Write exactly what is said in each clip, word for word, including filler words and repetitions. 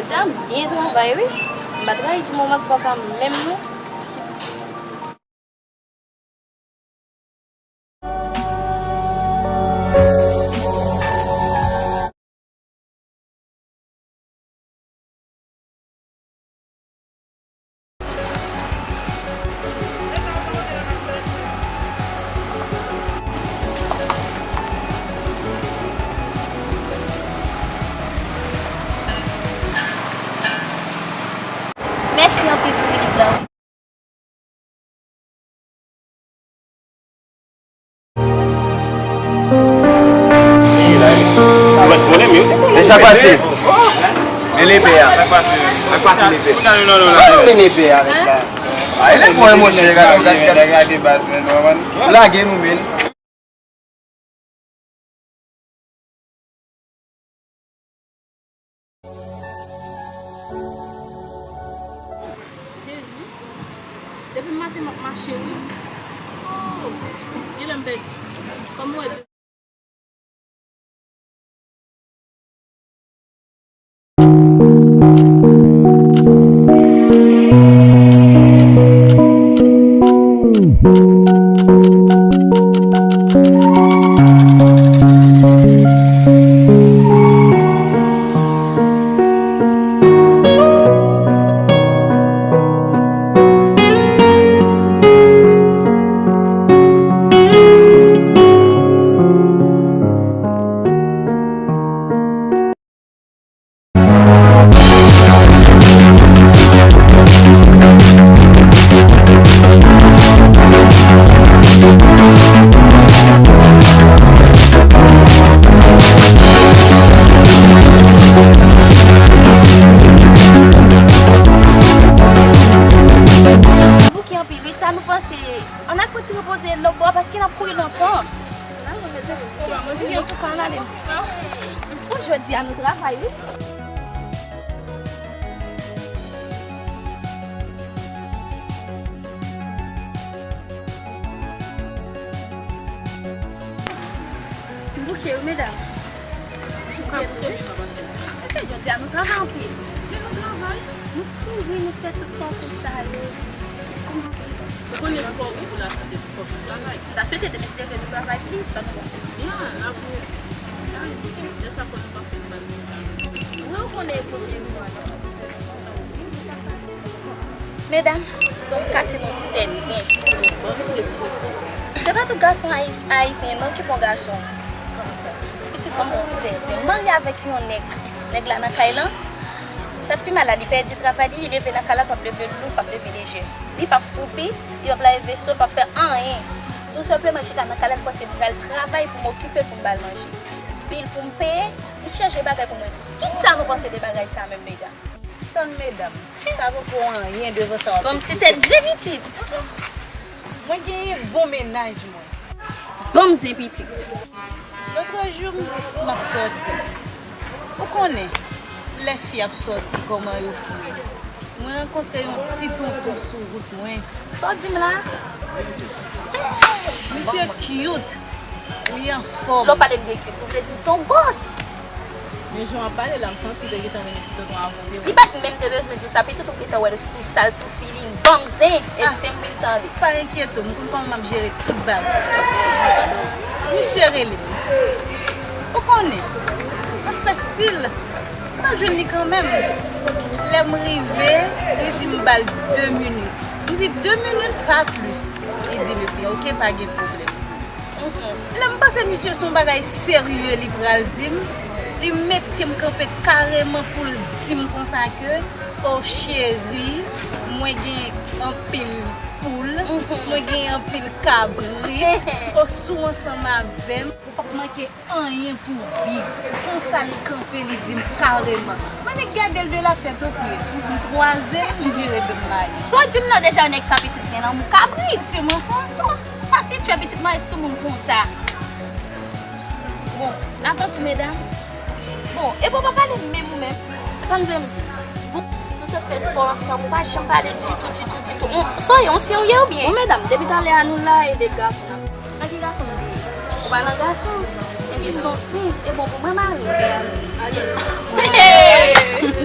Jodi a m byen travay wi. M pa t rayi ti moman sa menm non. Mèsi anpil pou minit la wi. Men sa k pase? Men lepè a. Sa k pase? Sa k pase lepè? Mwen nonmen lepè a avèk la. A, e lepè mwen monchè, gade, gade, gade, gade baz, men, lage nou, men. Jezi, depi maten m ap mache wi. Oh, genlè m pèdi. Kòm ou wè de Bouke anpil wi, sa nou panse. Ann al fè yon ti repoze lòt bò a, paske n ap kouri lontan. Antouka, ann ale. Pou jodi a, nou travay wi. M bouke wi, medam. Mesye, jodi a nou travay anpil. Si nou travay. Nou kouri, nou fè tout pakou sa yo. Ou konnen spò bon pou lasante, fòk nou travay. M ta swete demen se leve nou travay plis, sa nou wè. Byen, apre, se sa, lè sa fò nou pa fè nou mal. Wi, ou konnen e premye fwa. Medam, bon, m kase nou ti tèt zen. Se pa tout gason ayis-, ayisyen non ki bon gason. Pitit mwen bon ti tèt zen. M marye avèk yon nèg. Nèg la nan kay lan. Sa k pi mal la, li pèdi travay li, li leve nan kay la, p ap leve lou, p ap leve lejè. Li p ap foupi, li p ap lave veso, li p ap fè anyen. Tou senpleman chita nan kay la, li panse m pral travay pou m okipe l, pou m ba l manje. Bil pou m peye, m chanje bagay pou mwen. Kisa nou panse de bagay sa menm, medam? Tann medam, sa poko anyen devan sa w ap esplike. Bon, m se tèt zen pitit. Mwen genyen bon mennaj mwen. Bon, m zen pitit. Lotrejou, m ap sòti. Ou konnen, lè fi ap sòti, kòman yo fre. Mwen rankontre yon ti tonton sou wout mwen. Sa w di m la? Misye cute, li anfòm. Lè w pale m de cute, ou vle di m se yon gwòs? Men jan w ap pale la, m santi w te gentan renmen ti tonton avan w te wè l. Li pa t menm te bezwen di w sa, pitit ou gentan wè l sou sa l sou feeling. Ban m zen, e zen m vin tande. Pa enkyete w, m konn kòman m ap jere tout bagay. Misye rele m. Ou konnen, m ap fè stil. M al jwenn li kanmenm. Lè m rive, li di m ba l de minit. M di, de minit, pa plis. Li di m, ebyen, oke, pa gen pwoblèm. Lè m panse misye se yon bagay serye li pral di m, li mete m kanpe kareman pou l di m konsa ke, o cheri, mwen gen anpil poul, mwen gen anpil kabrit, o si w ansanm avè m, ou p ap manke anyen pou w viv. Konsa li kanpe, li di m kareman. Mwen nik gade l de la tèt o pye. M kwaze l, m vire do m ba li. Sa w di m nan deja, nèg sa pitit gen lanmou kabrit. Sirman sa. Bon, pase tchwe pitit mwen sou moun konsa. Bon, n ap tann tou, medam. Bon, e bon, pa pale m menm ou menm. Sa n vle m di? Bon, nou sot fè spò ansanm, ou pa janm pale ditou, ditou, ditou. Sa w ye, ou serye oubyen? Bon, medam, depi talè a nou la, e de gason n ap Nan ki gason m te ye? Ou pa nan gason? Ebyen, se yon siy. E bon pou mwen, mari m. Hey!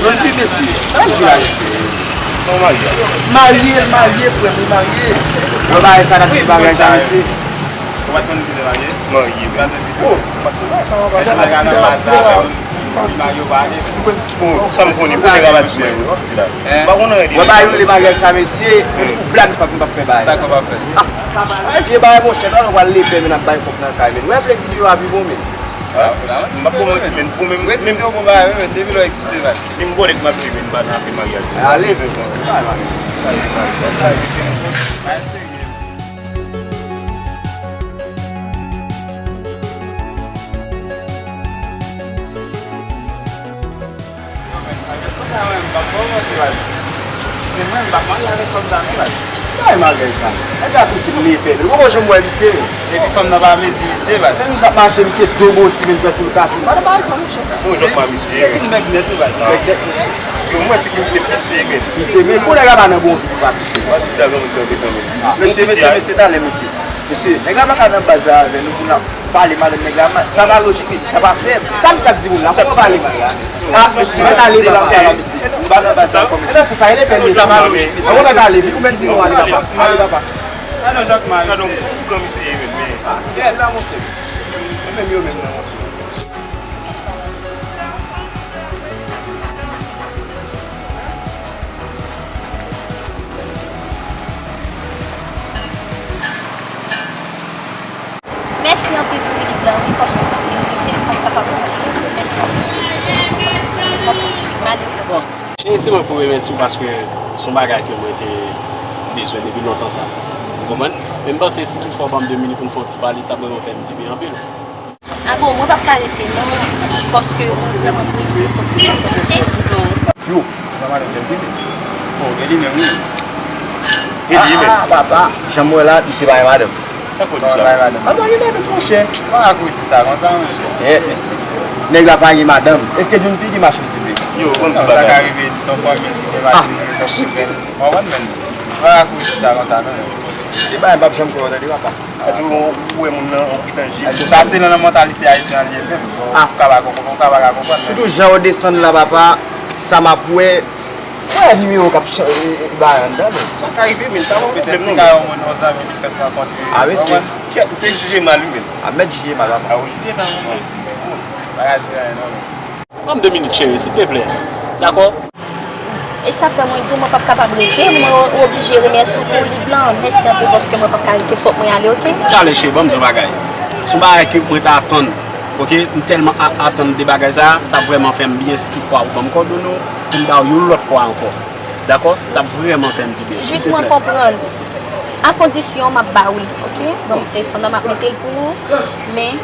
Jwenn pi mesye. Sa l di la, mesye? Non, marye. Marye, l marye, frè m, li marye. Yo, bagay sa, n ap di bagay sa, mesye. Ou pa t konn misye te marye? Marye. Yo pa t konn. Oh, ou pa t konn. Mesye, bagay nan baz la, li marye, yo pa ale. Oh, sa m konnen, pou nèg la pa di mwen, w ap di la. Hein? Ou pa konn anyen de. Mwen pa rele bagay sa, mesye. Pou blag, m p ap fè bagay. Sa k w ap fè? Ah, vye bagay, monchè, talè w pral lepè, men n ap bay kòb nan kay, men. Wè plezi de yo a pi bon, men. Ah, m p ap bon manti, men, bon, men, men, si w bon bagay, men, depi lè w egziste, baz. Men m konnen m ap viv, men, m pa nan afè maryaj. Ale, men, bon. Sa, sa, sa, sa, sa. Yo, men, avèk konsa, mwen, m p ap kòmanse, baz. Se mwen, m p ap marye avèk fanm sa, non, baz. Bay maryaj sa. Nèg la tou fin lepè. Ou poko janm wè misye, men. Epi fanm nan pa mezi misye, baz. Men misye ap mache, misye do bosi, men fè tou l kase. Pa nan bagay sa, monchè. Bon, se, se vin bèg nèt, wi, baz. Bèg nèt, mesye. Yo, mwen, figi misye pise, men. Pise, men pou nèg la pa nan bon vi, pou pa pise. Mwen di, ta granmoun sa, yo te kanmenm. Mesye, mesye, mesye, talè, mesye. Mesye, nèg la pa ka nan baz la avè nou pou n ap pale madanm nèg la. Sa pa lojik, mesye, sa pa fèt. Sa misye ap di moun la, kòman pale mal la? Ah, mesye, mèt ale, papa, mesye. M pa nan baz la ankò, mesye. E nan sans sa, e lepè, mesye, sa pa lojik, mesye. An, mèt ale, vin, ou mèt vin, ou ale, papa. Ale, papa. Gade yon pran misye ye menm, men. Ah, yes, la, monchè. Yo menm, yo menm, non, monchè. Mèsi anpil pou li blan, wi, paske w pase rive, m pa t kapab konte. Mèsi anpil. M ap mande w. Bon, cheri, se mwen pou remèsye w paske se yon bagay ke mwen te bezwen depi lontan sa. Ou konprann? Men m panse si toutfwa w ban m de minit pou n fè yon ti pale, sa ap vrèman fè m dibyen anpil. Ah bon, mwen p ap ka rete non, paske mwen vrèman prese, fòk mwen fè, oke? Yo, se pa madanm John P. Oh, e li menm, wi. E li menm. Ah, papa, jan m wè la, misye pa gen madanm. Tankou di sa. Papa gen madanm, monchè. Bagay kou di sa konsa, monchè. Kèt, mesye. Nèg la pa gen madanm. Èske John P gen machin prive? Yo, ban m di bagay. Sa ka rive, li se yon fanmi, li gen machin, li gen se yon kouzen. Ou konprann, men? Bagay kou di sa konsa, non. E bagay m p ap janm kwè w, tande, papa. Paske ou, ou wè moun nan, ou ki tanjib. Sa se nan, nan mantalite ayisyen an li ye menm. Ou ka pa konprann, ou ka pa ka konprann, men. Sitou jan yo desann la, papa, sa m ap wè, wè nimewo k ap chan-, e, e, bay anndan, men. Sa ka rive, men sa pa pwoblèm, non, men. Petèt li ka yon moun, yon zanmi li fèk rankontre. Ah, men se. Kèt, se jije mal, wi, men. A mèt jije mal, papa. A, ou jije mal, wi. Bagay di anyen, non, men. Ban m de minit, cheri, silteplè. Dakò? E sa fè mwen di w mwen p ap kapab rete, mwen o-, oblije remèsye w pou li blan. Mèsi anpil paske mwen p ap ka rete, fòk mwen ale, oke? Talè, cheri, ban m di w yon bagay. Se yon bagay ke mwen t atann, oke? M tèlman a-, atann de bagay sa, sa ap vrèman fè m byen si toutfwa ou ban m kòdone w, pou m ba w yon lòt fwa ankò. Dakò? Sa ap vrèman fè m dibyen. Jis mwen konprann. A kondisyon m ap ba w li, oke? Ban m telefòn nan, m ap mete l pou ou, men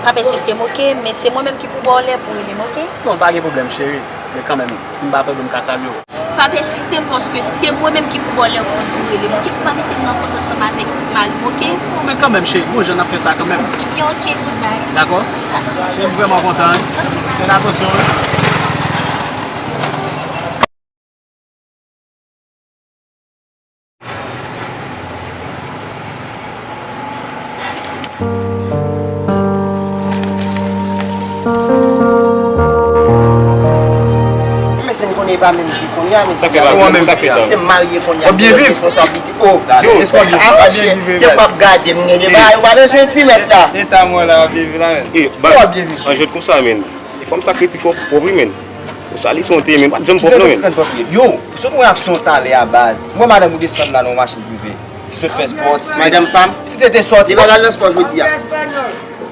pa pèsiste m, oke? Men se mwen menm ki pou ba w lè pou w rele m, oke? Non, pa gen pwoblèm, cheri. Men kanmenm, si m pa tande w, m ka salye w. Pa pèsiste m, paske se mwen menm ki pou ba w lè w konn tou rele m, oke? Pou pa mete m nan kont ansanm avèk mari m, oke? Bon, men kanmenm, cheri, gon jan n ap fè sa kanmenm. Ebyen, oke, goodbye. Dakò? Cheri, m vrèman kontan, wi. Oke, bye. Fè atansyon, wi. Mesye, m konnen e pa menm vi kounye a, mesye. Sa fè pa menm, sa fè sa. Se marye kounye a, w ap byen viv? Responsablite. Oh, yo, èske w ap byen viv? Yo p ap gade m, gen de bagay, ou pa bezwen ti mèt la. Eta mwen la, w ap byen viv la, men. Yo, w ap byen viv. An jwèt konsa, men. Fò m sakrifiye w pwòp wi, men. Ou sali son te, men pa janm pwòp non, men. Yo, sot wè aksyon talè a baz. Mwen madanm ou desann la nan yon machin prive. Ki sot fè spò. Madanm pa m. Ti te te sòti. Li pa t al nan spò jodi a.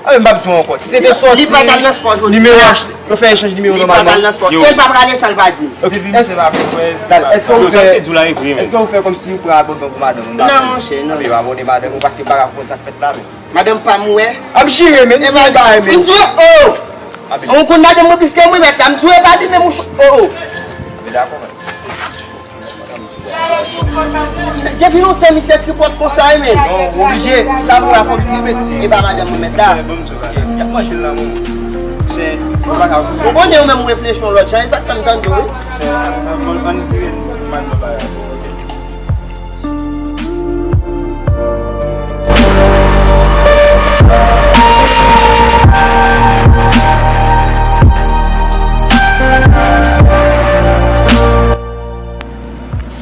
A, men m p ap di w ankò. Ti te te sòti. Li pa t al nan spò jodi a. Nimewo, yo fè echanj nimewo nòmalman. Li pa t al nan spò. E l pa prale san l pa di m. Li viv se pa vre, frè. Èske ou fè, èske ou fè kòmsi ou pran abandon pou madanm ou? Non, monchè, non. Yo abandone madanm ou paske pa ka konn sa k fèt la, men. Madanm pa m, ou wè. Ap jire, men, di bagay, men. M di w, oh! Ou konn madanm mwen plis ke mwen, mèt la. M di w, e pa li menm, ou ch-, oh, oh. Depi lontan, misye tripòt konsa, wi, men. Non, ou oblije. Sa m wè a, fò m di, mesye. E pa madanm mwen, mèt la. Y ap manje l nan men w. Ou konnen, ou menm, ou reflechi yon lòt jan, e sa k fè m tande w, wi.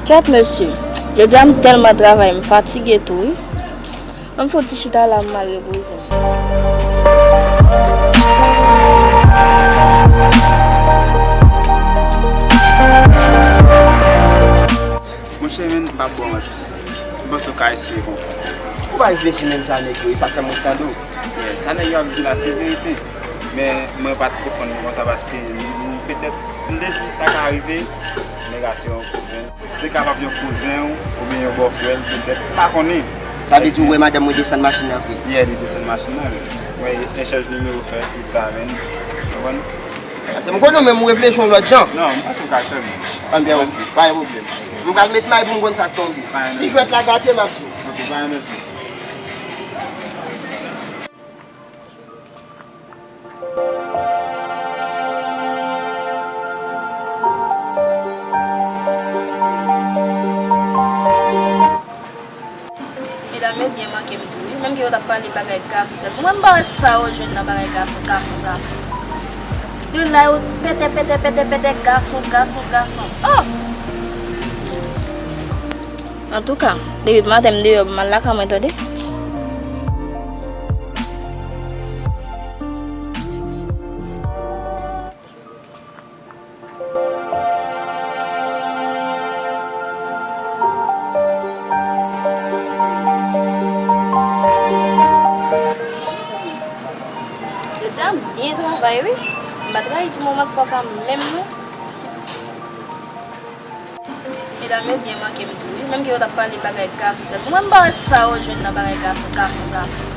Kèt mesye, jodi a m tèlman travay, m fatige tou wi. Ann fè yon ti chita la, m al repoze m. Monchè, men, m p ap ba w manti. M panse w ka eseye konprann. Ou pa reflechi menm jan nèg yo, e sa k fè m ret tande w. Yeah, sa nèg yo ap di la, se verite. Men mwen pa t konprann li konsa paske m, m, petèt, m te di sa ka rive, nèg la se yon kouzen. Se kapab yon kouzen w, oubyen yon bòfrè l, petèt, m pa konnen. Sa vle di ou wè madanm mwen desann machin nan vre? Yeah, li desann machin nan, wi. Mwen echanj nimewo fè tout sa, men. Konprann? Paske m konnen w menm ou reflechi yon lòt jan. Non, m panse w ka fè m. Ann byen, ok. Pa gen pwoblèm. M pral met may pou m konn sa k tonbe. Si jwèt la gate, m ap di w. Ok, pa gen mèsi. Medam yo byen manke m tou wi. Menm ke yo t ap pale bagay gason sèlman. Mwen m pa wè sa yo jwenn nan bagay gason, gason, gason. Yo la yo pètè, pètè, pètè, pètè, gason, gason, gason. Oh! Antouka, depi maten m deyò, m al lakay mwen tande. Jodi a m byen travay wi. M pa t rayi ti moman swa sa menm non. Medam yo byen manke m tou wi. Menm ke yo t ap pale bagay gason sèlman. Mwen m pa wè sa yo jwenn nan bagay gason, gason, gason.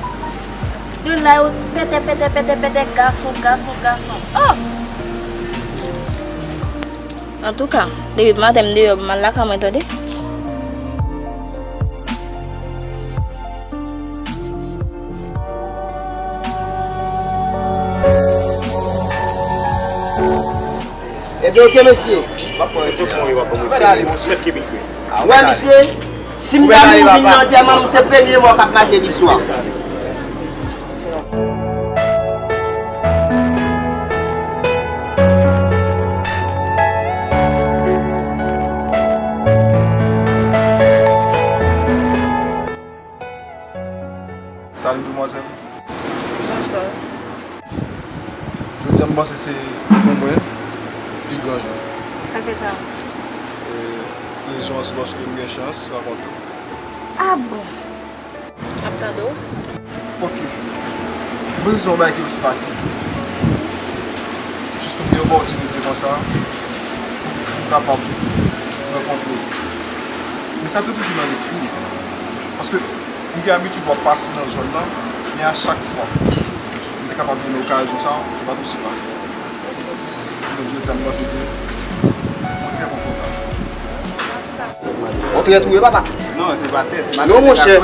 Yo la yo pètè, pètè, pètè, pètè, gason, gason, gason. Oh! Antouka, depi maten m deyò, m al lakay mwen tande. Ebyen, oke, mesye. Wè, mesye, si m ta mouri nan antèman m, se premye mò k ap make listwa. Salut, demoiselle. Bonsoir. Jodi a, m panse se pou mwen pi gran jou. Sa k fè sa? E, rezon an se paske m gen chans rankontre w. Ah bon? M ap tande w. Ok. M panse se yon bagay ki osi fasil. Jis pou m gen opòtinite konsa, pou m kapab rankontre w. Men sa te toujou nan lespri m. Paske m gen abitid w ap pase nan zòn nan, men a chak fwa m te kapab jwenn okazyon sa, li pa t osi fasil. Donk, jodi a, m panse ke mwen trè kontan. Tèt ou ye, papa. Non, se pa tèt. Non, monchè.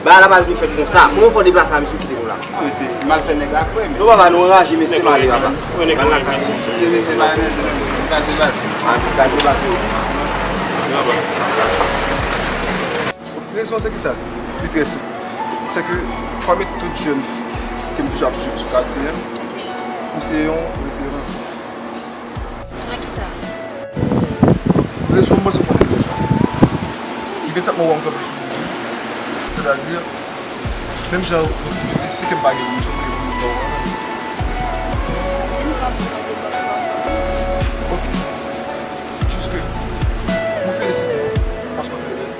Bagay la pa dwe fèt konsa. Kòman fè w deplase a misye kite nou la? Non, men se mal fè nèg la kwè, men. Non, papa, nou anraje, mesye, m ale, papa. Nèg la kwè, mesye. Mesye, mesye, pa nèg la kraze baz. Ah, kraze baz. Rezon se ki sa? Li trè senp. Se ke pami tout jèn fi ke m toujou ap swiv sou katye a, ou se yon referans. Nan kisa? Rezon m panse w konnen deja. Imedyatman w wè m kanpe sou ou, sètadi, menm jan ou toujou di, si ke m pa gen moun, se ou ki gen moun nan. Ok. Jiske, mwen felisite w paske w trè bèl.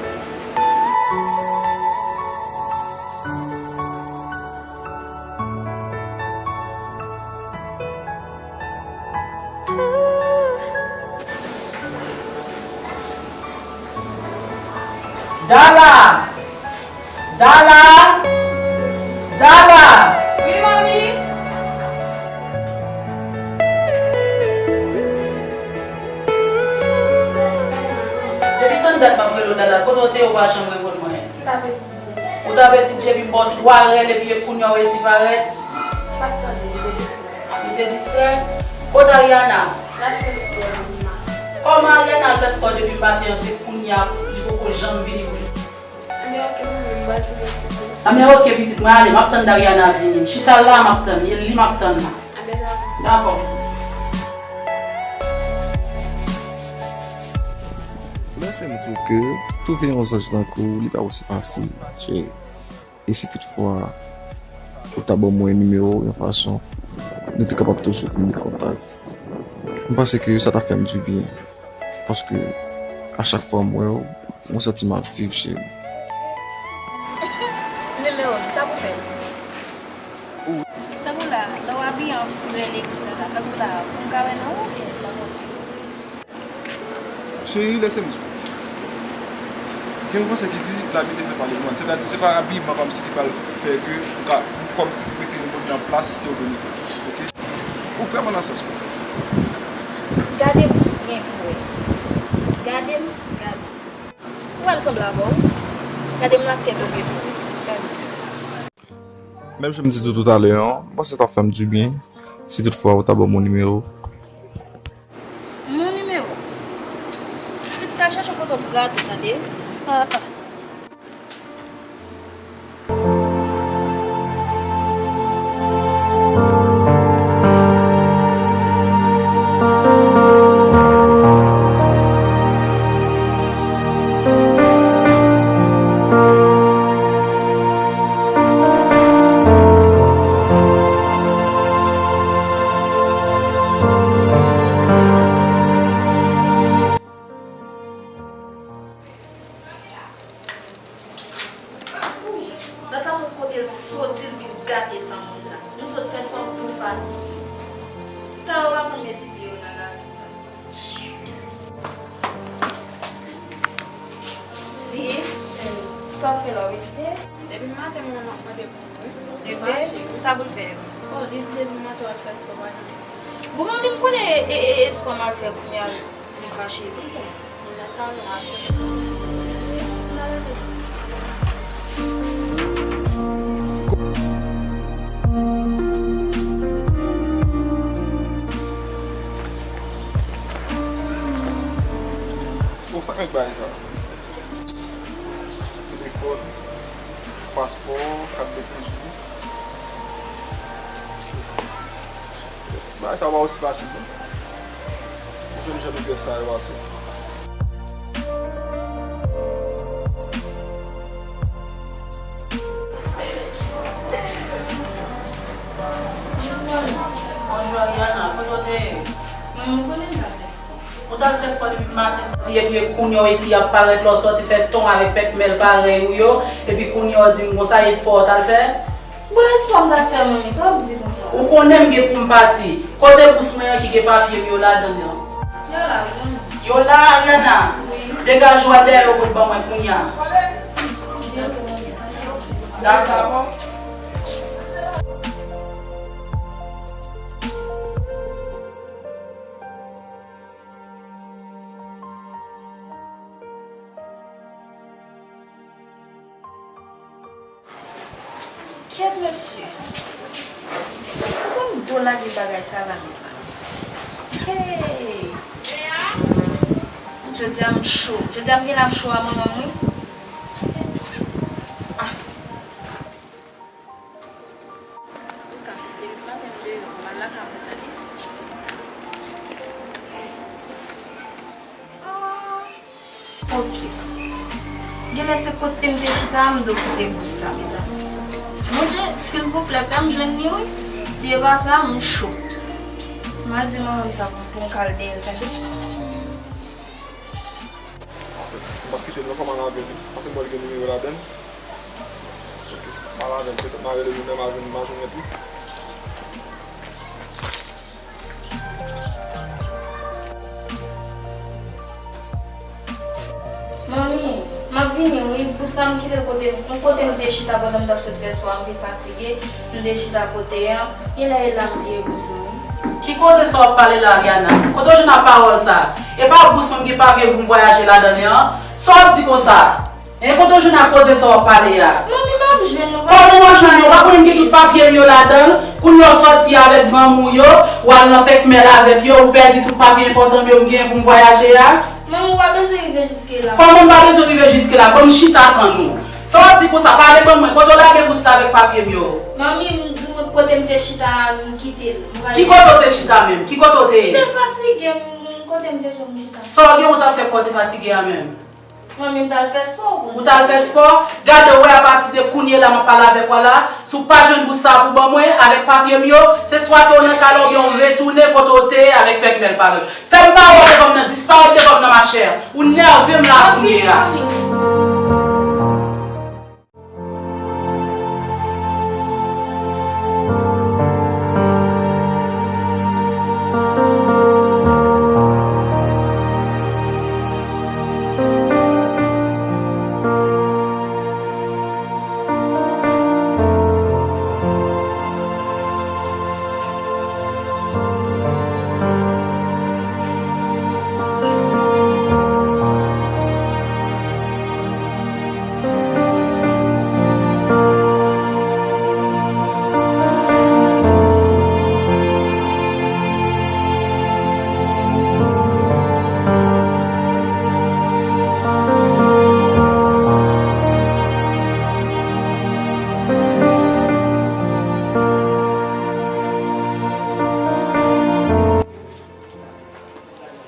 Dala! Dala! Dala! Wi, manmi? Depi tann dat m ap rele w Dala, kote w te ye w pa janm reponn mwen? M t ap etidye. Ou t ap etidye epi m ba w twa rèl epi e kounye a w resi parèt? M pa t tande, m te distrè. Ou te distrè? Kote Ariana? L al fè spò depi maten. Kòman Ariana al fè spò depi maten an, se kounye a li poko janm vini pou li? Anben, oke, manmi, m pral fini etidye. Anben, oke, pitit, mwen ale, m ap tann Dariana vini. Chita la, m ap tann, e li m ap tann la. Anben, dakò. Dakò, pitit. Lèse m di w ke twouve yon zanj tankou w, li pa osi fasil, cheri. E si toutfwa ou ta ban mwen nimewo w yon fason nou te kapab toujou kominike kontak, m panse ke sa ta fè m dibyen. Paske a chak fwa m wè w, mwen santi m ap viv, cheri. Nimewo m, sa pou fè l? Tankou la, lè w abiye an frè legliz la, tankou la, pou m ka wè non w oubyen m pa konnen? Cheri, lèse m di w. Gen yon vèsè ki di, L'habit ne fait pas le moine. Sètadi, se pa abiman pa m si ki pral fè ke ou ka, ou kòmsi pou mete yon moun nan plas ke w dwe mete. Oke? Ou vrèman nan sans mwen. Gade m byen pou w wè. Gade m, gade m. Ou wè m sanble avè w? Gade m nan tèt oubyen pou w wè. Gade m. Menm jan m di w toutalè an, m panse t ap fè m dibyen si toutfwa ou ta ban m yon nimewo. Mon nimewo? Pitit, al chèche yon kote w grate, tande? Ah, ah. Lòt la se kote l soti, l vin gate san moun la. Nou sot fè spò, nou tou fatige. Tan yo pa konn mezi pye yo nan lavi sa. Sis, sa w fè la, w medite? Depi maten, manman m ap mande pou ou, wi. Li fache, wi. Sa pou l fè? Oh, li di depi maten w al fè spò, pa janm. Bon, manmi, m konnen e, e, e, e spò m al fè kounye a. Li fache konsa. Li nan salon ap. Bon, sa k ak bagay sa? Telefòn, paspò, kat de kredi. Bagay sa pa osi fasil non. Ou jwenn jan de pyès sa yo ap. Bonjou, Ariana, kote w te ye? Manman, ou konnen m t al fè spò. Ou t al fè spò depi maten, santi epi e kounye a w isi ap parèt lè w sòti fè ton avèk pèkmèl parèy ou yo, epi kounye a w di m konsa e spò w t al fè? Bon, e spò m t al fè, manmi, sa w ap di konsa? Ou konnen m gen pou m pati. Kote bous mwen an ki gen papye m yo ladan l lan? Yo la, wi, manmi. Yo la, Ariana? Wi. Degaje w al dèyè yo pou l ban mwen kounye a. Dakò. Kèt mesye. Kòm do lage bagay sa la menm. Hey! Jodi a m cho. Jodi a m gen la m cho a manman m wi. Ah. Antouka, depi maten m deyò, m al lakay mwen tande. Ah. Ok. Genlè se kote m te chita a m dwe kite bous sa, mezanmi. Monchè, silvouplè, fè m jwenn li, wi. Si e pa sa, m cho. M al di manman m sa pou, pou m ka al dèyè l, tande. Anfèt, m p ap kite l non, fò m al avè l, wi. Paske m wè l gen nimewo ladan l. Ok. M al avè l, petèt m a rele jounen, m a jwenn, m a jwenn nèt, wi. Manmi, m ap vini wi, bous sa m kite l kote m, kote m te chita pandan m t ap sot fè spò a, m te fatige, m te chita kote a, genlè e la m bliye bous mwen wi. Ki koze sa w ap pale la, Ariana? Kote w jwenn ak pawòl sa? E pa bous mwen m gen papye pou m vwayaje ladan l an? Sa w ap di konsa? Hein, kote w jwenn ak koze sa w ap pale a? Manmi, m ap jwenn nou. Kòman w ap jwenn yo? Ou pa konnen m gen tout papye m yo ladan l? Kounye a w sòti avèk zanmi w yo, w al nan pèkmèl avèk yo, ou pèdi tout papye enpòtan m yo m genyen pou m vwayaje a? Manmi, ou pa bezwen rive jiske la. Kòman m pa bezwen rive jiske la? Ban m chita tann ou. Sa w ap di konsa? Pale ban mwen. Kote w lage bous la avèk papye m yo? Manmi, m di w kote m te chita a, m kite l. Ki kote w te chita menm? Ki kote w te ye? M te fatige, m, kote m te jwenn m chita. Sa w gen w t ap fè fò w te fatige a menm? Mwen menm t al fè spò, ou konn. Ou t al fè spò? Gade, w wè, apati de kounye la m ap pale avèk w la, si w pa jwenn bous sa a pou ban mwen, avèk papye m yo, se swa ke w nan kay la oubyen w retounen kote w te ye avèk pèkmèl parèy w. Fè m pawòl devan m nan, disparèt devan m nan, machè. Ou nève m la kounye a.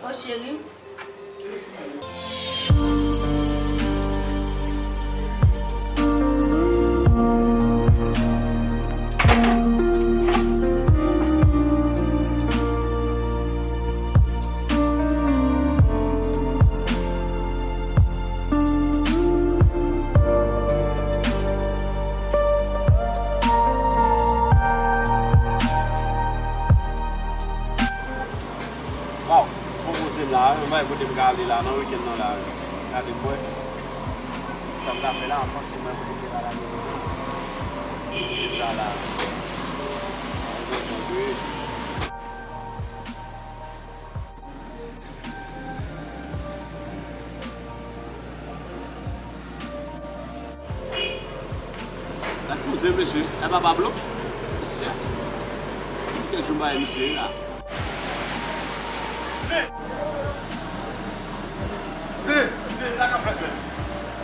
Oh, cheri. Waw, fò poze m la, yon bagay kote m ka ale la, nan wikenn nan la, gade m wè. Sa m ka fè la, m panse mwen kote m te ka lage. Sa la. Mwen tonbe. Gad kouzen, mesye. E pa Pablo? Mesye. Kèk jou m pa wè misye la. Zen! Zen! Zen, sa k ap fèt, menm?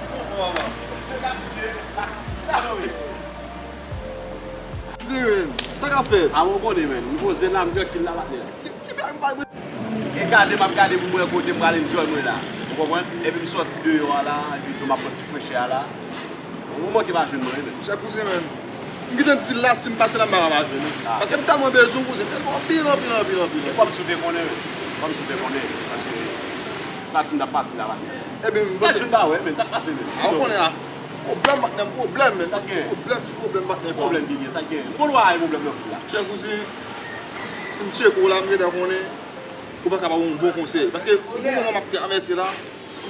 Ki konpò, papa? Zen, gad misye. Sa nou ye? Zen, menm. Sa k ap fèt? A, bon, ou konnen, menm. Nivo zen la, m trankil la, patnè. Ki, ki bagay m pa E gade, m ap gade pou m wè kote m pral enjoy mwen la. Ou konprann? Epi m sòti deyò a la, epi tou m ap pran ti frechè a la. Ou manke pa jwenn mwen, wi, men. Chè kouzen, menn. M gentan di l la, si m pase la, m pa ka pa jwenn ou. Ah. Paske m tèlman bezwen w, kouzen. M bezwen w anpil, anpil, anpil, anpil. E kòmsi w te konnen, men. Kòmsi w te konnen. Paske pati m t ap pati la, patnè. Ebyen, m panse. Patnè, m pa wè, men. Sa k pase, men? Ah, ou konnen, ah. Pwoblèm, patnè m, pwoblèm, men. Sa k gen? Pwoblèm sou pwoblèm, patnè m. Pwoblèm ki gen, sa k gen? M konn w a gen pwoblèm nan vi la. Chè kouzen, si m tcheke w la, m gentan konnen. Ou pa ka ba m yon bon konsèy. Paske, yon moman m ap travèse la, m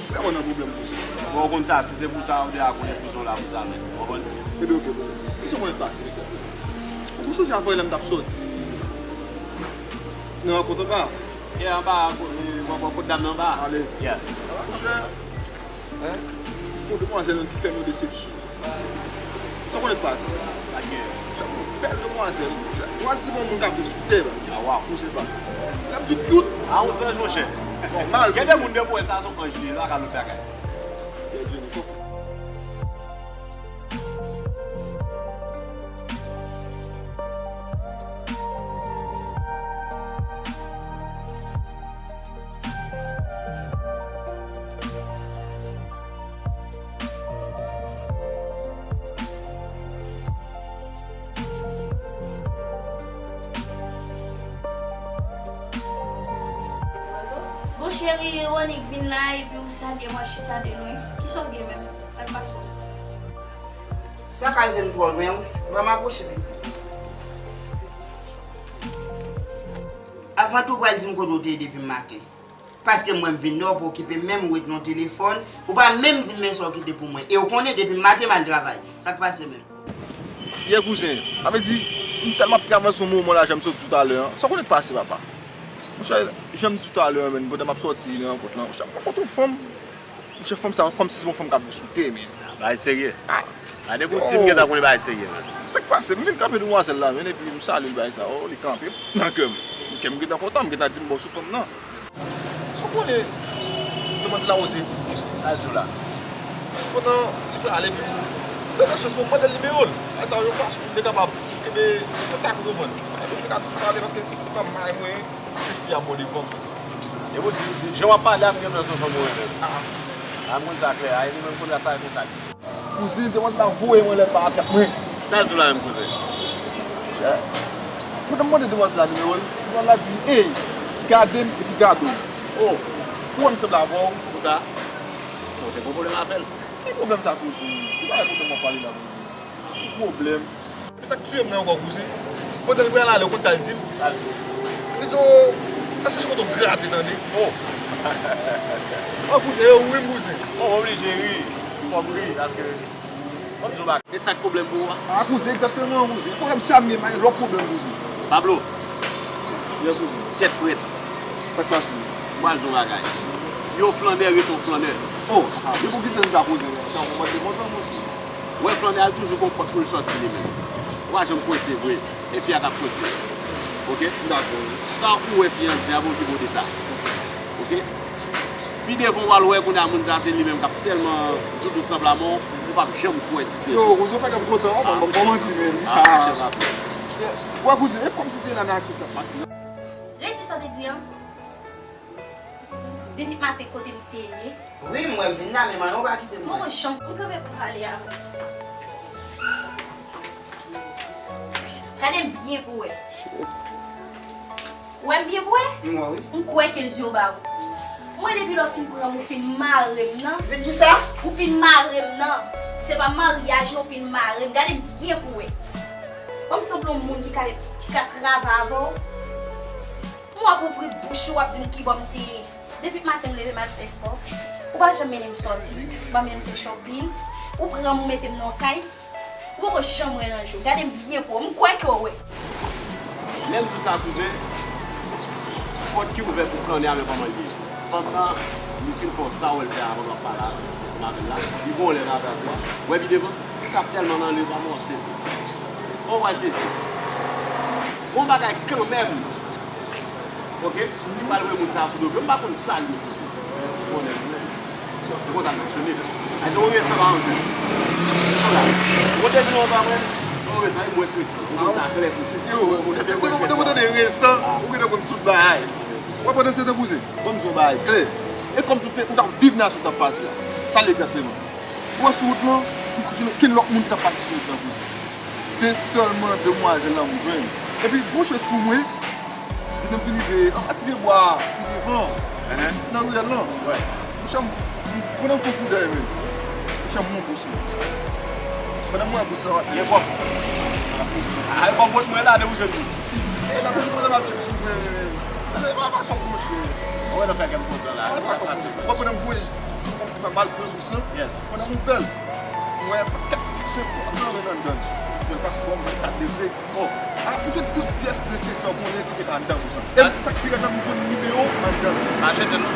vrèman nan pwoblèm, kouzen. Bon, ou konn sa, si se pou sa, ou deja konnen kouzen w la pou sa, men. Ou konprann? Ebyen, oke, kouzen. Kisa w konnen pase, men, tande? Ou sonje avanyè lè m t ap sòti nan rankont anba? Yeah, anba, ko-, e, bò, bò, kot dam nan anba. Alèz. Yeah. Monchè, hein? Gon demwazèl ki fè m yon desepsyon. Sa w konnen k pase? Pa gen. Bèl demwazèl. Demwazèl se bon moun k ap viv sou tè, baz. Ah, wow. Ou se pa. Lè m di cute. Ah, ou se anj, monchè. Nòmal. Gen de moun depi w wè l sa se yon anj li ye, la ka lòt bagay. Pèdi nou. Bon, cheri, Ronik vin la, epi ou salye mwen chita de lwen. Kisa w gen menm? Sa k pase w? Sa ka rive m twò lwen, wi. Ban m apwoche, baby. Avan tou, w pral di m kote w te ye depi maten. Paske m wè m vin la, w pa okipe m menm, ou ret nan telefòn. Ou pa menm di m men sa w kite pou mwen. E w konnen depi maten m al travay. Sa k pase menm? Yè kouzen, sa vle di, m tèlman ap travay sou moman la, jan m sot di w talè an. Sa w konnen k pase, papa? Monchè, jan m di w talè an, menm, pandan m ap sòti nan rankont lan, monchè, m rankontre yon fanm. Monchè, fanm sa, kòmsi se yon fanm k ap viv sou tè, men. Bagay serye. Ah. A, depi w di m gentan konnen bagay serye, man. Sa k pase? M vin kanpe demwazèl la, men, epi m salye l, bagay sa. Oh, li kanpe nan kè m. Kè m gentan kontan, m gentan di m bon sou fanm nan. Sa w konnen, demwazèl la oze di m konsa. Sa l di w la? Pandan li prale, epi m tande chans pou m mande l nimewo l. Bagay sa, yon fason pou m te kapab toujou kenbe kontak, ou konprann. Epi m te ka toujou pale, paske li pa may mwen. Se fi a bò devan m. E pou di, jan w ap pale a, m gen enpresyon se yon fanm ou renmen. Ah, ah. A, m konn sa klè. A, e nou menm kounye a, sa e konsa l ye. Kouzen, demwazèl la voye mwen lè pa ak mwen. Sa l di w la menm, kouzen? Monchè, pandan m mande demwazèl la nimewo l, demwazèl la di, "Ey, gade m epi gade w." Oh, ou wè m sanble avè w? Konsa? Ou te gon pwoblèm avè l? Ki pwoblèm sa, kouzen? Ki bagay pwoblèm w ap pale la, kouzen? Ki pwoblèm? Men sa k tiye m nan ankò, kouzen. Pandan l pral ale, ou konn sa l di m? Sa l di w? Li di w, "Al chèche kote w grate, tande." Oh! Oh, kouzen, e wi m, kouzen. Oh, oblije ri. Fò m ri, paske, fò m di w bagay. E sa k pwoblèm pou ou a? Ah, kouzen, egzakteman, kouzen. Pwoblèm sa m gen, man, lòt pwoblèm, kouzen. Pablo, tèt frèt. Sa k pase? M pral di w bagay. Yon flannè rete yon flannè. Oh, ah, depi w kite m sa, kouzen, sa w kòmanse kontan, monchè. Wè flannè a toujou gon pòt pou l sòti li menm. Ou pa janm kwense vre, e fi a k ap kwense. Oke? M dakò. Sa ou wè fi an di a, bon, ki kote sa. Oke? Pi devan w al wè kounye a moun sa se li menm k ap tèlman doudous nan pla men w, ou p ap janm kwè si se li. Yo, kouzen, ou fè kè m kontan, wi, ban m manti, men. Ah, monchè, pa vre. Wè, kouzen, e kòmsi te la nati t ap pase. Redi sa w te di an. Depi maten kote m te ye. Wi, m wè m vin la, men manyen w pa kite m. Mwen, jan m kanpe pou pale avè w. Gade m byen pou wè. Shit. Ou wè m byen pou wè? M wè, wi. M kwè ke zye w ba ou. Mwen, depi lè w fin pran m, ou fin mare m nan. Vin kisa? Ou fin mare m nan. Se pa maryaj non, ou fin mare m. Gade m byen pou wè. Ban m sanble yon moun ki ka, ki ka travay avè w. M w ap ouvri bouch ou, w ap di m kibò m te ye. Depi maten m leve m al fè spò. Ou pa janm mennen m sòti, ou pa mennen m fè shopping. Ou pran m, ou mete m nan yon kay. Ou poko janm wè l yon jou. Gade m byen pou w. M kwè ke w wè. Lè m di w sa, kouzen, pòt ki ouvè pou flannè a, men kòman l ye. Fanm nan, li fin fè w sa w wè l fè avan l w ap pale ansanm avè l la. Li gon lè l avè w. Wè pi devan, fi sa ap tèlman nan lè pa mwen w ap sezi. O, w ap sezi. Gon bagay kanmenm. Oke? Li pral voye moun sa a sou do m. M pa konn sa l ye, kouzen. Ou konnen, ou konn sa l fonksyone. Ay, te yon resan pa anvi. Ou konn sa. Ou te vin anba mwen, te yon resan, e mwen k resan. Ou konn sa klè, kouzen. Yo, depi w tande resan, ou gentan konn tout bagay. Ou konprann se tan, kouzen? Ban m di w yon bagay klè. E kòmsi w te, ou t ap viv nan sa k t ap pase a. Sa l ye egzakteman? Ou wè sou wout lan, m pa t jwenn okenn lòt moun ki t ap pase sou wout lan, kouzen. Se sèlman demwazèl lan m jwenn. Epi, bon chans pou mwen, li te vin rive anba ti pye bwa a, pi devan, nan riyèl lan. Monchè, m, m, pandan m fè yon koudèy, men, monchè, m wè bous lan. Pandan m wè bous lan, e kòb. A, e kòb kot mwen la, depi w jwenn bous. E la, mwen, pandan m ap tchèp sou mwen, men, sa se pa, pa kòb, monchè. Ou wè, nou fè kè m kontan la. Sa pa kòb, monchè. Mwen, pandan m voye, kòmsi m ap al pran bous lan, pandan m ouvè l, m wè pakèt pyès enpòtan ret anndan l. M jwenn paspò m, m jwenn kat de kredi. Oh. A, m jwenn tout pyès nesesè w konnen ki te ka anndan bous lan. E sa k pi rèd la, m jwenn nimewo anndan l. Pa jete l non.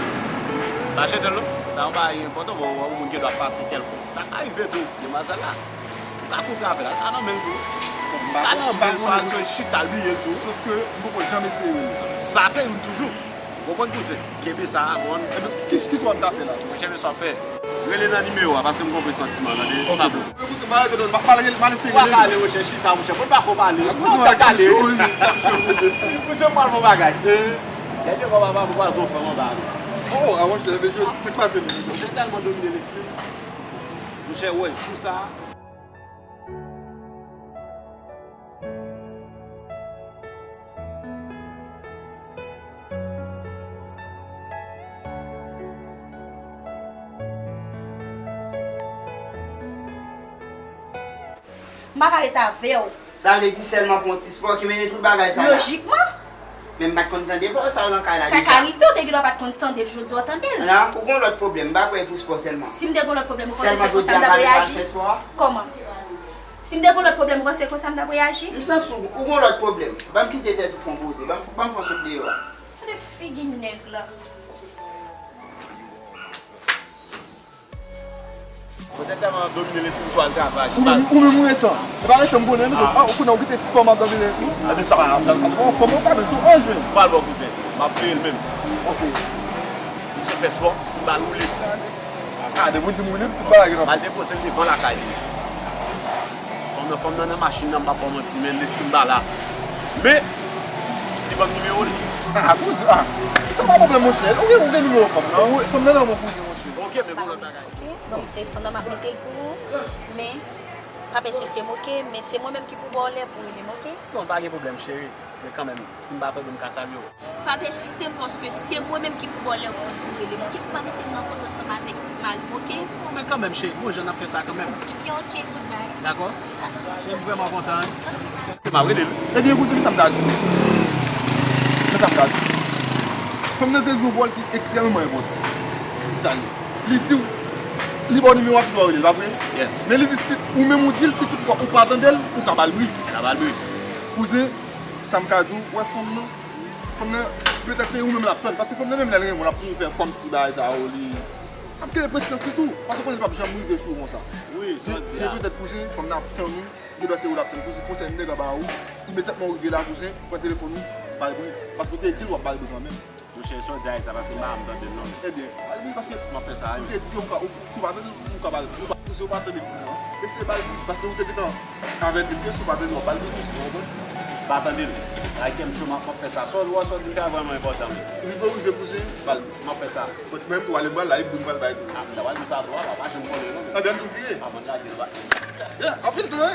Pa jete l non. Sa yon bagay enpòtan, bon, yon moun gen dwa pase kèlkonk. Sa ka rive tou, demwazèl la. Ka kontre avè l, al ka nan men l tou. Ka nan men l, swa al sou chita, l bliye l tou. Sof ke m poko janm eseye rele. Sa se youn toujou. Ou konprann kouzen? Kenbe sa, bon. Epi, kis-, kisa w ap ta fè la? Monchè, men sa w fè. Rele nan nimewo a, paske m gon presantiman, tande? Ok. Pablo. Monchè, m pa rete non, m pa, m pa rele, m pa eseye rele. Ou pa ka ale, monchè, chita, monchè. Bon, pa konn pale. Kouzen, w ap ta kale. Kouzen, monchè. Kouzen, m pral fè yon bagay. Eh. Gade kòman papa m pral fè yon fanm anba. Oh, ah, monchè, men jodi, sa k pase menm? Monchè, tèlman domine lespri m. Monchè, wè, jou sa a. M pa ka ret avè w. Sa vle di sèlman pou yon ti spò ki mennen tout bagay sa la? Lojikman. Men m pa t konn tande pawòl sa yo nan kay la deja. Sa ka rive, w te gendwa pa t konn tande l, jodi a w tande l. Non, ou gon lòt pwoblèm, m pa kwè e pou spò sèlman. Si m te gon lòt pwoblèm, ou panse se konsa m t ap reyaji? Sèlman jodi a m pa gen dwa al fè spò a? Kòman? Si m te gon lòt pwoblèm, ou panse se konsa m t ap reyaji? M santi w, ou gon lòt pwoblèm. Ban m kite tèt ou fè yon poze, ban m, ban m fè yon sot deyò a. Gade figi nèg la. Mwen sètèman domine lespri m pou al travay. Ou menm, ou menm ou resan. E pa resan m konnen, mesye. Ah, ou konnen ou kite fanm ap domine lespri. Ah, men sa pa, sa, sa. Bon, fanm ou pa, men se yon anj menm. M pral bò kouzen. M ap veye l menm. Ok. Misye fè spò, m ba l woulib. Ah, depi w di m woulib, tout bagay gen nan. M al depoze l devan lakay li. Fanm nan, fanm nan nan machin nan, m pa fè w manti, men lespri m pa la. Men, li ban m nimewo l. Ah, kouzen, ah. Sa pa pwoblèm, monchè. Ou gen, ou gen nimewo fanm nan? Ou, fanm nan nan men kouzen, monchè. Ok, men bon lòt bagay. Ok, bon, telefòn nan m ap mete l pou ou, men p ap ensiste m, ok? Men se mwen menm ki pou ba w lè pou w rele m, ok? Non, pa gen pwoblèm, cheri. Men kanmenm, si m pa tande, m ka salye w. P ap ensiste m, paske se mwen menm ki pou ba w lè pou w rele m, ok? Pou pa mete m nan kont ansanm avèk mari m, ok? Non, men kanmenm, cheri, bon jan n ap fè sa kanmenm. Ebyen, ok, goodbye. Dakò? Cheri, m vrèman kontan, wi. M ap rele l. Ebyen, kouzen, men sa m ta di w. Men sa m ta di w. Fanm nan te jwe yon wòl ki ekstrèmeman enpòtan. Ki sa l ye? Li di w, li ba w nimewo a, pou w rele l, pa vre? Yes. Men li di, si ou menm ou di l, si toutfwa ou pa tande l, ou ka ba l bri. Ka ba l bri. Kouzen, sa m ka di w, wè fanm nan, fanm nan, petèt se ou menm l ap tann, paske fanm nan menm lè l renmen w, l ap toujou fè kòmsi bagay sa yo, li ap kenbe prestans li tou, paske w konnen l p ap janm rive sou ou konsa. Wi, sa w di a. Men petèt, kouzen, fanm nan ap tann ou. Gen dwa se ou l ap tann. Kouzen, konsèy m te ka ba ou, imedyatman ou rive la, kouzen, pran telefòn ou, ba l bri. Paske w te di l w ap ba l bri kanmenm. Monchè, sa w di a, e sa, paske m pa janm tande l non. Ebyen, ba l bri paske m ap fè sa, wi. Ou te di ke ou ka, ou, si w pa tande l, ou ka ba l, ou pa, si w pa tande bri, non. Eseye ba l bri, paske ou te gentan avèti l ke si w pa tande l, w ap ba l bri tou, ou konprann? Pa tande l. Ay, kè m cho, m ap, m ap fè sa. Sa w, sa w di m fè a vrèman enpòtan, wi. Rive ou rive, kouzen, ba l bri. M ap fè sa. Mwen menm tou, ale m pral la, e bri m pral bay tou. A, m ta pral di sa tou a, pa, pa janm konnen non, men. Ebyen, m tou vire. Avan n lage l, pa. Se anpil tan, wi.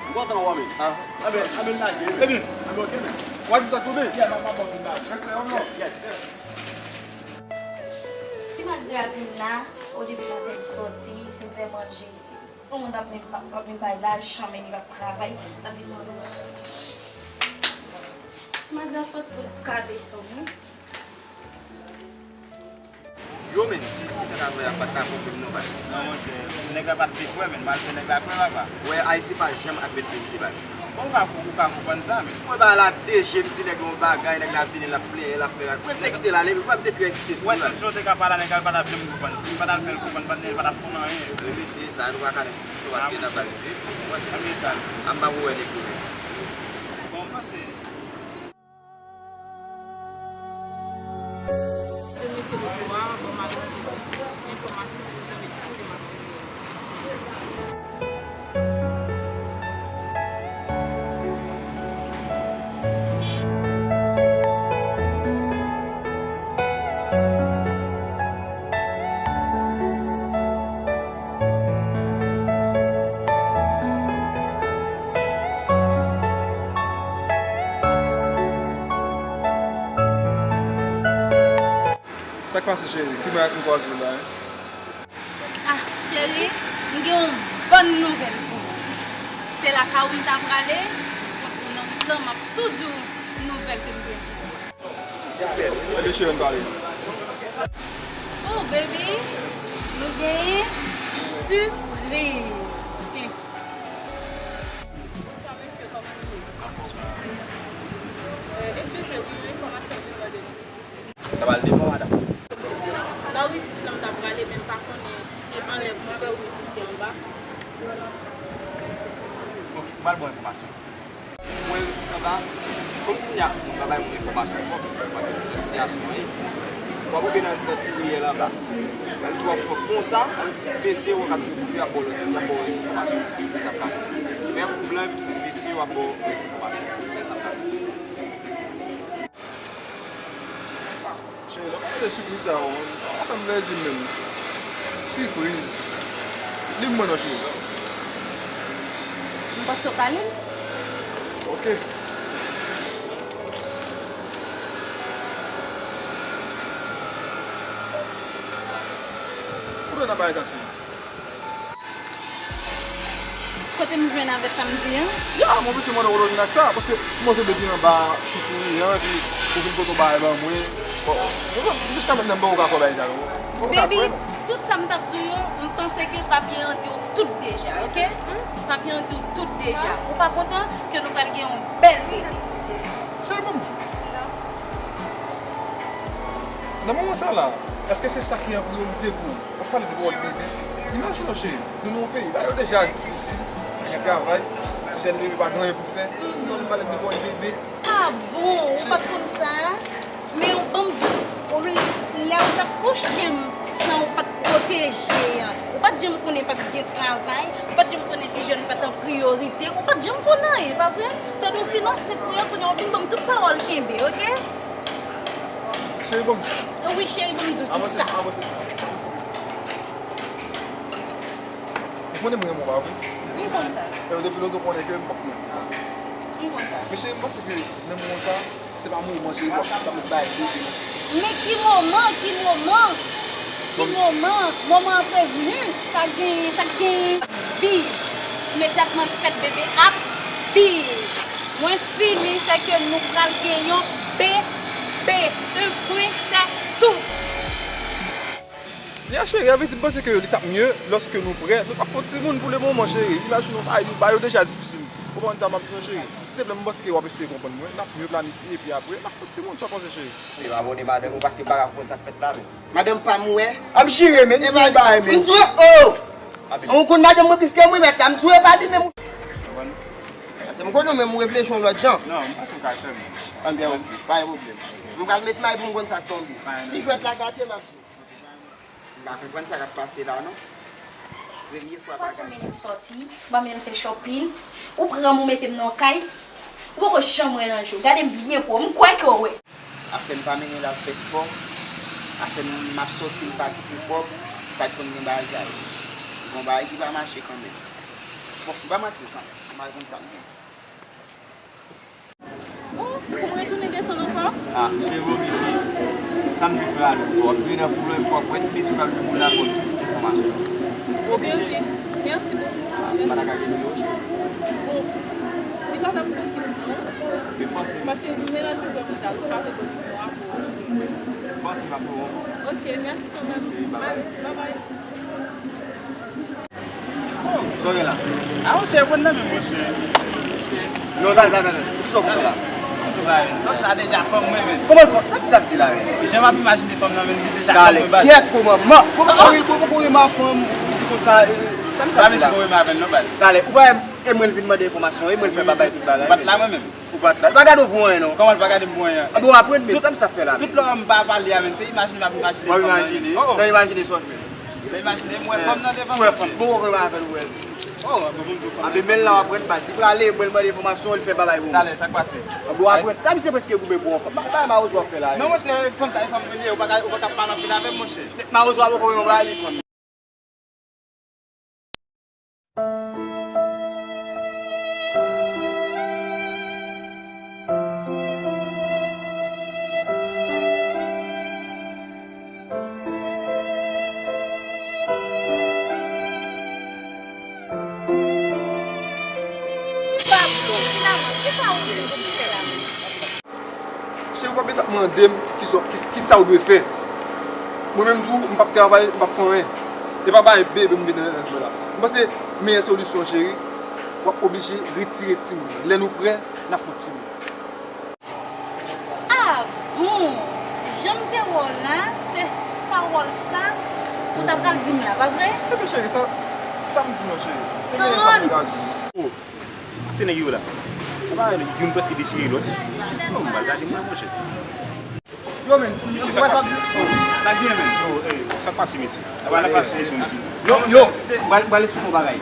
M kontan wè w, men. A. Anben, anben n lage, men. Ebyen. Anben, ok, men. W a di sa tou, men. Yeah, m ap, m ap, m ap lage. Yes, sir. Yes, sir. Si malgre a vin la, o depi maten m sòti, si m fè manje, si yon moun ap vin, ap, ap vin bay lajan, men li p ap travay, l ap vin mande m sou. Si malgre a sòti, pou l ka desann, wi. Yo, men, sa ki fè la vre a pa t ka pwoblèm non, baz. Non, monchè, nèg la pa t vle kwè, men, malgre nèg la kwè, papa. Wè, Ayisyen pa janm admèt verite, baz. Bon, ou ka, ou ka konprann sa, men. Mwen ba la de je, m di nèg yon bagay, nèg la vini, l ap plenyen, l ap fè rad. Mwen te kite l ale, wi, mwen te trè eksite sou li, baz. Wè, tout jan w te ka pale a nèg la, li pa t ap janm konprann. Si li pa t al fè l konprann, pa t, li pa t ap konn anyen. Wi, mesye, sa, nou pa ka nan diskisyon, paske n ap pale de, ou konprann? Anben sa. A m pa pou wè nèg yo, men. Bon, m panse. Mesye Loto a, bon, m al mande yon ti enfòmasyon pou mwen, men tou de m ap mande. Sa k pase, cheri? Ki bagay ak nou kwaze w la, en? Ah, cheri, m gen yon bòn nouvèl pou ou. Se lakay ou m ta prale, ou nan wout lan, m ap tou di w nouvèl ke m gen pou ou. Ebyen, cheri, ann pale. Oh, baby, nou genyen sipriz. Tyen. Bonswa, mesye, kòman nou ye? Euh, eskize, wi, yon enfòmasyon pou mande nou, silvouplè. Sa pral devan, madanm. Nan ri dis la, m ta prale, men m pa konnen si se anlè pou fè ou, si se anba. Pral bon enfòmasyon. Mwen, Sanba, kòm kounye a, m pa bay moun enfòmasyon twòp, paske pou jan sitiyasyon an ye, w ap rive nan, nan ti riyèl anba. Lè l twò fò konsa, ann ti mesye, w ap gade kote y ap ba w lòt, y ap ba w rès enfòmasyon. Se sa m ka di. Fè kou blan, epi tout ti mesye, w ap ba w rès enfòmasyon. Se sa m ka di. Cheri, lè w pa mete sipriz sa yo, w ap fè m plezi menm. Sipriz. Li mwen non, cheri. M panse w pa li. Ok. Kote w nan bagay sa, cheri? Kote m jwenn avèk sa m di an? Ya, mwen oblije mande w kote w vin ak sa, paske m wè w te depi anba, tou souriyan, epi ou vin pote yon bagay ban mwen. Bon, jiska mentnan m poko ka kwè bagay sa yo. M poko ka kwè. Baby, tout sa m t ap di w yo, m panse ke papye an di w tout deja, ok? Papye an di w tout deja. Ou pa kontan ke nou pral gen yon bèl bebe? Cheri, ban m di w. Nan moman sa la, èske se sa ki an priyorite pou ou? W ap pale de pawòl bebe. Imajine w, cheri, nou nan yon peyi, bagay yo deja difisil, pa gen travay, ti jèn bebe pa gen anyen pou fè. Ou vin pale m de pawòl bebe. Ah bon, ou pa t konn sa? Men ban m di w, lè ou t ap kouche m san ou pa t pwoteje an, ou pa t janm konnen pa t gen travay, ou pa t janm konnen ti jèn pa t an priyorite, ou pa t janm konnen anyen, pa vre? Tande w fin ansent mwen an, kounye a w vin ban m tout pawòl kenbe, ok? Cheri, ban m di w. Wi, cheri, ban m di w tout sa. Avanse, avanse, avanse. Ou konnen m renmen w, pa vre? M konn sa. E depi lontan ou konnen ke m p ap pran. M konn sa. Men cheri, m panse ke nan moman sa, se pa moman cheri pou w ap, ap bay bebe. Men ki moman, ki moman? Ki moman? Moman an prevni, sa genyen, sa genyen. Viv. Imedyatman l fèt, bebe ap viv. Mwen fini, se ke nou pral gen yon bebe. Un point, c'est tout. Ya cheri, anvi di m panse ke li t ap mye lòske nou prè. Nou t ap fè yon timoun pou le moman, cheri. Imajine w, bagay yo, bagay yo deja difisil. Ou konprann sa m ap di w, cheri? Silteplè, m panse ke w ap eseye konprann mwen. N ap mye planifye, epi apre, n ap fè yon timoun, sa w panse, cheri? Yo abòne madanm ou paske m pa ka konprann sa k fèt la, men. Madanm pa m, ou wè. Ap jire, men, di bagay, men. M di w, oh! Ou konn madanm mwen plis ke mwen, mèt la. M di w, e pa li menm. Paske m konnen w menm, ou reflechi yon lòt jan. Non, m panse w ka fè m. Anben, ok, pa gen pwoblèm. M pral met may pou m konn sa k tonbe. Si jwèt la gate, m ap jwe. M pa konprann sa k ap pase la, non. Premye fwa bagay sa. Ou pa janm mennen m sòti, ou pa mennen m fè shopping, ou pran m, ou mete m nan yon kay, ou poko janm wè nan je w. Gade m byen pwòp, m kwè ke w wè. Afè m pa mennen l al fè spò, afè m, m ap sòti, m pa kite kòb, pa t konn gen bagay sa yo. Gon bagay ki pa mache kanmenm. Bon, ban m antre kanmenm, m al konn sa m gen. Oh, pou m retounen desann ankò? Ah, cheri, oblije. Sa m di w fè a, w ap vire nan koulè, w ap wè ti mesye k ap jwe boul la pou l enfòmasyon. Oblije. Ok, ok. Mèsi bokou. Ah, m pa ta ka gen nimewo, cheri. Bon, li pa t ap posib, non. Men panse. Paske mennaj mwen vrèman jalou, m pa vle ban nimewo a pou ou. Panse m ap pran w. Ok, mèsi kanmenm. Ok, bye bye. Ale, bye bye. Sa w gen la? A, monchè, pran nan men m, monchè. Non, tande, tande, tande. Kisa w konn la? Monchè, ba, fanm sa deja fanm mwen, men. Kòman l fanm? Sa ki sa ap di la, men? Jan m ap imajine fanm nan, men, li deja fanm mwen, baz. Talè, kyèt kòman? Bon, bon, bon, bon, bon, renmen fanm, ou di konsa, e, sa ki sa ap di la? Pa vle di bon renmen avè l, non, baz. Talè, ou pa e mwen l vin mande enfòmasyon, e mwen l fè babay tout bagay. Ou pa t la, mwen menm. Ou pa t la. Li pa gade w pou anyen, non. Kòman li pa gade m pou anyen? A, bon, aprann, men sa m sa fè la, men. Tout lè m pa pale a, men, se imajine m ap imajine fanm nan, men. W ap imajine? Oh, oh. Nan imajine sa w jwenn? Nan imajine, m wè fanm nan devan m, wè fanm. Bon, w wè fanm. Oh, bon, m di w fanm. A, men, men la w aprann, baz. Li prale, mwen l mande enfòmasyon, li fè babay pou mwen. Talè, sa k pase? A, bon, w aprann. Sa misye prèske goumen pou w, fanm. Ba, ba, mawozo w ap fè la, men. Non, monchè, fanm sa, e fanm li ye, ou pa ka, ou pa ka pale anpil avè m, monchè. Men mawozo a poko wè yon bagay, li fanm. Pablo, finalman, kisa ou di pou m fè la menm? Cheri, ou pa bezwen ap mande m kisa, ki, kisa w dwe fè. Mwen menm, m di w, m p ap travay, m p ap fè anyen. E pa bay bebe m mete nan, nan men la. M panse meyè solisyon, cheri, w ap oblije retire timoun nan. Lè nou prè, n ap fè timoun. Ah bon! Jan m te wè w la, se pawòl sa ou ta pral di m la, pa vre? Ebyen, cheri, sa, sa m di w lan, cheri. Se meyè sa mwen ka di. Tann! Oh. Se nèg yo la. Ou pa wè youn prèske dechire lòt. Non, m pral gade mwen, monchè. Yo, men, mesye, sa k pase? Sa k gen, men? Yo, eh, sa k pase, mesye? Apa n ap fè diskisyon, mesye? Yo, yo, m pral, m pral esplike yon bagay.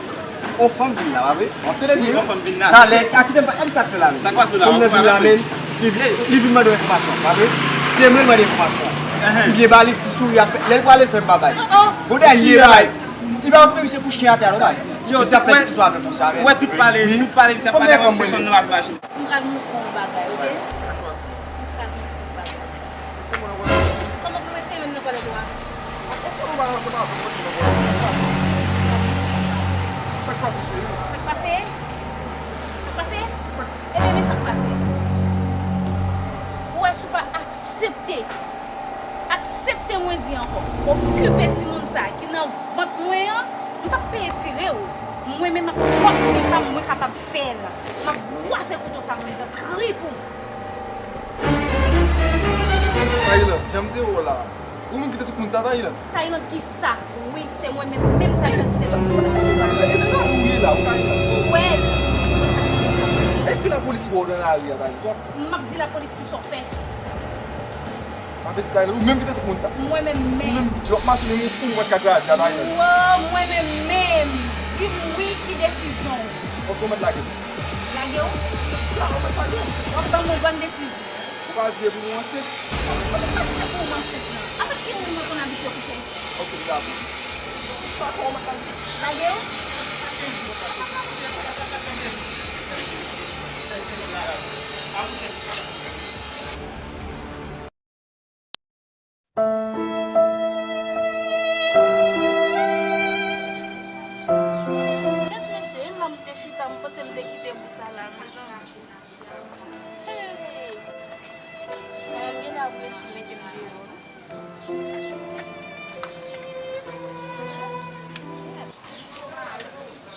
On fanm vin la, pa vre? W ap tande byen? On fanm vin la. Talè, a kite m pa, gade sa k fè la, men. Sa k pase la? Fanm nan vin la, men. Li vin, li vin mande yon enfòmasyon, pa vre? Se mwen mande enfòmasyon. Li byen ba li ti souri ap fè, lè l prale l fè m babay. Bon, dènye bagay. Li pa premye se pou chen atè a, non, baz. Yo, misye ap fè diskisyon avè m konsa, men. Wè, tout pale, tout pale, misye ap pale avè m, se fanm nan ap mache. M pral montre w yon bagay, oke? M pral montre w yon bagay. Kòman pou mete men m nan kòlèt ou a? Sa k pase, cheri? Sa k pase? Sa k pase? Ebyen, men sa k pase. Ou wè, si w pa aksepte, aksepte mwen di ankò, okipe timoun sa a ki nan vant mwen an, m p ap peye tire w. Mwen menm ak pwòp men pa m, mwen kapab fè l. M ap bwase kouto sa a anndan trip ou. Taylan, jan m te wè w la, ou menm ki te tout moun sa, Taylan? Taylan kisa? Wi, se mwen menm, menm Taylan ki te tout moun sa. Taylan, e nan lari w ye la, ou Taylan? Ou wè? E si lapolis wè w nan lari a, Taylan, sa w ap fè? M ap di lapolis kisa w fè. Pa vle si Taylan, ou menm ki te tout moun sa. Mwen menm menm. Ou menm, lòt machin, menm yon foul ou pa t ka kraze a, Taylan. Wo, mwen menm menm. Di m wi, ki desizyon w? Ok, ou mèt lage m. Lage w? La, ou mèt lage m. W ap ban m yon bòn desizyon. Ou pa di se pou mwen ansent? Ou pa di se pou mwen ansent, non. Avèk ki moun mwen konn abitye kouche? Ok, m dakò. M dakò, ou mèt lage m. Lage w? Kèt mesye, la m te chita, m panse m te kite bous sa la, men. Hey! Mwen menm gen la pou mesi mete m deyò.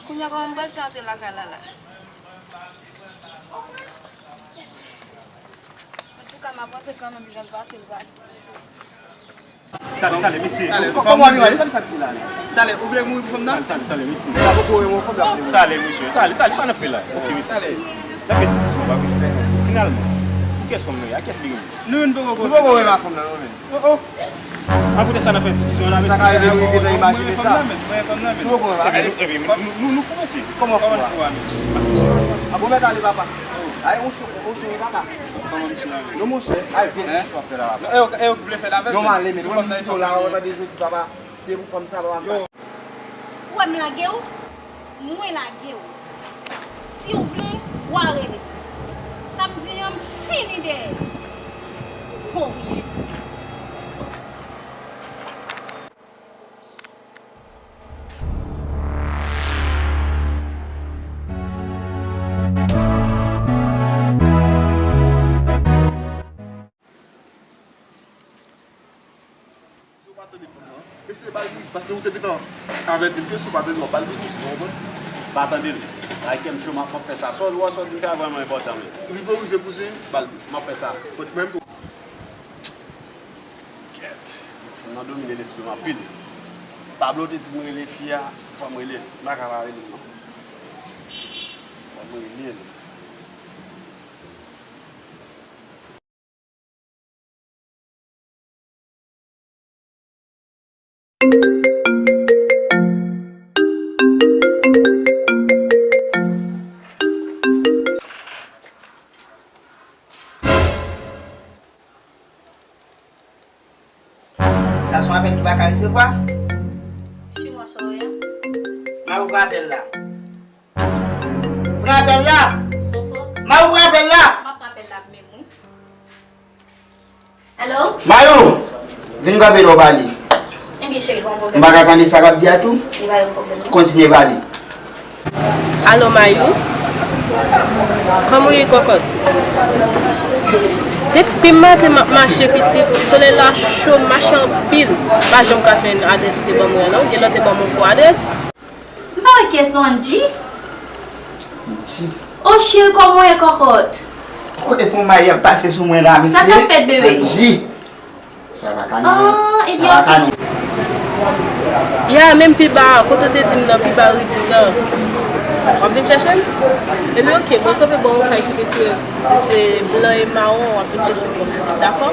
Kounye a kòman m pral fè antre lakay la la? Antouka, m ap antre kanmenm, jan l pase, l pase. Talè, talè, mesye. Talè, kòman w ap rive? Sa m sa di la? Talè, ou vle mouri pou fanm nan? Talè, talè, talè, mesye. Nèg la poko renmen yon fanm, l ap vle mouri. Talè, mesye. Talè, talè, sa n ap fè la? Ok, mesye. Talè. N ap fè diskisyon, pa vre? Finalman, pou kiyès fanm nan ye? A kiyès li renmen? Nou youn poko konn. Nou poko renmen fanm nan, non, men. Oh, oh. An poutèt sa n ap fè diskisyon la, mesye. Sa ka rive nou gentan imajine sa. Mwen fanm nan, men. Mwen fanm nan, men. Nou poko renmen. Ebyen, nou, ebyen, nou, nou, nou fou, mesye. Kòman fou a? Kòman fou a, mesye? A bon, mèt ale, papa. Ay, on cho, on cho, papa. Kòman misye la, men? Non, monchè, ay, vin diskisyon w ap fè la, papa. E yo, e yo k vle fè l avè l, men. Yon male, men. Ti fanm nan e fòk. Ou la, ou pa de jodi, papa. Se pou fanm sa, papa. Yo. Ou wè m lage w? Mwen lage w. Si w vle, w a rele. Sa m di an, m fini dèyè. Voryen. Si w pa tande fanm nan, eseye ba l briv, paske ou te gentan avèti l ke si w pa tande, w ap ba l briv tou, ou konprann? Pa tande l. Ay, kè m cho, m ap, m ap fè sa. Sa w wè, sa w di m fè a vrèman enpòtan, wi. Rive w rive, kouzen, ba l briv. M ap fè sa. Mwen menm tou. Kèt. Fanm nan domine lespri m anpil. Pablo te di m rele fi a, fò m rele l. M pa ka pa rele l, non. Fò m rele l. Sa se yon apèl ki pa ka resevwa. Swiv mwen, Soraya. Mari w pran apèl la. Pran apèl la! Sofòk. Mari w pran apèl la! M ap pran apèl la menm, wi. Alo? Mari w! Vin kanpe la w pale. Ebyen, cheri, pa yon pwoblèm. M pa ka tande sa k ap di a tou? Li pa yon pwoblèm, non. Kontinye pale. Alo, Mayou? Kòman w ye, kòkòt? Depi maten m ap mache, pitit. Solèy la cho, m mache anpil. M pa janm ka jwenn adrès ou te ban mwen an, non. Genlè w te ban mwen fo adrès. M pa wè kiyès non, Angie? Angie. O cheri, kòman w ye, kòkòt? Kote pou Mari ap pase sou mwen la, mesye? Sa k ap fèt, bebe? Angie. Sa pa ka non. Ah, ebyen, ok. Ya, menm pi ba, kote w te di m nan, pi ba ridis lan. W ap vin chèche m? Ebyen, oke, mwen kanpe bò yon kay ki piti, e, blan e mawon, w ap vin chèche m pou m. Dakò?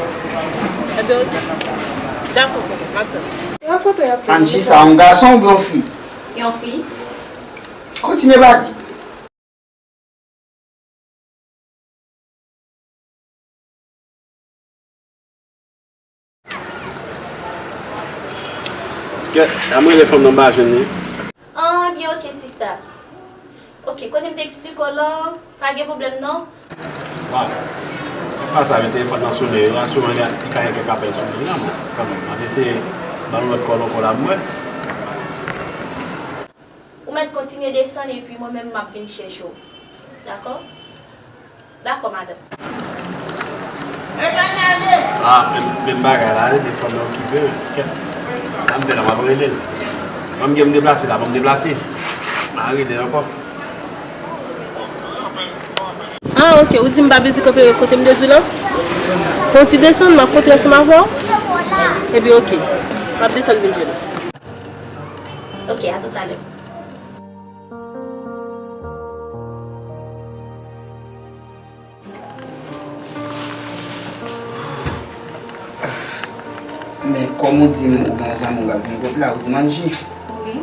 Ebyen, oke. Dakò, kòman, m ap tann. Yon foto y ap fè. Angie, sa yon gason oubyen yon fi? Yon fi. Kontinye pale. Kèt, a m rele fanm nan m pa jwenn li. Ah, byen, oke, sista. Oke, kote m te eksplike w lan, pa gen pwoblèm non. Waw. Pa sa, men telefòn nan sonnen, yo asire gen, gen kèk apèl sou liy lan, bon, kanmenm. M ap eseye ban nou lòt kòl ankò la pou mwen. Ou mèt kontinye desann epi mwen menm m ap vin chèche w. Dakò? Dakò, madanm. Ah, men, men bagay la, telefòn nan okipe, kèt. Sa m fè la, m ap rele l. Ban m gen m deplase la, ban m deplase. M a rele l ankò. Ah, oke, ou di m pa bezwen kanpe kote m te di w lan? Fè yon ti desann, m ap kontre ansanm avè w. Epi oke, m ap desann vin jwenn ou. Oke, a toutalè. Men kòm ou di m ou gen yon zanmi w ap vin kot la, ou di m Angie? Wi.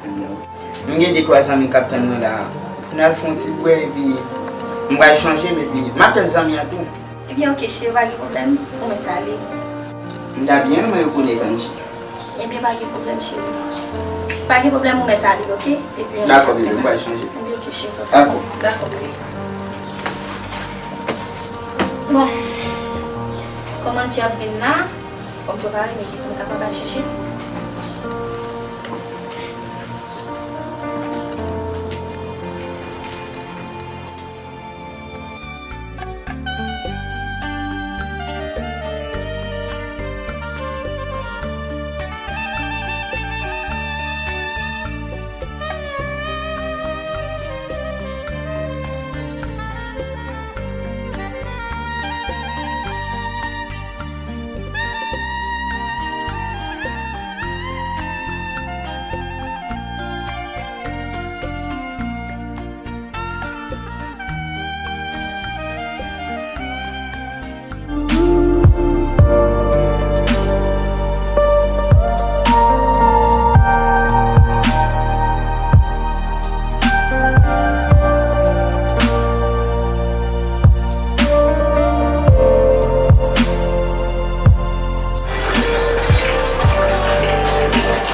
Ebyen, oke. M gen de twa zanmi k ap tann mwen la pou n al fè yon ti bwè, epi m pral chanje m, epi m ap tann zanmi an tou. Ebyen, oke, cheri, pa gen pwoblèm, ou mèt ale. M ta byen renmen rekonèt Angie. Ebyen, pa gen pwoblèm, cheri. Pa gen pwoblèm, ou mèt ale, oke? Epi, dakò, bebe, m pral chanje. Ebyen, oke, cheri. Dakò. Dakò, bebe. Bon. Kòm Angie ap vin la, fò m prepare m epi pou m kapab al chèche l.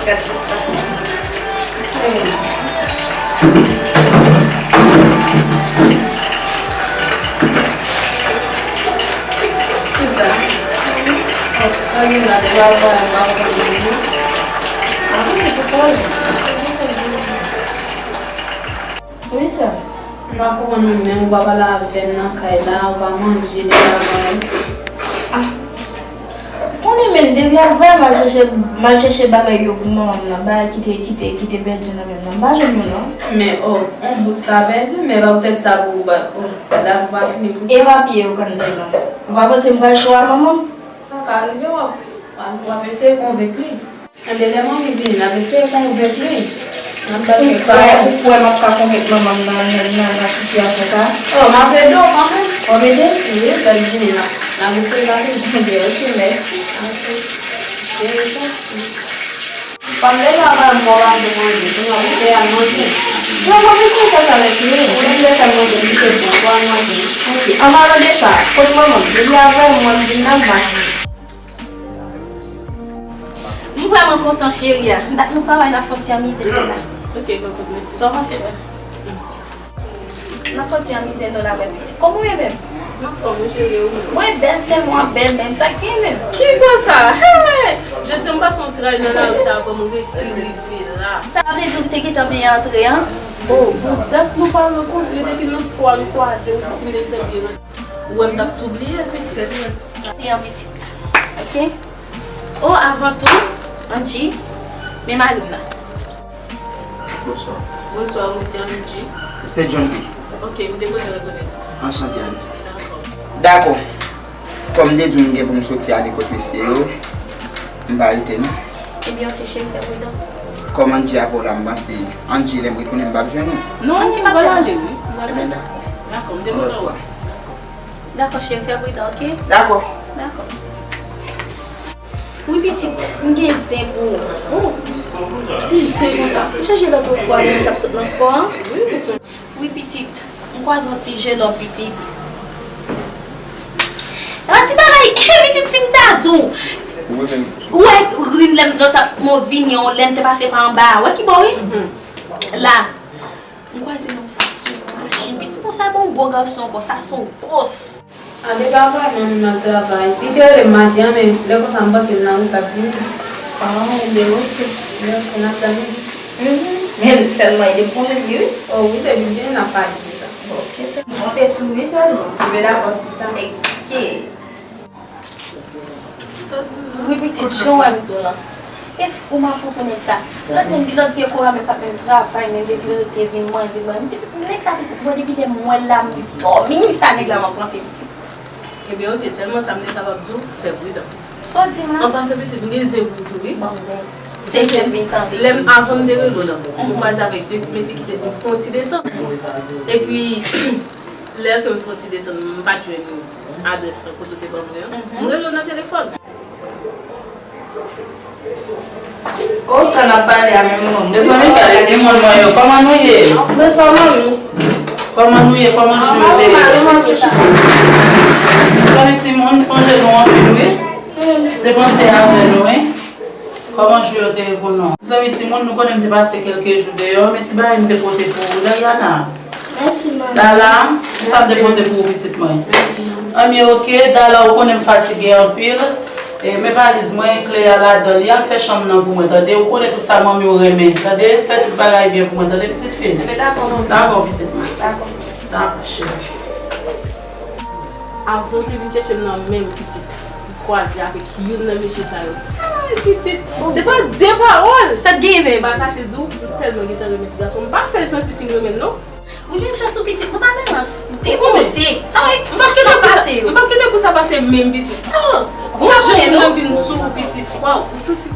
Gad sista. Sista. Oh, pa gen la, depi avan, m pa konprann li. Ah, men se pou kòl. Wi, sè. M pa konprann ou menm, ou pa pale avè m nan kay la, ou pa manje depi avan. Ah. Konnen menm, depi avan, m al chèche, m al chèche bagay yo pou manman m nan, bagay ki te, ki te, ki te pèdi nan men m nan. M pa jwenn yo, non. Men, oh, yon bous ka pèdi, men pa poutèt sa pou, pou, pou lavi pa fini pou sa. E papye yo, kanntè non. Ou pa panse m pral cho a manman m? Sa ka rive, w ap, w ap eseye konvenk li. Ebyen, lè manmi vini, n ap eseye konvenk li. N ap ba l kèk pawòl. Ou kwè m ap ka konvenk manman m nan, nan, nan, nan sitiyasyon sa a? Oh, m ap ede w kanmenm. W ap ede m? Wi, lè l vini, n ap, n ap eseye gade l. Ebyen, oke, mèsi. Oke. Espere sa. Kòm deja w pa janm manje, kounye a w eseye al manje. Non, m ap eseye fè sa lè fini. Ou menm lè fè manje, m kite l pou ou, pou al manje. Oke. An palan de sa, kot manman m? Depi avè w, mwen m vin nan, m pa jwenn. M vrèman kontan, cheri a. Dat nou pa wè, n ap fè yon ti anmize nou la. Ok, tonton, mèsi. Sa w panse, frè? N ap fè yon ti anmize nou la, wè, pitit. Kòman w ye menm? M anfòm, wi, cheri, ou menm? Mwen bèl, sèl mwen bèl menm. Sa k gen menm? Ki bò sa? Hey! Jodi a m pase yon tray nan lari sa a, vrèman, m resi rive la. Sa vle di w te gentan byen antre, an? Oh, bon, dat nou pa rankontre, depi nan spò a nou kwaze, ou di si m te gentan byen antre. Ou wè m t ap tou bliye l, pitit. Se yon pitit. Ok? Oh, avan tou, Angie, men mari m nan. Bonswa. Bonswa, mwen se Angie. Se John Lee. Ok, m te konnen rekonèt ou. Anchante, Angie. Dakò. Dakò. Kòm m te di w, m gen pou m soti ale kot mesye yo, m pa rete non. Ebyen, ok, cheri, fè pridan. Kòm Angie ap wè w la, m panse Angie, lè m retounen, m p ap jwenn ou. Non, Angie pa pral ale, wi. Ebyen, dakò. Dakò, m te kontan wè w. Dakò, cheri, fè pridan, oke? Dakò. Dakò. Wi, pitit, m gen zen pou ou. Oh, ki zen konsa? Ou chanje lòt fwa lè nou t ap sot nan spò a? Wi, pitit. Wi, pitit, m kwaze yon ti jenòm, pitit. Yon ti bagay, pitit, si m ta di w. Ou wè ri m lè m lòt ap, mwen vini yon lè m te pase pa anba a. Wè ki bò, wi? La. M kwaze nonm sa sou machin. Pitit, pou sa bon gwo gason ankò, sa se yon gwòs. A, depi apre manmi m al travay, li te rele m maten an, men lè konsa m panse l nan wout l ap vini. A, ebyen, oke. Ebyen, oke, n ap tann li. Mhm. Men sèlman, e depi w konnen li, wi. O, wi, depi l vini, n ap pale de sa. Bon, oke, se. M konte sou wi sèlman. Ebyen, dakò, sista. Oke. Wi, pitit, jan w wè m di w lan. E fou m a fou pou nèg sa. Lòt nèg, lòt vye kora menm pa t menm travay, men depi l rete vin manyen, vin manyen. Pitit, nèg sa, pitit, bon, depi lè m wè l la, m dòmi, sa nèg la m ap panse, pitit. Ebyen, oke, sèlman sa m te kapab di w, fè pridan. Sa w di m lan? An pasan, pitit, m gen zen pou w tou, wi. Ban m zen. Se zen m vin tande. Lè m, avan m te rele w lan, m kwaze avèk de ti mesye ki te di m fè yon ti desann. Epi, lè ke m fè yon ti desann, m pa t jwenn adrès lan kote w te ban mwen an. M rele w nan telefòn. O, tan n ap pale a menm non. Mezanmi, gade timoun mwen yo. Kòman nou ye? Bonswa, manmi. Kòman nou ye? Kòman jou yo te ye? Mezanmi, timoun, sonje nou anpil, wi. Te panse avè nou, wi. Kòman jou yo te ye pou nou? Mezanmi, timoun, nou konnen m te pase kèlke jou deyò, men ti bagay m te pote pou ou. Dariana. Mèsi, manmi. Dala, sa m te pote pou ou, pitit mwen. Mèsi, manmi. Anmye, oke, Dala, ou konnen m fatige anpil. E, men valiz mwen, kle a ladan li, al fè chanm nan pou mwen, tande? Ou konnen tout sa manmi w renmen, tande? Fè tout bagay byen pou mwen, tande, pitit fi m? Enben, dakò, manmi. Dakò, pitit mwen. Dakò. Dakò, cheri. Avan w te vin chèche m nan menm, pitit, m kwaze avèk youn nan mesye sa yo. Ay, pitit, se pa de pawòl! Sa k genyen menm? M pa kache di w, m tèlman gentan renmen ti gason. M pa fè l santi si m renmen l, non. Ou jwenn chans ou, pitit, ou pa nan rans. Depoze. Sa w wè, m p ap kite kou sa pase yo. M p ap kite kou sa pase menm, pitit. Oh, ou pa konnen, non? Jan m vin sou ou, pitit. Waw, ou santi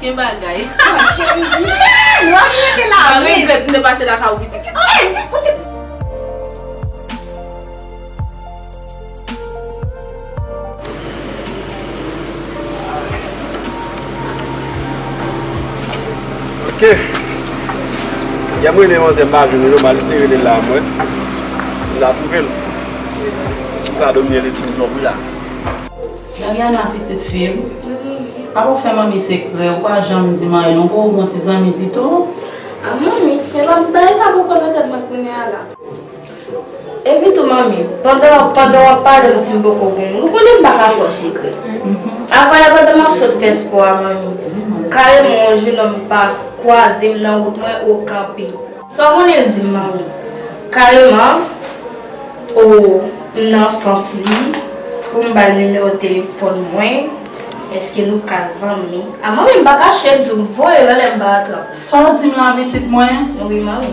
gen bagay. Ah, cheri, di, eh, nou ap rete la, wi. M pa regrèt m te pase lakay ou, pitit. Pitit, eh, ou te Ok. Yè m rele manzè m pa jwenn li non, m al eseye rele l la mwen. Si m ta twouve l. Sa domine lespri m twòp wi la. Dariana, pitit fi m. Papa w fè manmi sekrè, ou pa janm di m anyen non, pou ou bon ti zanmi ditou. A manmi, men bagay sa poko nan tèt mwen kounye a la. Epi tou manmi, pandan, pandan w ap pale m di m poko bon moun, ou konnen m pa ka fè w sekrè. Avan yè pandan m ap sot fè spò a manmi, kareman yon jenòm pas kwaze m nan wout mwen, ou kanpe. Sa w konnen l di m manmi? Kareman, o, m nan sans li, pou m ba l nimewo telefòn mwen, èske nou ka zanmi? A manmi, m pa kache di w, m voye l anlè m pa antre. Sa w di m la pitit mwen? Wi manmi.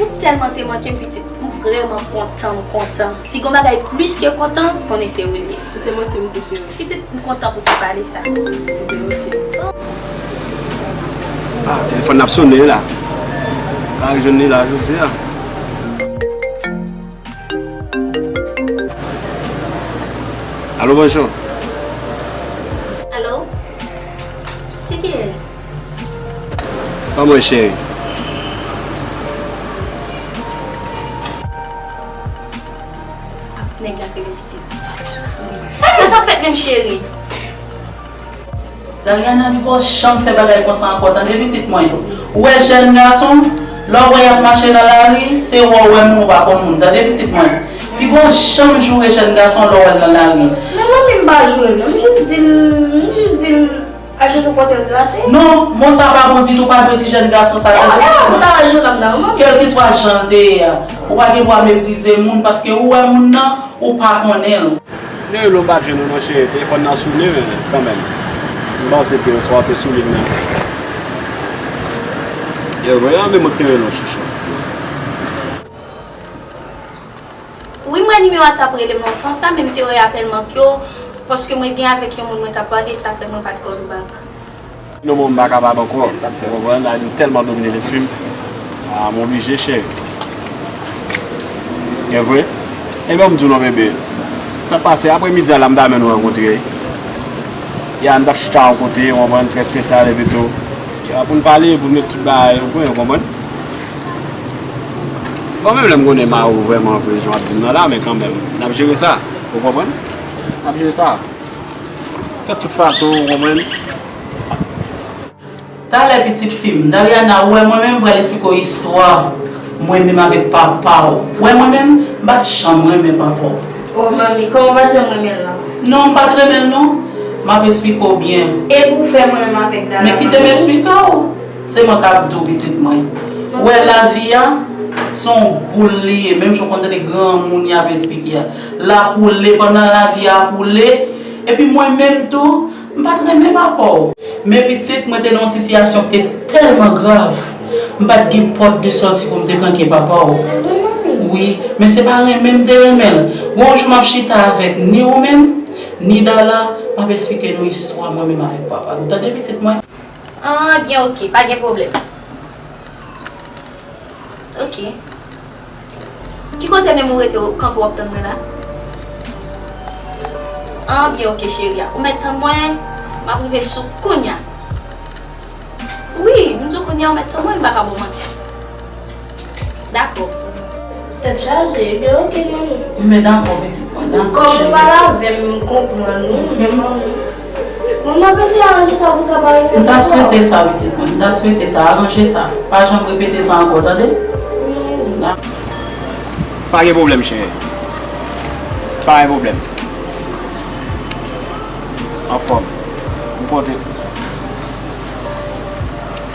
Ou tèlman te manke m pitit, m vrèman kontan, m kontan. Si gon bagay plis ke kontan, konnen se ou l ye. Ou te manke m tou cheri. Pitit, m kontan pou ti pale sa. Ebyen, oke. Ah, telefòn n ap sonnen la. Pa jwenn li la jodi a. Alo, bonjou. Alo? Se kiyès? Kòman w ye cheri? Ah, nèg la k rele pitit. Sa k ap fèt menm cheri? Dariana, li poko janm fè bagay konsa ankò, tande pitit mwen. Ou wè jèn gason, lè w wè y ap mache nan lari, se wè w wè moun ou pa konn moun, tande pitit mwen. Li poko janm joure jèn gason lè w wè l nan lari. Non, manmi, m pa joure l, non, m jis di l, m jis di l al chèche yon kote l grate. Non, mo sa pa bon ditou, ou pa dwe di jèn gason sa, tande pitit mwen. Kèlkeswa jan l te ye a, ou pa gen dwa meprize moun, paske ou wè moun nan, ou pa konnen l. Te rele w m pa t jwenn ou non cheri, telefòn nan sonnen kanmenm. M panse ke oswa w te sou liy nan. Yo, mwen an menm mwen k te rele w chouchou. Wi, m wè nimewo a t ap rele m lontan sa, men m te wè apèl manke w. Paske mwen gen avèk yon moun mwen t ap pale, sa fè mwen pa t call ou back. Non, bon, m pa kapab ankò. Ou konprann? Li tèlman domine lespri m. Ah, m oblije, cheri. E vre? Ebyen, m di w non, bebe. Sa pase, aprè midi a la, m ta renmen nou rankontre. Ya, n t ap chita yon kote, ou konprann, trè espesyal, epi tou. Ya, pou n pale, pou n met tout bagay o pwen, ou konprann? Bon, menm lè m konnen mari w vrèman vre, jan w ap di m nan la, men kanmenm, n ap jere sa, ou konprann? N ap jere sa. Fè tout fason, ou konprann? Talè, pitit fi m, Dariana, ou wè mwen menm, m pral esplike w istwa mwen menm avèk papa w. Ou wè mwen menm, m pa t janm renmen papa w. O manmi, kòman w pa t janm renmen l lan? Non, m pa t renmen l non. M ap esplike w byen. E pou w fè mwen menm avèk Dara? Men kite m esplike w. Se mwen k ap di w, pitit mwen. Ou wè lavi a, se yon boul li ye, menm jan w konn tande granmoun y ap esplike a. L ap woule, pandan lavi a ap woule, epi mwen menm tou, m pa t renmen papa w. Men pitit, mwen te nan yon sitiyasyon ki te tèlman grav, m pa t gen pòt de sòti pou m te flanke papa w. Wi, men se pa renmen m te renmen l. Gon jou m ap chita avèk ni ou menm, ni Dala, m ap esplike nou istwa mwen menm avèk papa nou. Tande pitit mwen? An, byen, oke, pa gen pwoblèm. Oke. Ki kote menm ou rete, ou kanpe, w ap tann mwen la? An, byen, oke, cheri a. Ou mèt tann mwen, m ap rive sou kounya. Wi, m di w kounya, ou mèt tann mwen, m pa ka ba w manti. Dakò. Tèt chaje, ebyen oke, manmi. Men dakò, pitit mwen, dakò, cheri. Kòm ou pale avè m, m konprann ou, men manmi. Bon, m ap eseye aranje sa pou sa pa refèt ankò. M ta swete sa, pitit mwen, m ta swete sa, aranje sa. Pa janm repete sa ankò, tande? Wi. Pa gen pwoblèm, cheri. Pa gen pwoblèm. Anfòm. M konte.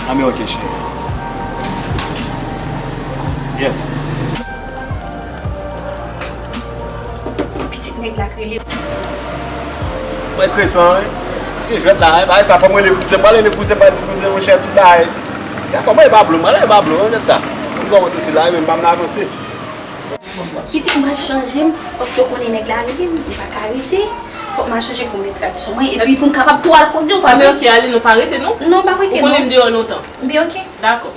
Anben, oke, cheri. Yes. Pitit nèg la k rele. Mwen kresan, wi. Li jwèt la, wi. Bagay sa, fò m rele kouzen. M pa rele kouzen, m pa di kouzen, monchè, tout bagay. Fò m rele Pablo, m rele Pablo, wi, nèt sa. M konprann osi la, wi, men m pa m avanse. Pitit, m pral chanje m, paske w konnen nèg la rele m, m pa ka rete. Fòk m al chanje pou m met rad sou mwen, epi pou m kapab tou al kondi, ou pa vre? Anben, oke, ale non, pa rete non. Non, m p ap rete non. Ou konnen m deyò lontan. Anben, oke. Dakò.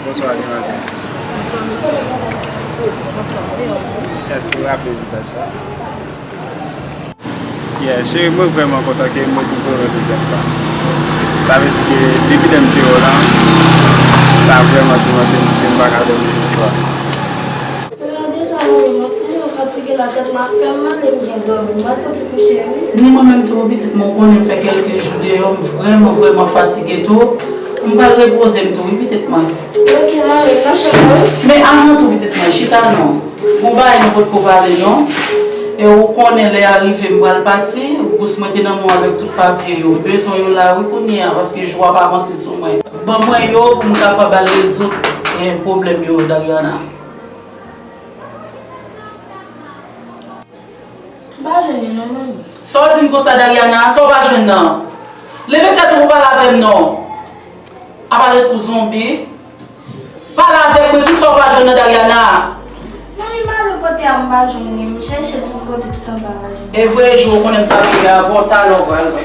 Bonswa, demwazèl. Bonswa, mesye. Anfòm, e ou? Èske w raple vizaj sa? Yeah, cheri, mwen vrèman kontan ke m retwouve w yon dezyèm fwa. Sa vle di ke depi lè m te wè w la, sa vrèman toumante m, ke m pa ka dòmi yon swa. Gade sa, manmi, m ap sonje m fatige la, tèt m ap fè m mal e m gen dòmi. M pral fè yon ti kouche, wi. Ni mwen menm tou, pitit mwen, ou konnen m fè kèlke jou deyò, m vrèman, vrèman fatige tou. M pral repoze m tou, wi, pitit mwen. Ok, manmi, m nan chanm mwen. Men avan tou, pitit mwen, chita non. Gon bagay nou potko pale non. E ou konnen lè a rive m pral pati, bous mwen te nan men w avèk tout papye yo. M bezwen yo la wi kounye a, paske jou a ap avanse sou mwen. Ban mwen yo pou m kapab al rezoud, eh, pwoblèm yo, Dariana. M pa jwenn li non, manmi. Sa w di m konsa, Dariana? Sa w pa jwenn nan? Leve tèt ou pou pale avè m non. A pale kou zonbi. Pale avèk mwen, kisa w pa jwenn nan Dariana? Manmi, m ale kote a, m pa jwenn li. M chèche l tout kote, tout anba, m pa jwenn li. E vre, jou ou konnen m t ap jwe avè w, talè w pral wè.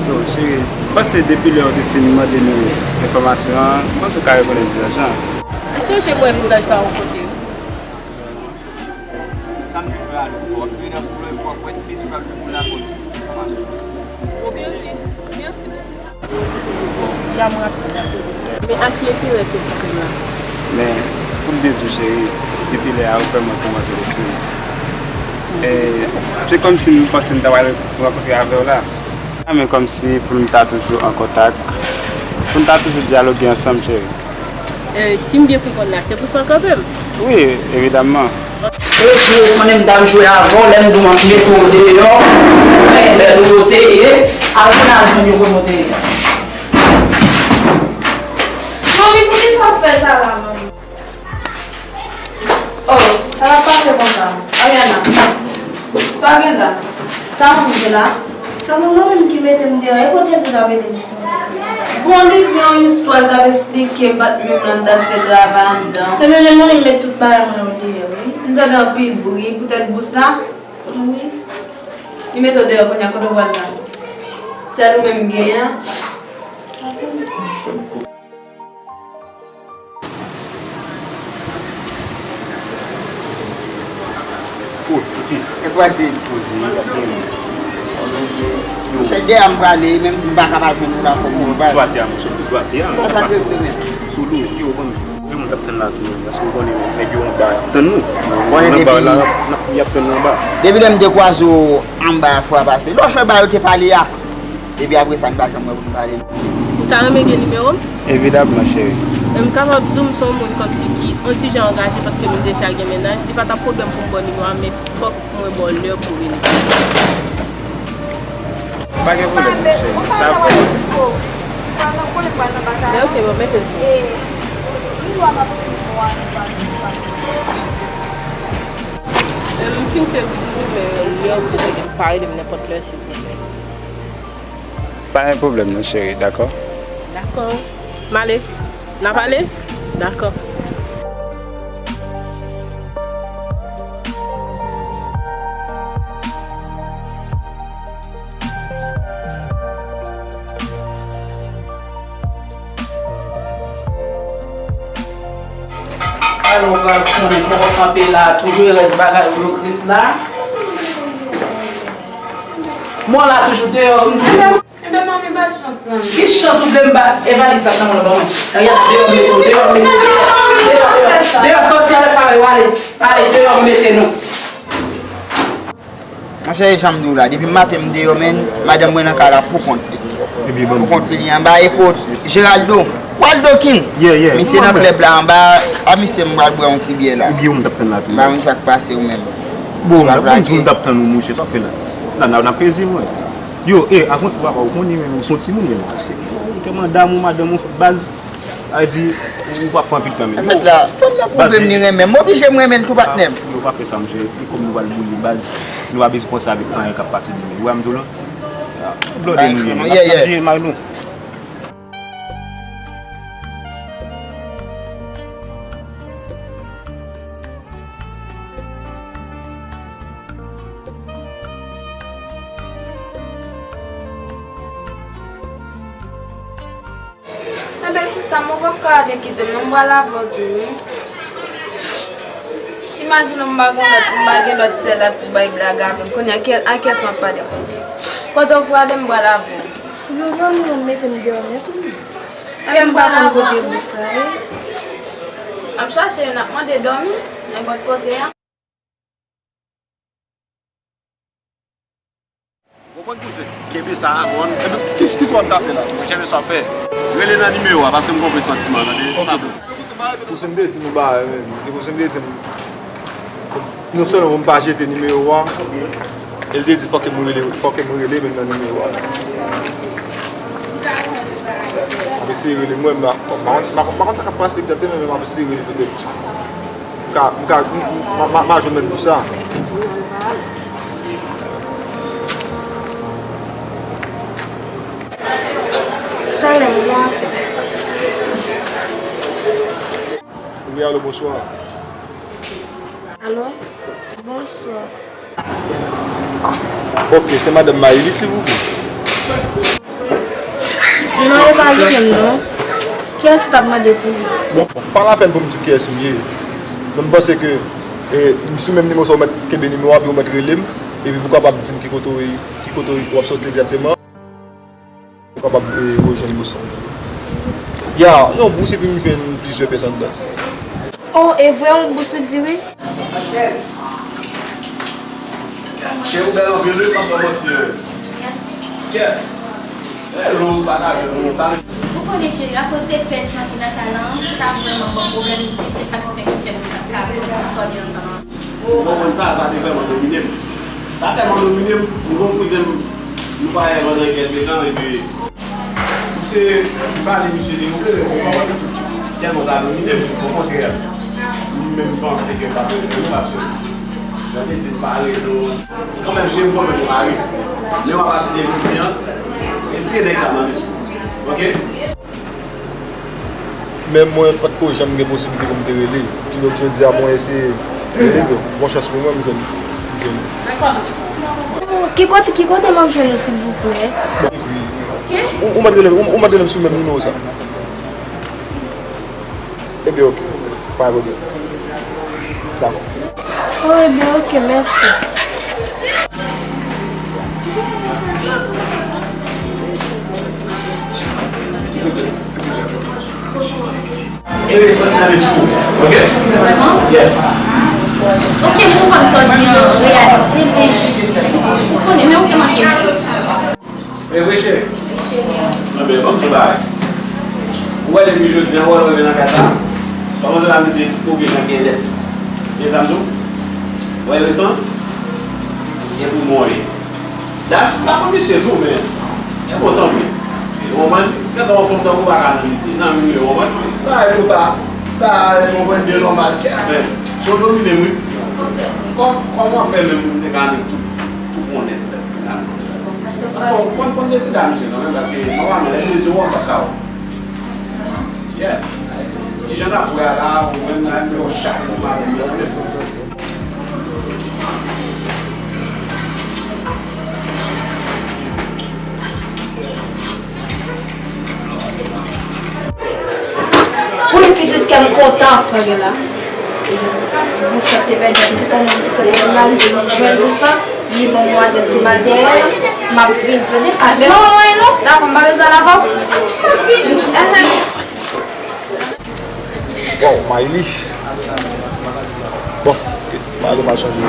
So, cheri, m panse depi lè w te fin mande nou enfòmasyon an, m panse w ka rekonèt vizaj lan. M sonje m wè vizaj sa yon kote. Sa m di frè a, w ap rive nan pwoblèm, w ap wè ti mesye pral jwenn moun la pou enfòmasyon. Ok, ok. Mèsi bokou. Bon, la m raple. Men a ki enterè ke w kanpe la? Men, pou m byen di w, cheri, depi lè a, ou vrèman toumante lespri m. E, se kòmsi m panse m ta pral rankontre avè w la. A, men kòmsi pou n ta toujou an kontak, pou n ta toujou dyaloge ansanm, cheri. Eh, si m byen konprann la, se pou sa w kanpe m? Wi, evidaman. E pou ou konnen m t ap jwe avè w, lè m di w m ap mete w deyò, bèl ou te ye, al vin al jwenn yo kote w te ye. Manmi, poukisa w fè sa la, manmi? Oh, sa pa pase konsa. Ariana, sa gen la? Sa manmi gen la? Sa manman menm ki mete m deyò, e kote l sot ap mete m? Bon, li di yon istwa, l t ap esplike, m pa t menm la, m t ap fè travay anndan. Ebyen, men manmi met tout bagay mwen yo deyò, wi. M tande anpil bri, poutèt bous la? Wi. Li mete w deyò, kounye a, kote w pral la? Sèl ou menm genyen an? Fè dèyè m prale, menm si m pa ka pa jwenn ou la, fòk mwen baz. Sa, sa k regle menm. Depi lè m te kwaze w anba a fwa pase, lè w fè ba yo te pale a. Epi apre sa, n pa janm wè pou n pale. Ou ta renmen gen nimewo m? Evidamman, cheri. Men m kapab di w m se yon moun kòmsi ki yon ti jan angaje paske m deja gen mennaj. Li pa t ap pwoblèm pou m ba w nimewo a, men fòk mwen ba w lè pou w rele. Pa gen pwoblèm, cheri. Sa bon. Men ok, bon, mete l pou mwen. Men m fin sèvi pou ou, men lè ou vle, pa rele m nenpòt lè, silvouplè. Pa gen pwoblèm non, cheri, dakò? Dakò. M ale? N a pale? Dakò. Alò, w pral konnen poko kanpe la, toujou e rès bagay ou yo k ret la. Mwen la toujou deyò, wi. Enben, manmi, ba chans lan. Ki chans ou vle m ba? E valiz la nan men w, ban mwen. Ariana, deyò m mete w, deyò m mete w. Deyò, deyò, deyò, sòti avèk pare w, ale. Ale, deyò m mete nou. Monchè, e jan m di w la, depi maten m deyò, men madanm mwen nan kay la pou kont li. Pou kont li, li anba e kot Geraldo. Waldo King. Misye nan klèb la anba, a misye m pral bwè yon ti byè la. M pa konn sa k pase ou menm. Bon, m t ap tann ou, monchè, sa w fè la? La, n ap peze mwen. Yo, e, avan tou, papa, ou konnen, men, ou se yon timoun, men, paske ou tèlman damou madanm ou, baz, sa vle di, ou pa fè anpil tan, men. Mèt la, fanm nan pwouve m li renmen m, m oblije m renmen l tou, patnè m. Yo, pa fè sa, monchè, e kòm nou pral boule, baz, nou pa bezwen panse avèk anyen k ap pase demen. Ou wè m di w la? Blòdè nou ye, men, n ap chanje mari nou. Enben, sista, mwen p ap ka rete kite m non, m pral avè w tou, wi. Imajine w, m pa gen lòt, m pa gen lòt sè la pou bay blag avè m. Kounye a, kiyès, a kiyès m ap pale kounye a? Kote w prale, m pral avè w. Yo, zanmi w mete m deyò nèt, wi. Enben, m pa konn kote bous la ye. M ap chache yo, n ap mande dòmi, nenpòt kote a. Ou konprann kouzen, kenbe sa a bon. Epi, kis, kisa w ap ta fè la? Monchè, men sa w fè. Rele nan nimewo a, paske m gon presantiman, tande. Ok. Kouzen m te di m yon bagay, men. Kouzen m te di m, non sèlman pou m pa jete nimewo a, e l te di fòk m rele, fòk m rele menm nan nimewo a. M ap eseye rele mwen, m pa, m pa, m pa, m pa konn sa k ap pase egzakteman, men m ap eseye rele petèt. M ka, m ka, m, m, m, m a jwenn menm pou sa. Talè, m ap. Wi, alo, bonswa. Alo, bonswa. Ok, se madanm Maëlie, silvouplè? Non, e pa li menm, non. Kiyès ki t ap mande pou li? Bon, pa lapèn pou m di w kiyès m ye. Men m panse ke, e, sou menm nimewo sa, ou mèt kenbe nimewo a, epi ou mèt rele m, epi pou w kapab di m ki kote w, ki kote w ap soti egzakteman. Ou kapab, e, rejwenn bous lan. Ya, yon bous epi m jwenn plizyè pyès anndan. Oh, e vre yon bous ou di wi? Cheri, ou bèl anpil wi, m p ap ba w manti. Kè. Hello, pa ta jwenn nou, sa. Konnen cheri, akoz de pès nan ki nan kay la, sa vrèman ban m pwoblèm, epi se sa k fè ke kè m pa ka ankò li ansanm. Ou konprann sa, sa te vrèman domine m. Sa tèlman domine m, m gon kouzen m, nou pa wè pandan kèlke tan, epi misye pale, misye te moute, ou konprann? Tèlman sa domine m, okontrè, m menm panse ke m pa t rele nou, paske jan te di m pa rele nou. Kanmenm, je m konprann ou pa rele. Men w ap asite jodi a, retire nèg sa nan lespri w. Oke? Men mwen pa t ko janm gen posiblite pou m te rele. Kidonk jodi a mwen eseye rele, bon, bon chans pou mwen, m jwenn, m jwenn. Ki kote, ki kote m ap jwenn ou, silvouplè? Ou, ou mèt rele, ou, ou mèt rele m sou menm nimewo sa. Ebyen, oke. Pa gen pwoblèm. Dakò. Oh, ebyen, oke, mèsi. Rele sa nan lespri w, oke? Vrèman? Yes. Oke, m konprann sa w di an reyalite, men jis, ou konnen, men ou te manke m. E vre, cheri? Wi, cheri. Anben, ban m di w bagay. Ou wè depi jodi a, ou wè lè w rive nan kay sa, pa panse pa misye twouve jan gen dèt. Gen sa m di w? Ou wè resan? E pou mwen ye. Dat, m pa konn misye tou, men e bon sanble. Ou konprann? Gade yon fanm tankou w pa ka nan misye, nan misye, ou konprann? Ti bagay konsa, ti bagay, ou konprann, byen nòmal, kè, men, se w domine m, wi. Kòm, kòman fè menm pou m te ka annik tout, tout konnen? Fò, fò, fò n deside a misye kanmenm, paske nòmalman, lè m bezwen w, m pa ka wè w. Yeah. Ti jan n ap wè a la, ou menm la, m yon chat, ou pa menm lè w vle. Pou yon pitit kè m kontan. Sa gen la? Bouch la te bèl, pitit an, bouch la te bèl, mari de m jwenn bouch la, li ban mwen adrès li, m al dèyè l, m ap vin, tande? Ase non, non, non, non, dakò, m pa bezwen al avè w. Wow, Mayli. Bon, malè pa chanje.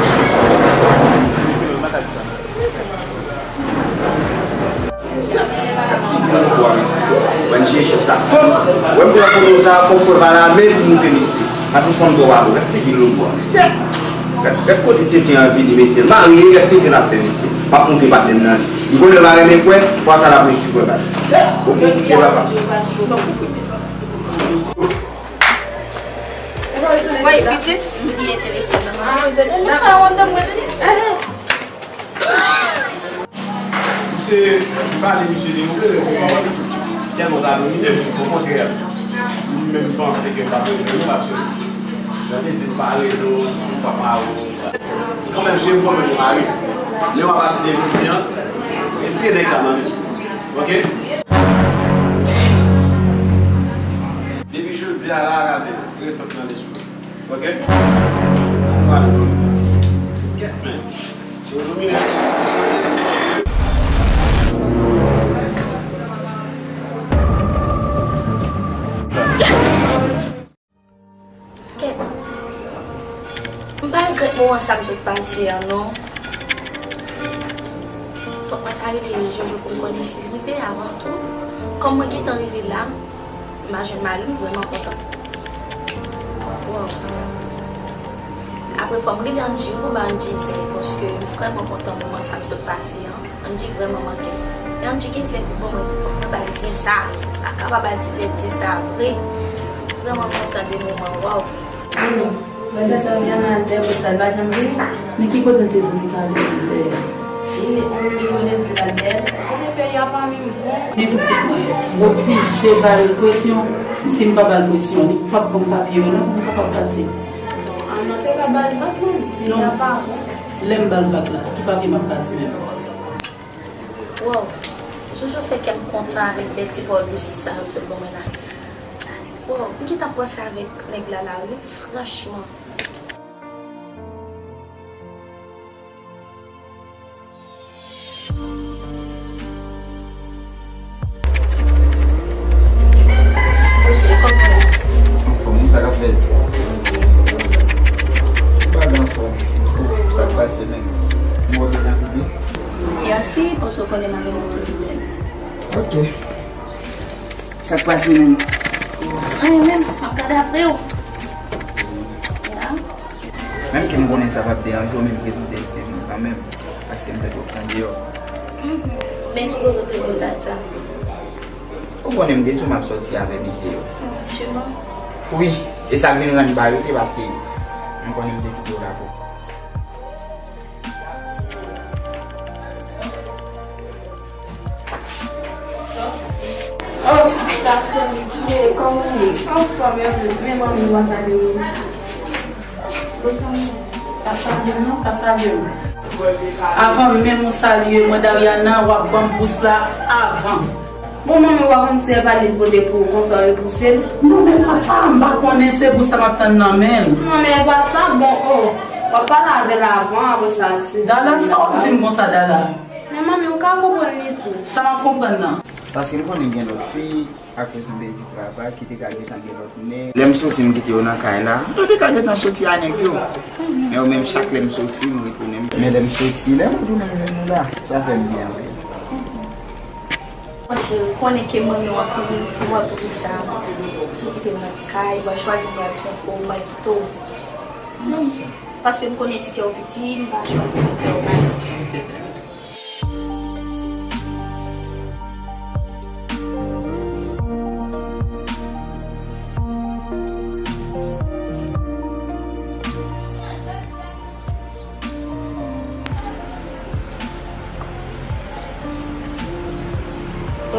Sa, figi lòt bò a mesye. Ban chèche sa fanm. Wè m pran foto sa, kòm fò l pa lame pou moute mesye. Paske fanm twò pa bon. Gad figi lòt bò a mesye. Gad, gad kote tenten an vini mesye. Marye, gad tenten l ap fè mesye. M ap moute patnè m nan li. M konnen l pa renmen kwè, fwa sa l ap resi kwè baz. Bon, bon, bon, papa. Woy, pitit, m bliye telefòn nan. Ah, m te konn sa, w ap tann mwen tande. Misye pale, misye devlope, men tèlman sa domine m, okontrè, m menm panse ke m pa t rele nou, paske jan te di m pa rele w, se yon fwa pa ou. Kanmenm, je m konprann ou pa rele. Men w ap asite jodi a, retire nèg sa nan lespri w. Oke? Depi jodi a la, gade, retire sa nan lespri w. Oke? Kèt, men. Se w domine. Kèt. M pa regrèt moman sa m sot pase an, non. Fòk mwen ta rele Jojo pou m konnen si l rive avan tou. Kòm mwen gentan rive la, m pa jwenn mari m, m vrèman kontan. Wow. Apre, fò m rele Angie wi pou m ba Angie zen, paske m vrèman kontan moman sa m sot pase an. Angie vrèman manke m. E Angie gen zen pou ban mwen tou, fòk mwen ba l zen sa. Pa ka pa ba l ti tèt zen sa vre. M vrèman kontan de moman, waw. Mwen te sòti an al dèyè post la, li pa janm vini. Men ki kote l te di w li t ale dèyè? Li, li, li di l al dèyè. Kote peyi a pa menm bon. Men pitit mwen, w oblije ba l presyon. Si m pa ba l presyon, li p ap ban m papye yo non pou m kapab pati. An, an te ka ba l vag, non. Peyi a pa bon. Lè m ba l vag la, ki papye m ap pati menm? Wow, Jojo fè kè m kontan avèk bèl ti pòl dous sa yo sot ban mwen la. Wow, m gentan panse avèk nèg la la wi, franchman. Anfòm, wi, sa k ap fèt? Ou pa gen anfòm. Sa k pase menm? Mò de nan pipi? Mèsi, paske w konnen m a gen yon pwoblèm. Ok. Sa k pase menm? Anyen menm, m ap gade apre w. Ya. Menm ke m konnen sa p ap deranje w, men m prezante eskiz mwen kanmenm, paske m te twòp tan deyò. Mhm. Men ki kote w te konn dat sa? Ou konnen m te di w m ap sòti avè mesye yo. Siman. Wi, e sa k vin rann m pa rete, paske m konnen m te kite w la pou. Oh, sista cheri, kòman w ye? Anfòm, e anplis, men manmi w a salye w. Bonswa, manmi. Pa salye m non, pa salye m. Avan menm ou salye mwen, Dariana, w ap ban m bous la avan. Bon, manmi, w pa konn se pa li l pote pou ou, konsa w repouse l? Non, men pa sa, m pa konnen, se bous la m ap tann nan men l. Non, men e pa sa, bon, oh, w ap pale avè l avan, apre sa, se Dala, sa w ap di m konsa, Dala? Men manmi, ou ka konprann li tou. Sa m ap konprann nan? Paske m konnen gen lòt fi akoz m pèdi travay ki te ka gentan gen lòt nèg. Lè m soti, m kite yo nan kay la, yo te ka gentan soti a nèg yo. Men yo menm, chak lè m soti, m retounen. Men lè m soti, lè m retounen, m jwenn nou la. Sa fè m byen anpil. Monchè, ou konnen ke manmi w ap mouri, ou wè poukisa. Si w kite m nan kay, ou pa chwazi m, mwen twonpe w, mwen kite w. Non, sa. Paske m konnen ti kè w piti, m pa chwazi pou kè w mal.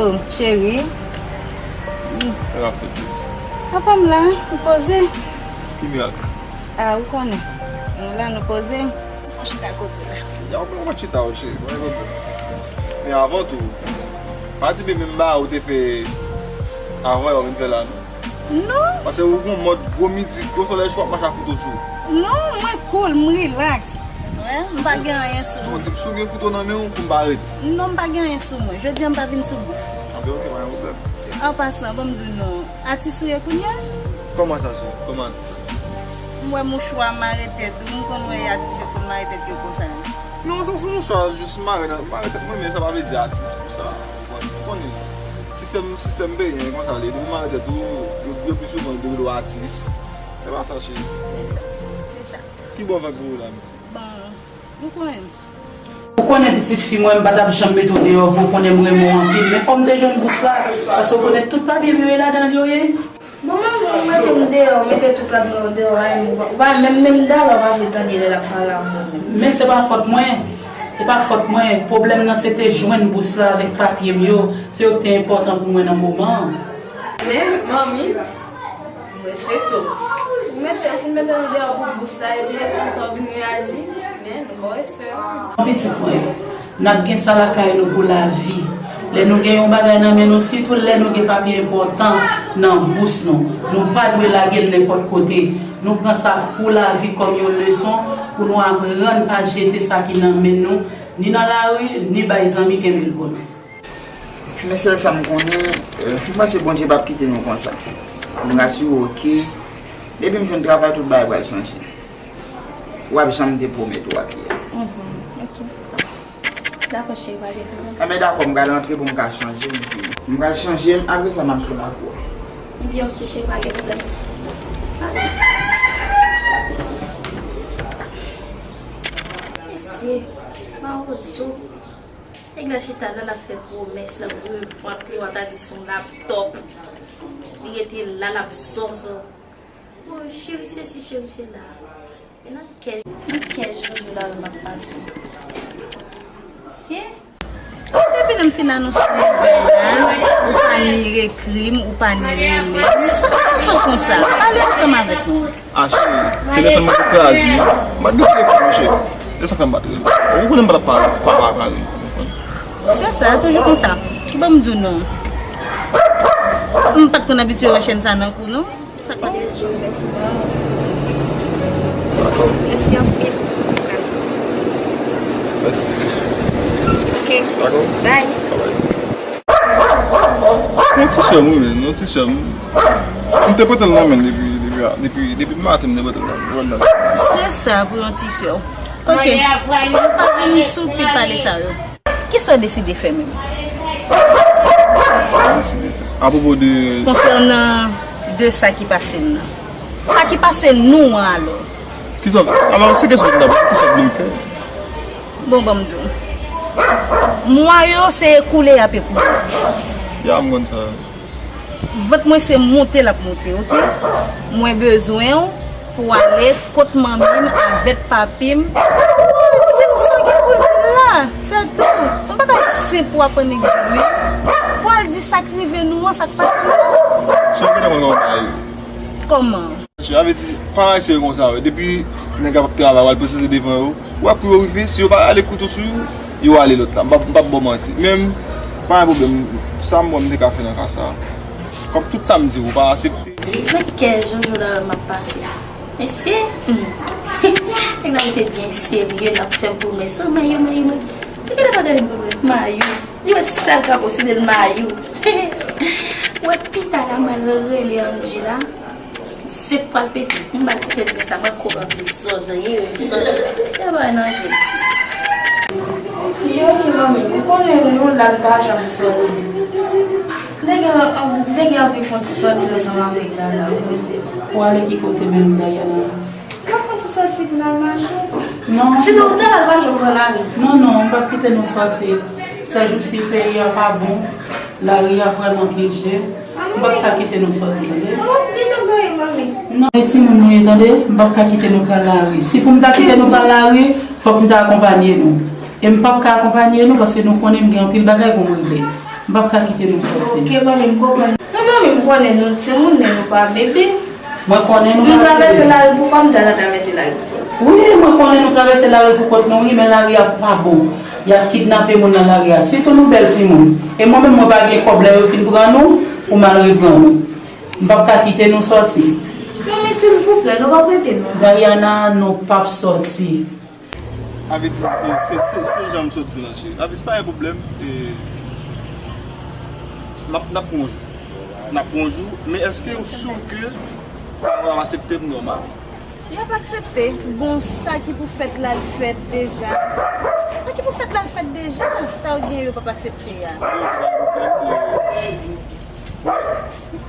Oh, cheri. Sa k ap fèt? Apa m la, m poze. Ki mirak? Ah, ou konnen. Nou la, nou poze. Fò chita kote w la. Ya, ou pa chita, ou cheri. Mwen kote. Men avan tou, pa di m menm ba ou te fè avan, ou vin fè la, non? Non. Paske ou gon mòd gwo midi, gwo solèy cho, w ap mache ak kouto sou ou. Non, mwen cool, m relax. Wè, m pa gen anyen sou mwen. Si w gen kouto nan men w, pou m pa rete. Non, m pa gen anyen sou mwen. Jodi a, m pa vin sou bouf. Anben, ok, pa gen pwoblèm. An pasan, ban m di w non. Atis ou ye kounye a? Kòman sa, cheri? Kòman atis la? M wè mouchwa mare tèt ou, m konn wè atis yo konn mare tèt yo konsa. Non, sa se mouchwa, jis mare nan, mare tèt mwen, men sa pa vle di atis pou sa. Ou konnen, sistèm, sistèm peyi an, e konsa l ye. Depi w mare tèt ou, yo, yo pi souvan yo rele w atis. Se pa sa, cheri. Se sa, se sa. Ki bò vag pou ou la menm? Bon, ou konnen. Ou konnen pitit fi mwen, m pa t ap janm mete w deyò, vre, ou konnen m renmen w anpil. Men fò m te jwenn bous la, paske ou konnen tout papye m yo e ladan l yo ye. Bon, manmi, ou mete m deyò, ou mete tout lajan yo deyò, ou pa menm, menm Dala ou pa vle tande lè l ap pale avè w menm. Men se pa fòt mwen, se pa fòt mwen. Pwoblèm nan se te jwenn bous la avèk papye m yo, se yo k te enpòtan pou mwen nan moman an. Men, manmi, m respekte w. Ou mete, ou fin mete nou deyò pou bous la, ebyen, konsa w vin reyaji, men nou ba w respè w. Pitit mwen, n ap gen sa lakay nou pou lavi. Lè nou gen yon bagay nan men nou, sitou lè nou gen papye enpòtan nan bous nou, nou pa dwe lage l nenpòt kote. Nou pran sa pou lavi kòm yon leson pou nou aprann pa jete sa ki nan men nou, ni nan lari, ni bay zanmi kenbe l pou nou. Men sèl sa m konnen, euh, m panse Bondye p ap kite nou konsa. M rasire w ke depi m jwenn travay, tout bagay pral chanje. W ap jan m te pwomèt ou a Pierre. Mhm, ok. Dakò, cheri, pa gen pwoblèm. Enben, dakò, m pral rantre pou m ka chanje m, epi m pral chanje m, apre sa, m ap sou la pou ou. Ebyen, ok, cheri, pa gen pwoblèm. Mesye, mawozo. Nèg la chita la, l ap fè pwomès, l ap revant li, w a ta di se yon laptòp. Li rete la, l ap zòzò. Oh, cheri sesi, cheri sela. E nan kè, nan kè joujou la, wi, m ap pase. Se. Depi lè m fin anonse nouvèl la, ou pa ni ekri m, ou pa ni rele m. Sa k pase w konsa? Pale ansanm avèk mwen. Ah, cheri, telefòn mwen te kraze. M pa t gen telefòn, monchè. Se sa fè m pa t rele. Ou konnen m pa t ap pa, pa, pa, pale. Se sa, toujou konsa. Ban m di w non. M pa t konn abitye wè chèn sa nan kou, non. Sa k pase? Mèsi, mèsi anpil. Mèsi. Ok. Dakò. Bye. Bye bye. Yon ti sè m, wi, men, yon ti sè m. M te pote l nan men depi, depi, depi, depi maten, m te pote l nan men. Se sa pou yon ti sè. Ok. Mwen pa vin sou pil pale sa yo. Kisa w deside fè menm? Apwopo de... Konsènan de sa ki pase n nan. Sa ki pase nou an alò. Kisa, alò, se kesyon ki ta poze, kisa w vle m fè? Bon, ban m di w. Mwa yo, se ekoule y ap ekoule. Ya, m konn sa. Vant mwen se monte l ap monte, oke? Mwen bezwen w pou w ale kot manmi m avèk papi m. Di m sa w gen pou w di l la, se tou. Mwen pa ka sen pou w ap annik di wi. Pou w al di sa k rive nou an, sa k pase nou an. Cheri, kote mwen gen yon bagay. Kòman? Cheri, sa vle di, pa eseye konsa, wi. Depi nèg la p ap travay, w al prezante devan yo. Ou wè kou yo rive, si yo pa rale kouto sou yo, yo ale lòt la. M p ap, m p ap ba w manti. Men, pa gen pwoblèm. Sa m wè m te ka fè nan ka sa. Kòm tout sa m di w, ou pa aksepte. Nan kè Jojo la m ap pase a. Mesye, hmm. Nèg la rete byen serye, l ap fè m pwomès. Oh, Mayou, Mayou, Mayou. Li genlè pa gade m pwomès. Mayou. Li wè sèl ka posede l Mayou. Wè pita la m al rele Angie la. Zèk pral pete. M ba ti tèt zèk sa, mwen kòb anpil zòzò, ye, ye, sòti. Ya ba nan je. Yo, ki manmi, ou konnen nou la n pa janm sòti. Nèg la, nèg la anvi fè yon ti sòti ansanm avèk Lala, ou mete. Pou ale ki kote menm, Dayana? N ap fè yon ti sòti pou n al mache. Non. Sinon, Lala pa janm pran lari. Non, non, m p ap kite nou sòti. Sèjousi, peyi a pa bon. Lari a vrèman pyeje. M p ap ka kite nou sòti, tande? Non, men timoun nou ye, tande? M p ap ka kite nou pran lari. Si pou m ta kite nou pran lari, fòk m ta akonpanye nou. E m p ap ka akonpanye nou paske nou konnen m gen anpil bagay pou m regle. M p ap ka kite nou sòti. Ok, manmi, m konprann. Men manmi, m konnen nou timoun, men nou pa bebe. Mwen konnen nou pa bebe. Nou travèse lari pou kò, m ta travèse lari pou kò. Wi, mwen konnen nou travèse lari pou kont nou, wi, men lari a pa bon. Y ap kidnape moun nan lari a. Sitou nou bèl timoun. E mwen menm, mwen pa gen kòb lè yo fin pran nou, pou m al reprann nou. M p ap ka kite nou sòti. Manmi, silvouplè, nou p ap rete non. Dariana, nou p ap sòti. Sa vle di, e, se, se, se jan m sot di w lan, cheri. Sa vle di, se pa yon pwoblèm. E, n ap, n ap pran yon jou. N ap pran yon jou. Men èske ou si ke paran w ap aksepte m nòmal? Y ap aksepte. Bon, sa ki pou fèt la, l fèt deja. Sa ki pou fèt la, l fèt deja. Sa yo gen, yo p ap aksepte a. Yo, se pa yon pwoblèm. E,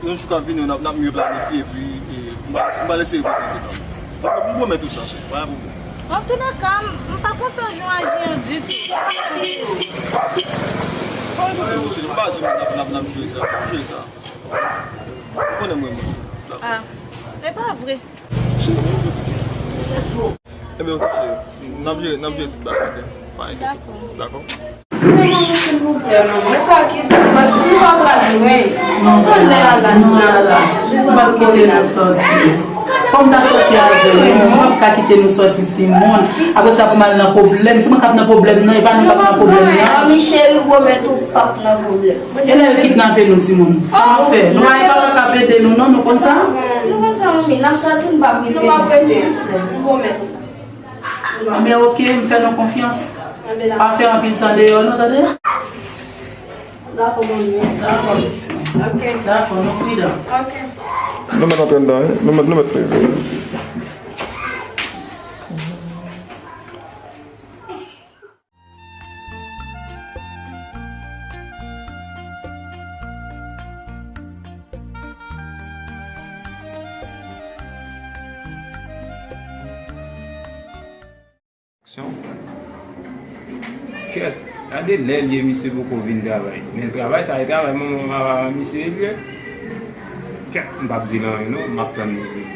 Yon jou k ap vini, n ap, n ap miye planifye, epi, e, m pa, m pa lese yo prezante non. M pwomèt ou sa, cheri, pa gen pwoblèm. Antoulèka, m, m pa kontan jan w aji an ditou. Sa pa fè m plezi. Pa gen pwoblèm, cheri, m pa di nou n ap, n ap, n ap jere sa, n ap jere sa. Ou konnen mwen, mwen. Ah, e pa vre. Cheri. Ebyen, ok, cheri. N ap jere, n ap jere tout bagay, ok? Pa enkyete. Dakò. Dakò? Men manmi, silvouplè, manmi, ou ka kite m, paske nou pa pral lwen. Non, Lala, non, Lala. Jis m ap kite nou sòti. Fò m ta sòti avè nou. M p ap ka kite nou sòti, timoun. Apre sa, pou m al nan pwoblèm. Si mwen k ap nan pwoblèm, non, e pa nou k ap nan pwoblèm, non. Manmi, cheri, pwomèt ou p ap nan pwoblèm. E lè yo kidnape nou, timoun? Sa n ap fè? Nou pa gen papa k ap ede nou, non, nou konn sa? Nou konn sa, manmi. N ap sòti, nou p ap rete. Nou p ap rete. M pwomèt ou sa. Anben, ok, m fè nou konfyans. Pa fè anpil tan deyò, non, tande? Dakò, manmi. Dakò. Ok. Dakò, nou pridan. Ok. Nou mèt antre anndan, wi. Nou mèt, nou mèt rive. Aksyon. Kèt, gade lè l ye misye poko vin travay. Men travay sa e travay manman papa misye ye l ye. Kèt, m p ap di l anyen non, m ap tann li vini.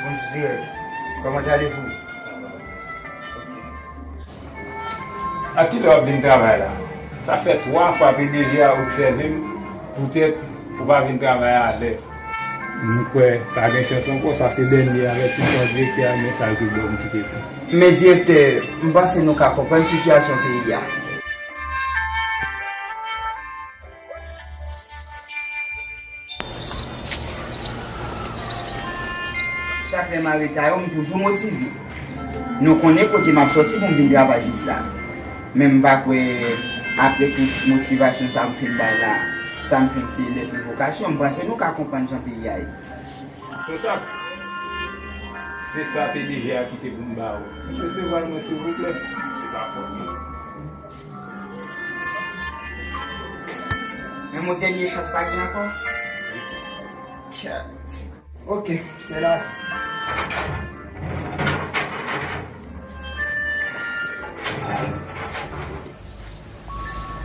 Bonjou, Dirèk. Comment allez-vous? A kilè w ap vin travay la? Sa fè twa fwa P D G a obsève m poutèt ou pa vin travay alè. M kwè pa gen chans ankò, sa se dènye avètisman direktè a, men sa l te ba w m kite tou. Men direktè, m panse nou ka konprann sitiyasyon peyi a. Chak lè m arete a yo, m toujou motive. Nou konnen kote m ap sòti pou m vin travay jis la. Men m pa kwè, apre tout motivasyon sa m fin bay la, sa m fin se lèt revokasyon. M panse nou ka konprann jan peyi a ye. Konsa, Se sa P D G a kite pou m ba ou. Resevwa l mwen silvouplè. Se pa fòt mwen. Men mon dènye chans pa gen ankò. Kèt. Ok, se la.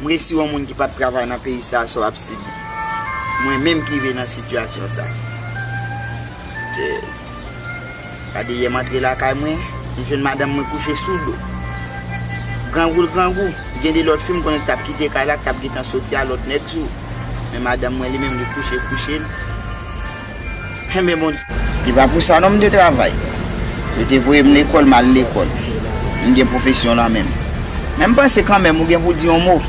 M resi yon moun ki p ap travay nan peyi sa, sa w ap sibi. Mwen menm ki rive nan sitiyasyon sa. Kèt. Gade yè m antre lakay mwen, m jwenn madanm mwen kouche sou do. Grangou l grangou, gen de lòt fi m konnen k t ap kite kay la, k t ap gentan soti a lòt nèg sou. Men madanm mwen li menm li kouche kouche l. Enben Bondye. Li pa pou sa non m te travay. Yo te voye m lekòl, m al lekòl. M gen pwofesyon lan men m. Men m panse kanmenm ou gen pou di yon mo.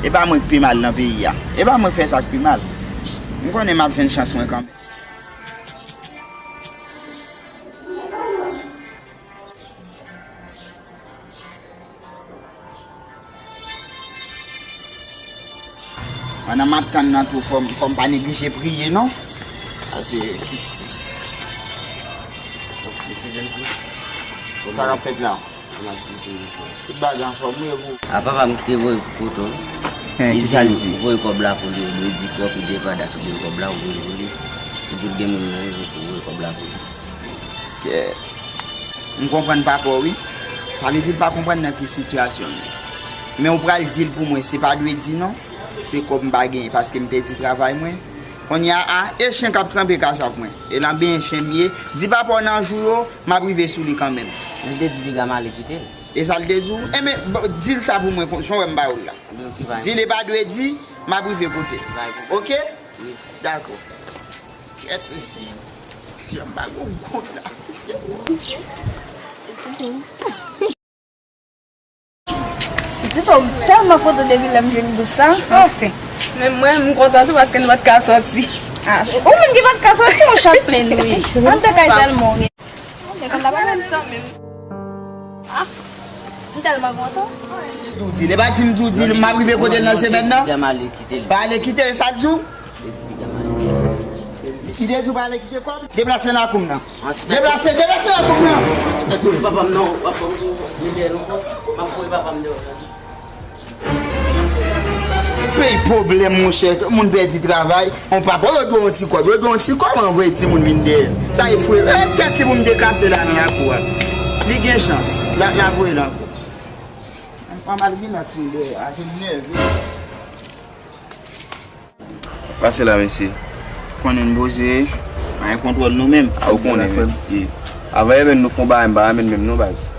E pa mwen k pi mal nan peyi a. E pa mwen k fè sa k pi mal. M konnen m ap jwenn chans mwen kanmenm. Pandan m ap tann nan tou, fò m, fò m pa neglije priye, non. Pase, ki, sa k ap fèt la? Tout bagay anfòm, wi, e pou. A papa m ki te voye kote w. Li di voye kòb la pou li, ou dwe di twòp, ou dwe pa dat, ou dwe kòb la, ou dwe voye. Li di gen moun nan, ou voye kòb la pou li. Kè. M konprann papa w, wi. Sa vle di l pa konprann nan ki sitiyasyon m ye. Men ou pral di l pou mwen, se pa dwe di non. Se kòb m pa genyen paske m pèdi travay mwen. Kounye a, a, e chen k ap tranpe kasap mwen. E nan benyen chen m ye. Di papa w nan jou yo, m ap rive sou li kanmenm. Li te di piga m ale kite l. E sa l te di w? Enben, di l sa pou mwen, jan w wè m ba w l la. Di l e pa dwe di, m ap rive kote l. Oke? Dakò. Kèt mesye. Jan m pa gon kont la, mesye. Tito, m tèlman kontan depi lè m jwenn bous sa. Anfen. Men mwen, m kontan tou paske nou pa t ka sòti. Ah, ou menm ki pa t ka sòti, yon chat plen nou ye. An te kay tèlman ou gen. An te kay la pa menm tan menm. Ah, m tèlman kontan. Ou di, li pa di m di w di l, m ap rive kote l nan semèn nan. Pa ale kite l, sa l di w? Li te di w pa ale kite kòb. Deplase nan lakou m nan. Deplase, deplase nan lakou m nan. Papa m non, papa m, m dèyè non. M ap voye papa m deyò. Peyi pwoblèm, monchè. Moun pèdi travay. On papa, yo dwe yon ti kòb. Yo dwe yon ti kòb, anvoye timoun vin dèyè. Sa e fre. E tèt li pou m te kase la nan lakou a. Li gen chans. La, la voye l ankò. Anfan, malgre la ti moun dèyè a, se nève. Pase la, mesye. Konnen n poze, pa gen kontwòl nou menm. A, ou konnen, men. Avan, men nou fon bagay, m pa renmen menm non, baz.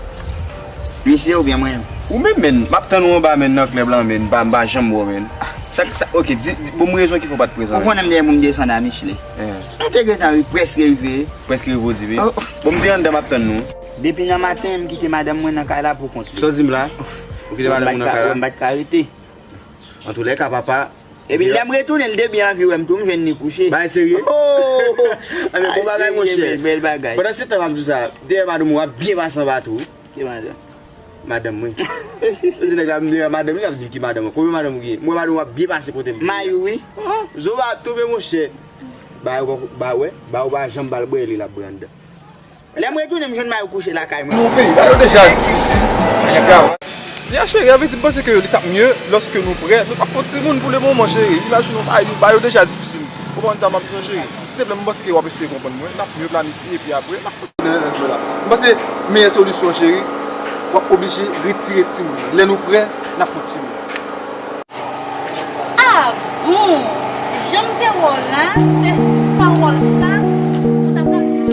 Misye oubyen mwen menm? Ou menm, men. M ap tann ou anba, men, nan klèb la, men. M pa, m pa janm wè w, men. Sa, sa, ok, di, di, bon, m rezon ki fè w pa t prezan. Ou konnen m te pou m desann a Michelet. Nou te gentan ri, prèske rive. Prèske rive, ou di, wi. Bon, m te anndan, m ap tann nou. Depi nan maten, m kite madanm mwen nan kay la pou kont li. Sa w di m la? Ou kite madanm ou nan kay la? M pa t ka rete. Antoulèka, papa. Epi lè m retounen, l te byen anvi wè m tou, m jwenn li kouche. Bagay serye? Oh! Anben, bon bagay, monchè. Bèl, bèl bagay. Pandan se tan, m ap di w sa, dèyè madanm ou ap byen pase anba tou, wi. Ki madanm? Madanm mwen. Yo di nèg la, m dèyè madanm li, l ap di m ki madanm mwen. Konbyen madanm ou gen? Mwen, madanm ou ap byen pase kote m. Mayou, wi. Oh, zo pa tonbe, monchè. Ba yo, ba wè, ba yo pa janm ba l bwè, li l ap bwè anndan. Lè m retounen, m jwenn Mayou kouche lakay mwen. Nou peyi, bagay yo deja difisil. Nèg la. Ya cheri, anvezi m panse ke li t ap mye lòske nou prè. Nou t ap fè timoun pou le moman, cheri. Imajine w, bagay yo, bagay yo deja difisil. Ou konprann sa m ap di w, cheri? Silteplè, m panse ke w ap eseye konprann mwen. N ap mye planifye, epi apre, n ap fè. M panse meyè solisyon, cheri, w ap oblije retire timoun nan. Lè nou prè, n ap fè timoun. Ah bon! Jan m te wè w la, se pawòl sa ou ta pral di m?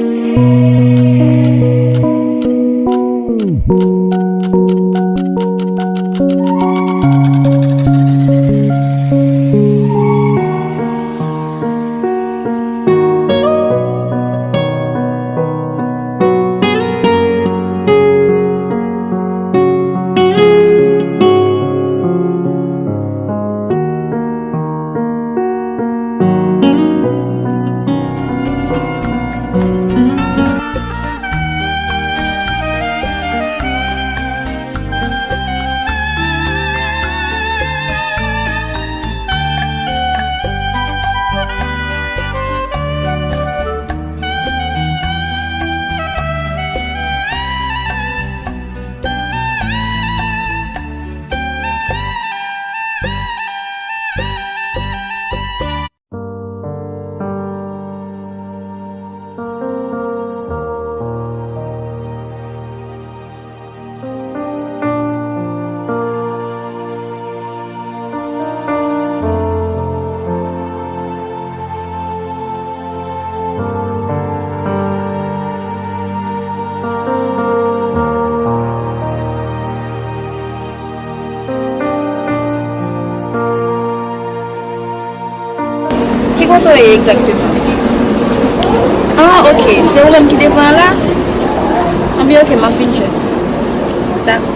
Kote w ye egzakteman? Ah, ok. Se ou menm ki devan an la? Anben, ok, m ap vin jwenn ou. Dakò.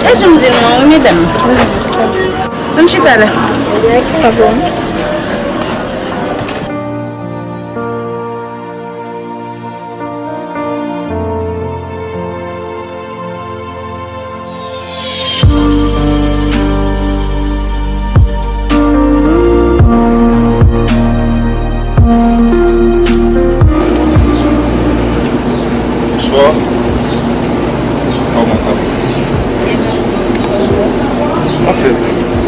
E jan m di nou an, wi, medam. Ann chita la. Bonswa. Kòman sa va? Anfèt,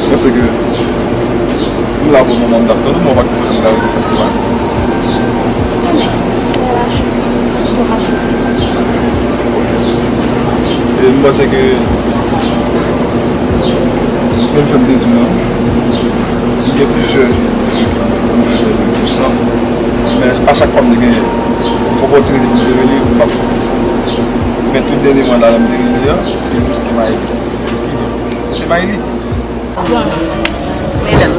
mwen se ke m la pou moman, m t ap tann ou, men w pa t konprann m la pou sa ki pase. E m panse ke menm jan m te di w lan, m gen plizyè jou depi m bezwen li pou sa. Men a chak fwa m te gen opòtinite pou m te rele, m pa t fè sa. Men tout dènyèman la, lè m te rele a, li di m se te Mayli. Mesye Mayli. Bon, medam,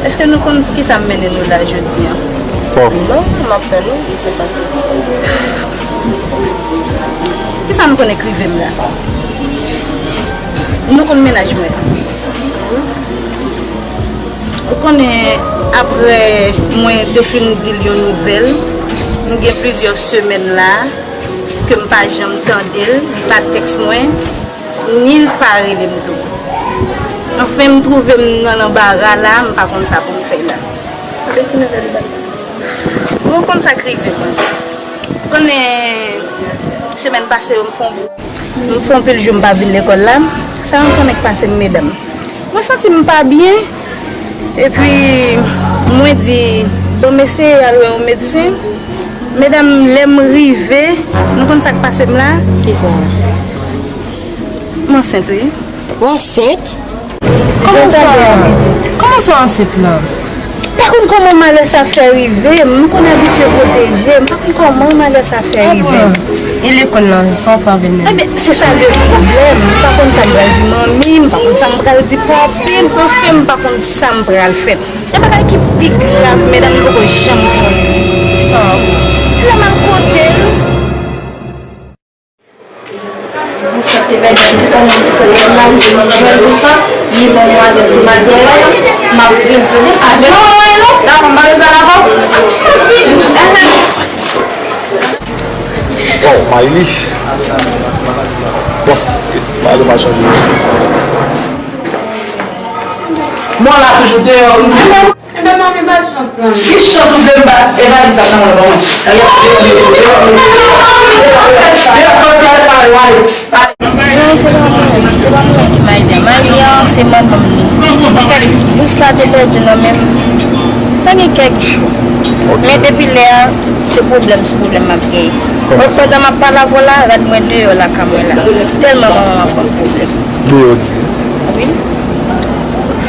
èske nou konn poukisa m mennen nou la jodi a? Fò. Non, m ap tann ou, ki sa k pase? Kisa nou konnen k rive m la? Nou konn mennaj mwen. Ou konnen, apre mwen te fin di l yon nouvèl, nou gen plizyè semèn la ke m pa janm tande l, li pa tèks mwen, ni l pa rele m tou. Anfen, m twouve m nan lanbara la, m pa konn sa pou m fè la. Bon, ou konn sa k rive mwen. Konnen, semèn pase yo, m fè yon, m fè yon pil jou m pa vin lekòl la. Sa m konnen k pase m, medam. Mwen santi m pa byen. Epi, mwen di, bon, m eseye al wè yon medsen. Medam, lè m rive, nou konn sa k pase m la? Kisa? M ansent, wi. Ou ansent? Kòman sa? Kòman sa w ansent la? M pa konn kòman malè sa fè rive m. M konn abitye pwoteje. M pa konn kòman malè sa fè rive m. E lekòl lan, sa w fè avè l menm? Ebyen, se sa le pwoblèm. M pa konn sa m pral di manmi, m pa konn sa m pral di papi m, anfen, m pa konn sa m pral fè. Gen bagay ki pi grav, medam, nou poko janm konnen. Sa w? Lè m al kote l. Bous la te pèdi yon ti kòmann pou sot nan lari, li jwenn bous la, li ban mwen adrès matèl la, m ap vin tounen. A, se pa mwen non. Dakò, m pa bezwen la, bon. Bon, Mayli. Bon, Mayli pa chanje. Mwen la toujou deyò. Enben, manmi, ba chans lan. Ki chans ou vle m ba? E valiz la nan men w, ban mwen. Deyò, sòti, ale, ale, ale. Non, se pa mwen. Se pa mwen ki Mayli an. Mayli an, se manman m li. Anfèt, bous la te pèdi nan men m. Sa gen kèk jou. Ok. Men depi lè a, se pwoblèm sou pwoblèm m ap genyen. Kòman sa? Pandan m ap pale avè w la, rad mwen deyò lakay mwen la. Tèlman manman m ap ban m pwoblèm. Deyò di? Wi.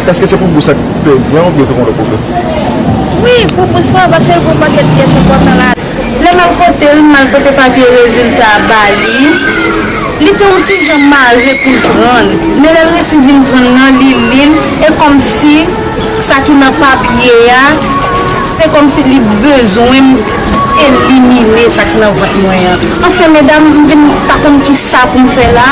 Èske se pou bous sa k pèdi an oubyen te gen lòt pwoblèm? Wi, pou bous sa, paske l gen yon pakèt pyès enpòtan la. Lè m al kote l, m al pote papye rezilta a ba li. Li te yon ti jan mare pou l pran l. Men lè l resi vin pran l nan, li li l. E kòmsi sa ki nan papye a, se kòmsi li bezwen m elimine sa k nan vant mwen an. Anfen, medam, m vin pa konn kisa pou m fè la.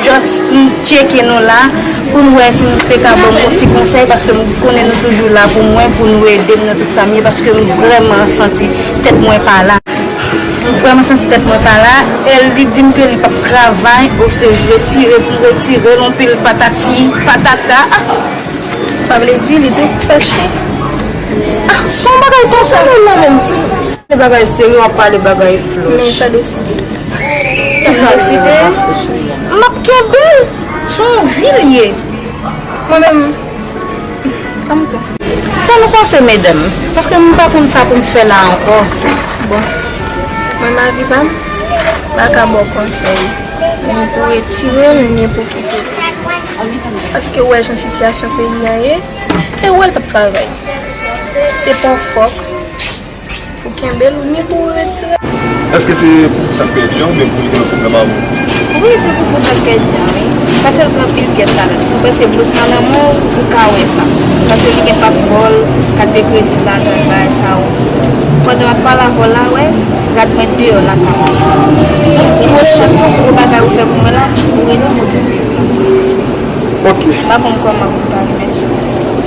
Just m tcheke nou la pou n wè si nou te ka ban m yon ti konsèy, paske m konnen nou toujou la pou mwen, pou nou ede m nan tout sa m ye, paske m vrèman santi tèt mwen pa la. M vrèman santi tèt mwen pa la. E li di m ke li p ap travay, o se retire pou m retire l, yon pil patati patata. Sa vle di, li di w fè chen. Ah, se yon bagay konsa. Sa moun nan menm, ti. Pale bagay serye, w ap pale bagay flòch. Men sa deside. Sa deside. M ap kenbe l. Se yon vi l ye. Mwen menm, ann tou. Sa nou panse, medam? Paske m pa konn sa pou m fè la ankò. Bon. Mwen, avi pa m, m pa ka ba w konsèy. Ou menm pou retire l, oubyen pou kite l. Paske ou wè jan sitiyasyon peyi a ye, e ou wè l p ap travay. Se pa w fòk pou kenbe l, ni pou w retire l. Èske se pou sa k pèdi an oubyen pou li gen yon pwoblèm avè w? Wi, se pou, pou sa k pèdi an, wi. Paske l gen anpil pyès ladan l. Mwen panse blis nan men w, ou ka wè sa. Paske li gen paspò l, kat de kredi l ladan l, bagay sa yo. Pandan m ap pale avè w la, wè, rad mwen deyò lakay mwen. Ou wè chans ou, pou bagay ou fè pou mwen la, ou rele m, ou di m. Ok. M pa konn kòman pou m ta remèsye w.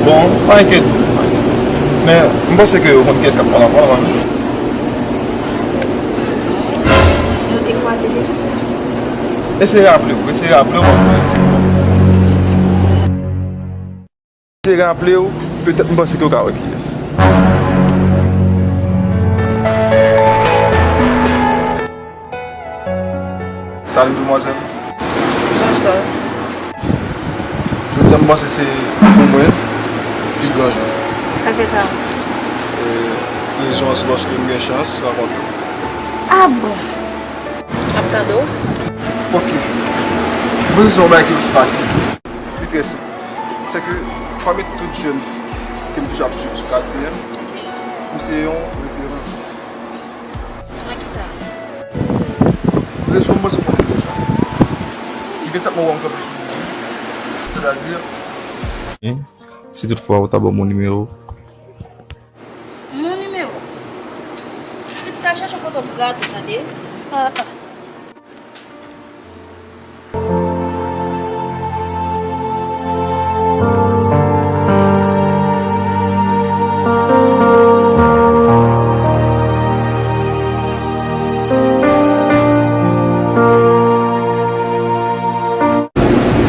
Bon, pa enkyete. Men, m panse ke ou konn kiyès k ap pran lapan an. Nou te kwaze deja? Eseye raple w, eseye raple w. Eseye raple w, petèt m panse ke w ka wè kiyès. Salut, demwazèl. Bonswa. Jodi a, m panse se pou mwen pi gran jou. Sa fè sa? E rezon an se paske m gen chans rankontre w. Ah bon? M ap tande w. Ok. M panse se yon bagay ki osi fasil. Li trè senp. Se ke pami tout jèn fi ke m toujou ap swiv sou katye a, ou se yon referans. Nan kisa? Rezon m panse w konnen deja. Li petèt mwen wè m kanpe sou ou. Sètadi, si toutfwa ou ta ban m yon nimewo. Mon nimewo? Pitit, al chèche kote w grate, tande? Ah, ah.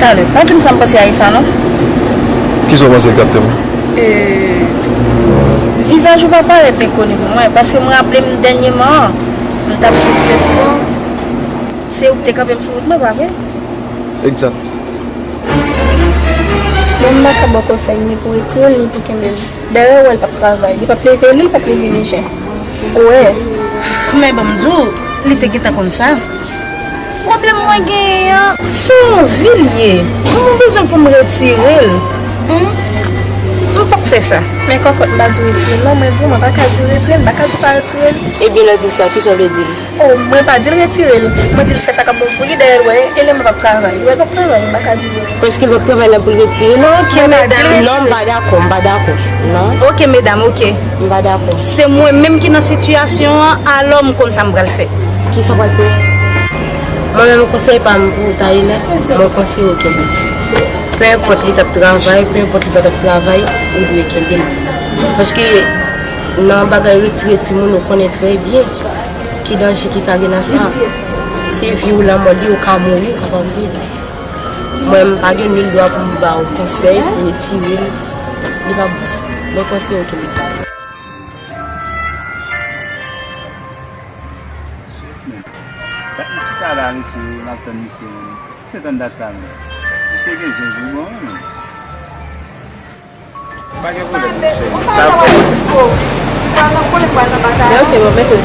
Talè, pa di m sa m panse a Aïssa, non. Kisa w panse egzakteman? Euh, vizaj ou pa parèt enkoni pou mwen, paske m raple m dènyèman an, m t ap sou Facebook. Se ou ki te kanpe m sou wout mwen, pa vre? Egzat. Mwen, m pa ka ba w konsèy ni pou retire l, ni pou kenbe l. Dayè, ou wè l p ap travay. Li p ap leve li, li p ap leve li jen. Ou wè. Men ban m di w, li te gentan konn sa. Pwoblèm mwen genyen an, se anvi l ye. Mwen bezwen pou m retire l. Humm. M p ap fè sa. Men kòkòt, m pa di w retire l, non. Mwen di w, mwen pa ka di w retire l, m pa ka di w pa retire l. Ebyen, lè w di sa, kisa w vle di l? Oh, mwen pa di l retire l. Mwen di l fè sa k ap bon pou li, dayè l wè, e lè m p ap travay. Li wè l p ap travay, m pa ka di l. Èske l p ap travay la pou l retire l? Non, ok, medam. Non, m pa dakò, m pa dakò. Non. Ok, medam, ok. M pa dakò. Se mwen menm ki nan sitiyasyon an, alò m konn sa m pral fè. Kisa w pral fè? Mwen menm, konsèy pa m pou ou, Taïna, mwen konseye w kenbe l. Penenpòt li t ap travay, penenpòt li pa t ap travay, ou dwe kenbe l. Paske nan bagay retire timoun, ou konnen trè byen ki danje ki ka gen nan sa. Se vi ou lanmò li, ou ka mouri, ou ka pa viv. Mwen, m pa gen nil dwa pou m ba w konsèy pou retire l. Li pa bon. Mwen konseye w kenbe l. Gad m chita la, mesye, m ap tann misye, menm. Se tann dat sa, menm. Misye gen zen vre, bon, wi, menm. Pa gen pwoblèm, monchè. Sa ap fè. Men ok, bon, mete l.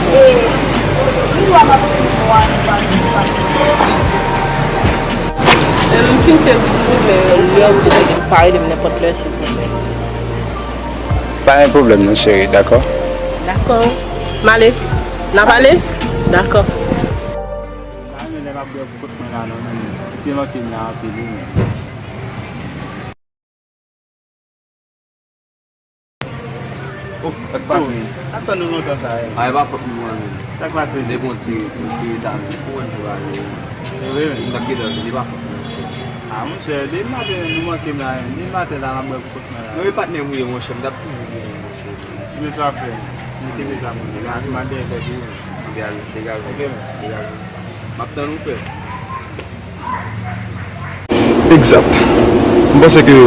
M fin sèvi pou ou, men lè ou vle, pa rele m nenpòt lè, silvouplè. Pa gen pwoblèm non, cheri, dakò? Dakò. M ale. N a pale? Dakò. Pa renmen lè m ap bwè pou kont mwen la non, men misye manke m la anpil, wi, men. Oh, sa k pase? N ap tann ou lontan sa, wi. A, e pa fòt mwen, menm. Sa k pase? Depi yon ti, yon ti reta, menm. Kouman n pou ale? Wi, wi. M t ap gentan vini, e pa fòt mwen, monchè. A, monchè, depi maten, nou manke m la, menm. Depi maten la, m ap bwè pou kont mwen la. Non, e patnè m ou ye, monchè, m t ap toujou vini, monchè. Men sa w ap fè? Men kenbe sa pou mwen. Degaje w. Mande dèyè tèt ou. Degaje w. Ok, men. Degaje w. M ap tann ou, frè. Egzat. M panse ke,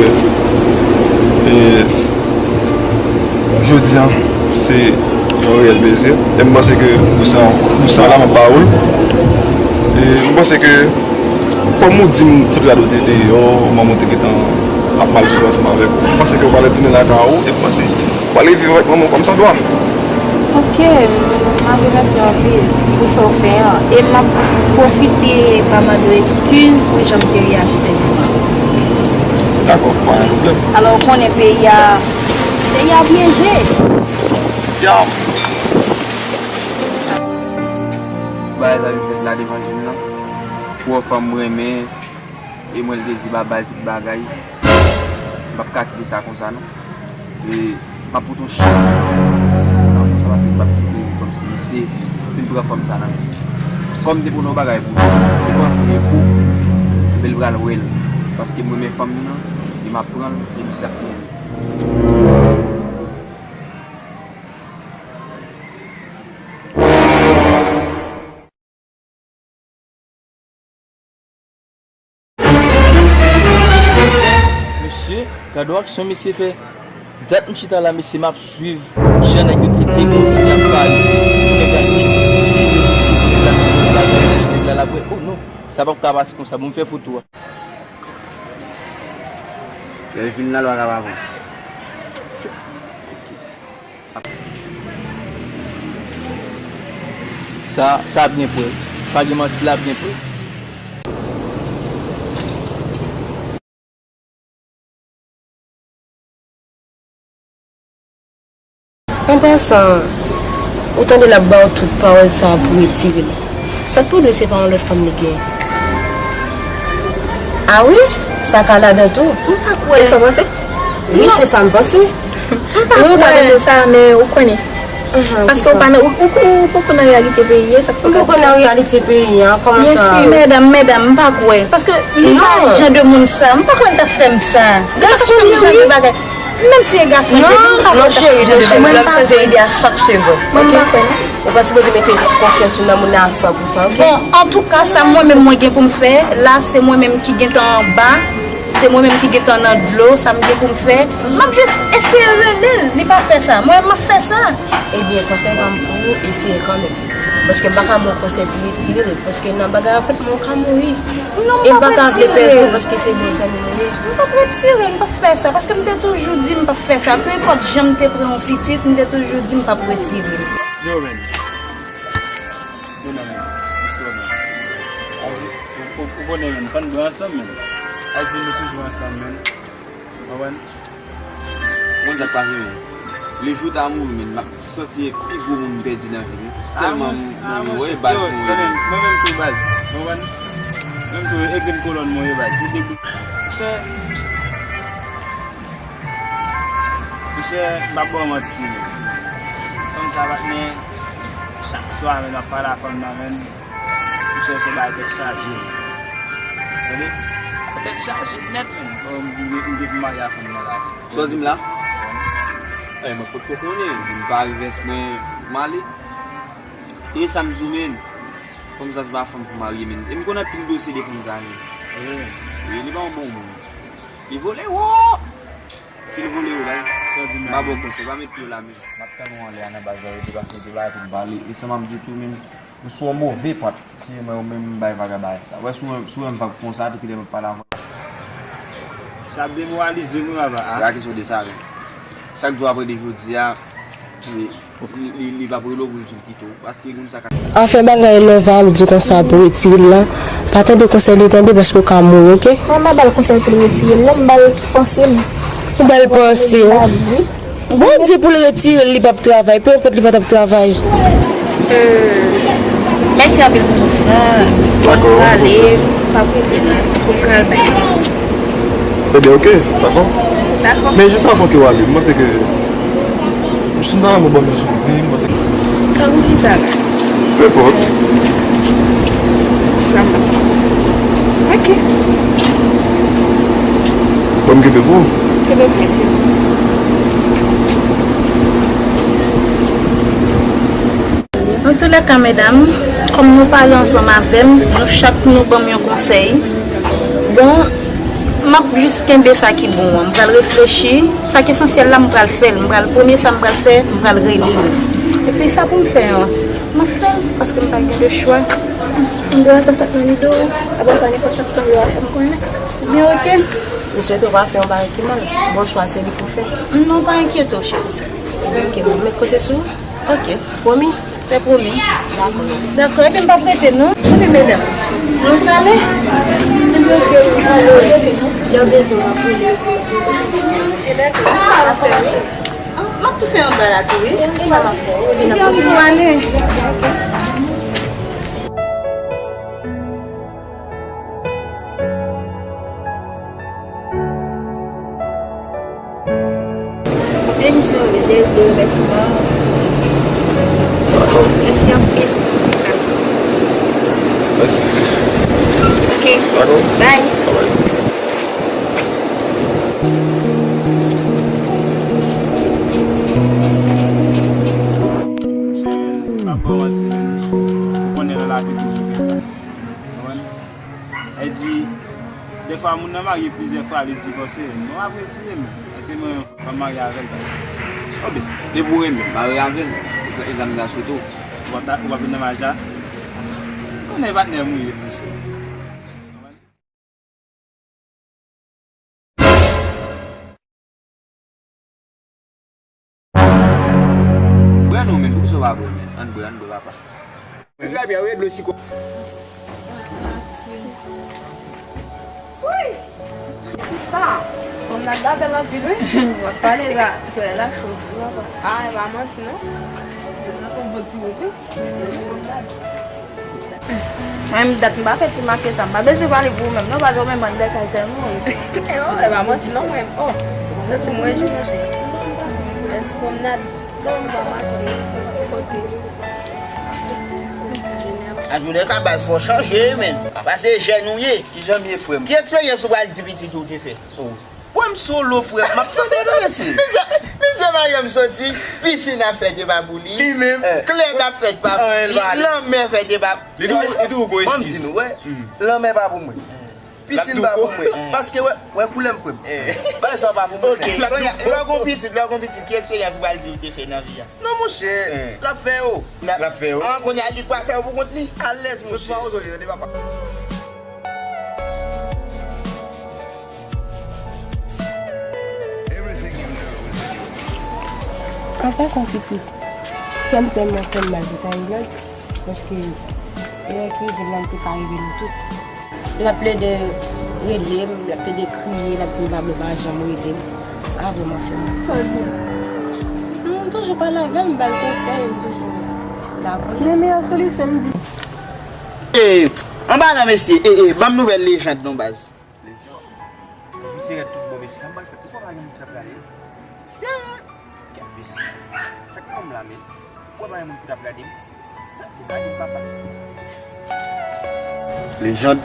e, jodi a, se yon reyèl plezi. E m panse ke pou sa, pou sa la, m ap ba ou l. E m panse ke, kòm ou di m tout rad ou te deyò, manman w te gentan ap mal viv ansanm avèk ou, m panse ke ou pral retounen lakay ou, e m panse ou pral viv avèk manman w kòmsadwa. Ok, m ap remèsye w anpil pou sa w fè an. E m ap pwofite ba Mado eskiz pou jan m te reyaji dènyèman. Dakò, pa gen pwoblèm. Alò, ou konnen peyi a, Peyi a pyeje. Yo! Bagay sa vin fèt la devan je m nan. Pou yon fanm m renmen, e mwen l te di babay tout bagay. M p ap ka kite sa konsa non. E m ap pote yon chans nan konsa paske m p ap kite kòmsi misye vin pran fanm sa nan men m. Kòm m te pran yon bagay pou li, li panse e kou, men l pral wè l. Paske m renmen fanm nan, e m ap pran l, e li sa k pou li. Mesye, gade yon aksyon mesye fè. Dat m chita la, mesye, m ap swiv jan nèg yo te depoze, te ap pale. Nèg la, nèg la, nèg la, l ap wè, oh non, sa p ap ka pase konsa, bon, m fè foto a. Lè l fin la, l pa ka pa pran. Sa, sa byen pre. Pa gen manti, la byen pre. An pasan, ou tande l ap ba w tout pawòl sa a pou retire l. Sa t pou dwe se pa yon lòt fanm li gen. A wi, sa ka ladan tou. M pa kwè. E sa w panse? Wi, se sa m panse. M pa kwè. Wi, ou ta panse sa, men ou konnen. Paske ou pa nan, ou, ou, ou poko nan reyalite peyi a, sa k fè w ka di sa. M poko nan reyalite peyi a, kòman sa? Byensi, medam, medam, m pa kwè. Paske li pa jan de moun sa. M pa kwè l t ap fè m sa. Gason li jan de bagay. Menm si e gason li ye, mwen pa kwè l t ap fè m jan de bagay. Mwen pa kwè. Ou pa sipoze mete konfyans ou nan moun nan a san pou san, oke? Bon, antouka, sa mwen menm mwen gen pou m fè, la, se mwen menm ki gentan anba, se mwen menm ki gentan nan dlo, sa m gen pou m fè, m ap jis eseye rele l, li pa fè sa, mwen, m ap fè sa. Ebyen, konsèy pa m pou ou, eseye kanmenm. Paske m pa ka ba w konsèy pou retire l, paske nan bagay an fèt, mwen, ou ka mouri. Non, m p ap retire l. E m pa ka vle pèdi w paske se bon zanmi nou ye. M p ap retire l, m p ap fè sa, paske m te toujou di m p ap fè sa. Peu importe jan m te pran yon pitit, m te toujou di m p ap retire l. Yo, men. Yo, non, men. Istwa, men. Ou, ou, ou konnen, men. Fò n byen ansanm, men. Ayiti, nou toujou ansanm, men. Konprann? Ou konn sa k pase, men? Le jou w ta mouri, men, m ap santi e pi gwo moun m pèdi nan vi m. Tèlman m, m, m, wè, baz, mouri, men. Mwen menm tou, baz. Konprann? Mwen menm tou, e grenn kolòn mwen ye, baz. Li debou-, monchè, monchè, m p ap ba w manti, men. Fanm sa, patnè, chak swa, men, m ap pale a fanm nan, men. Monchè, se bagay tèt chaje. Tande? Tèt chaje nèt, men. Bon, m, m, m depi marye a fanm nan la. Sa w di m la? Ey, mwen potko konnen. M di m pa revès mwen, m ale. E sa m di w, men. Fanm sa se pa fanm pou marye, men. E m konn anpil dosye de fanm sa, men. Wi, li pa yon bon moun. Li vole wo! Si l vole wo, la, m ba bon konsèy, pa met pye w la, men. M ap tann ou anlè a nan baz la, yo te pase, yo te bay pou m pale. E sa m ap di tou, men. M sou yon move pant. Si se mwen ou menm m bay vag a bagay sa. Wè si w, si w wè m vag konsa, depi lè m ap pale avè w. Sa ap demoralize m wi papa a. Pa kesyon de sa menm. Sa k di w apre de jodi a, li, li, li, li p ap rele w pou l di l kite w. Paske moun sa ka. Anfen bagay lè Valou di konsa pou retire l lan, pa tande konsèy li tande paske w ka mouri, oke? Mwen m pa ba l konsèy pou l retire l lan, m ba l panse m. Ou ba l panse w? Wi. Bondye pou l retire l, li p ap travay, peu importe li pa t ap travay. Mèsi anpil pou konsèy. Dakò. Pale, pa prete non, pou m ka al bay. Ebyen, oke, dakò. Dakò. Men jis anvan ke w ale, m panse ke, si m ta renmen w ban m yon souri, m panse ke. Tankou kisa la? Nenpòt. Sa m pa fè konsa. Oke. Ban m kenbe pou ou. Kenbe pou mwen, silvouplè. Antoulèka, medam, kòm nou pale ansanm avè m, nou chak nou ban m yon konsèy. Bon, m ap jis kenbe sa ki bon an. M pral reflechi. Sa k esansyèl la, m pral fè l. M pral, premye sa m pral fè, m pral rele l. Epi sa pou m fè an, m ap fè l, paske m pa gen de chwa. M dwe fè sa k nan lide w. Apre sa, nenpòt sa k tonbe w a fè m konnen. Byen, oke. M swete w pa fè yon bagay ki mal. Bon chwa, se li pou fè. Non, pa enkyete w, cheri. Oke, m met kote sou ou. Oke, pwomi? Se pwomi. Dakò, mèsi. Dakò, epi m p ap rete, non. Epi, medam, nou prale? Epi, oke, nou prale. Lè w bezwen, w ap rele. Oke, dakò. Afè, wi. Ou fè anba la tou, wi. Epi ap toujou ale. Se misyon J S B remèsiman. Mèsi anpil. Mèsi. Ok. Dakò. Bye. Bye bye. Monchè, m ap ba w manti, men ou konnen nan lavi toujou gen sa. Konprann? Sa vle di, dèfwa moun nan marye plizyè fwa, li divòse. Mwen apresye l, men se mwen, m ap marye avè l, baz. Oke, depi w renmen l, marye avè l. E sa, e sa m ta swete w. Ou pa, ou pa vin nan maryaj la? Konnen patnè m ou ye, monchè. Bwè non, men, poukisa w pa bwè, men? Ann bwè, ann bwè, papa. Trè byen, wi, dlo siko. Wi! Sista, ti pwomnad la bèl anpil, wi. W ap pale la, solèy la cho. A, e pa manti, non. Yon bon ti wout, wi. Mwen menm dat m pa fè ti makye sa, m pa bezwen pale pou ou menm non, paske ou menm ann bèkay sèlman wi. E o, e pa manti non mwen. O, santi m rejwi monchè. Yon ti pwomnad, lè m pa mache, se yon ti kote. Antoulèka baz fò chanje wi menn. Paske jèn ou ye. Kijan m ye frè m? Ki eksperyans ou pral di pitit ou te fè? O. Wè m solo frè m, m ap tande nou mesye. Misye, misye pa janm soti, pisin ap fèt e pa pou li. Li menm. Klèb ap fèt pa pou li, lanmè fèt e pa pou li. Li toujou, li toujou gon eskiz. Ban m di nou, wè, lanmè pa pou mwen. Pisin pa pou mwen. Paske wè, wè koulè m frè m. Bagay sa pa pou mwen. Lè w gon pitit, lè w gon pitit, ki eksperyans ou pral di ou te fè nan vi a? Non monchè, l ap fè yo. L ap fè yo. An kounye a li pral fè yo pou kont li. Alèz monchè. An pasan pitit, kè m tèlman fè m mal pou Tayiland, paske erè ki rive m nan, m te ka reve nou tout. L ap plede rele m, l ap plede kriye, l ap di m pa vle, pa janm rele m. Sa vrèman fè m mal. Sa w di? Non, m toujou pale avè l, m ba l konsèy, m toujou la pou li. Men meyè solisyon m di. E, anba la mesye, e, e, ban m nouvèl Lejand non baz. Misye rèd tout bon mesye, sa m pral fè? Ou kwè pa gen moun ki t ap gade m? Serye? Kèt mesye. Sa k pran m la menm? Ou kwè pa gen moun ki t ap gade m? Ou gade m papa. Lejand.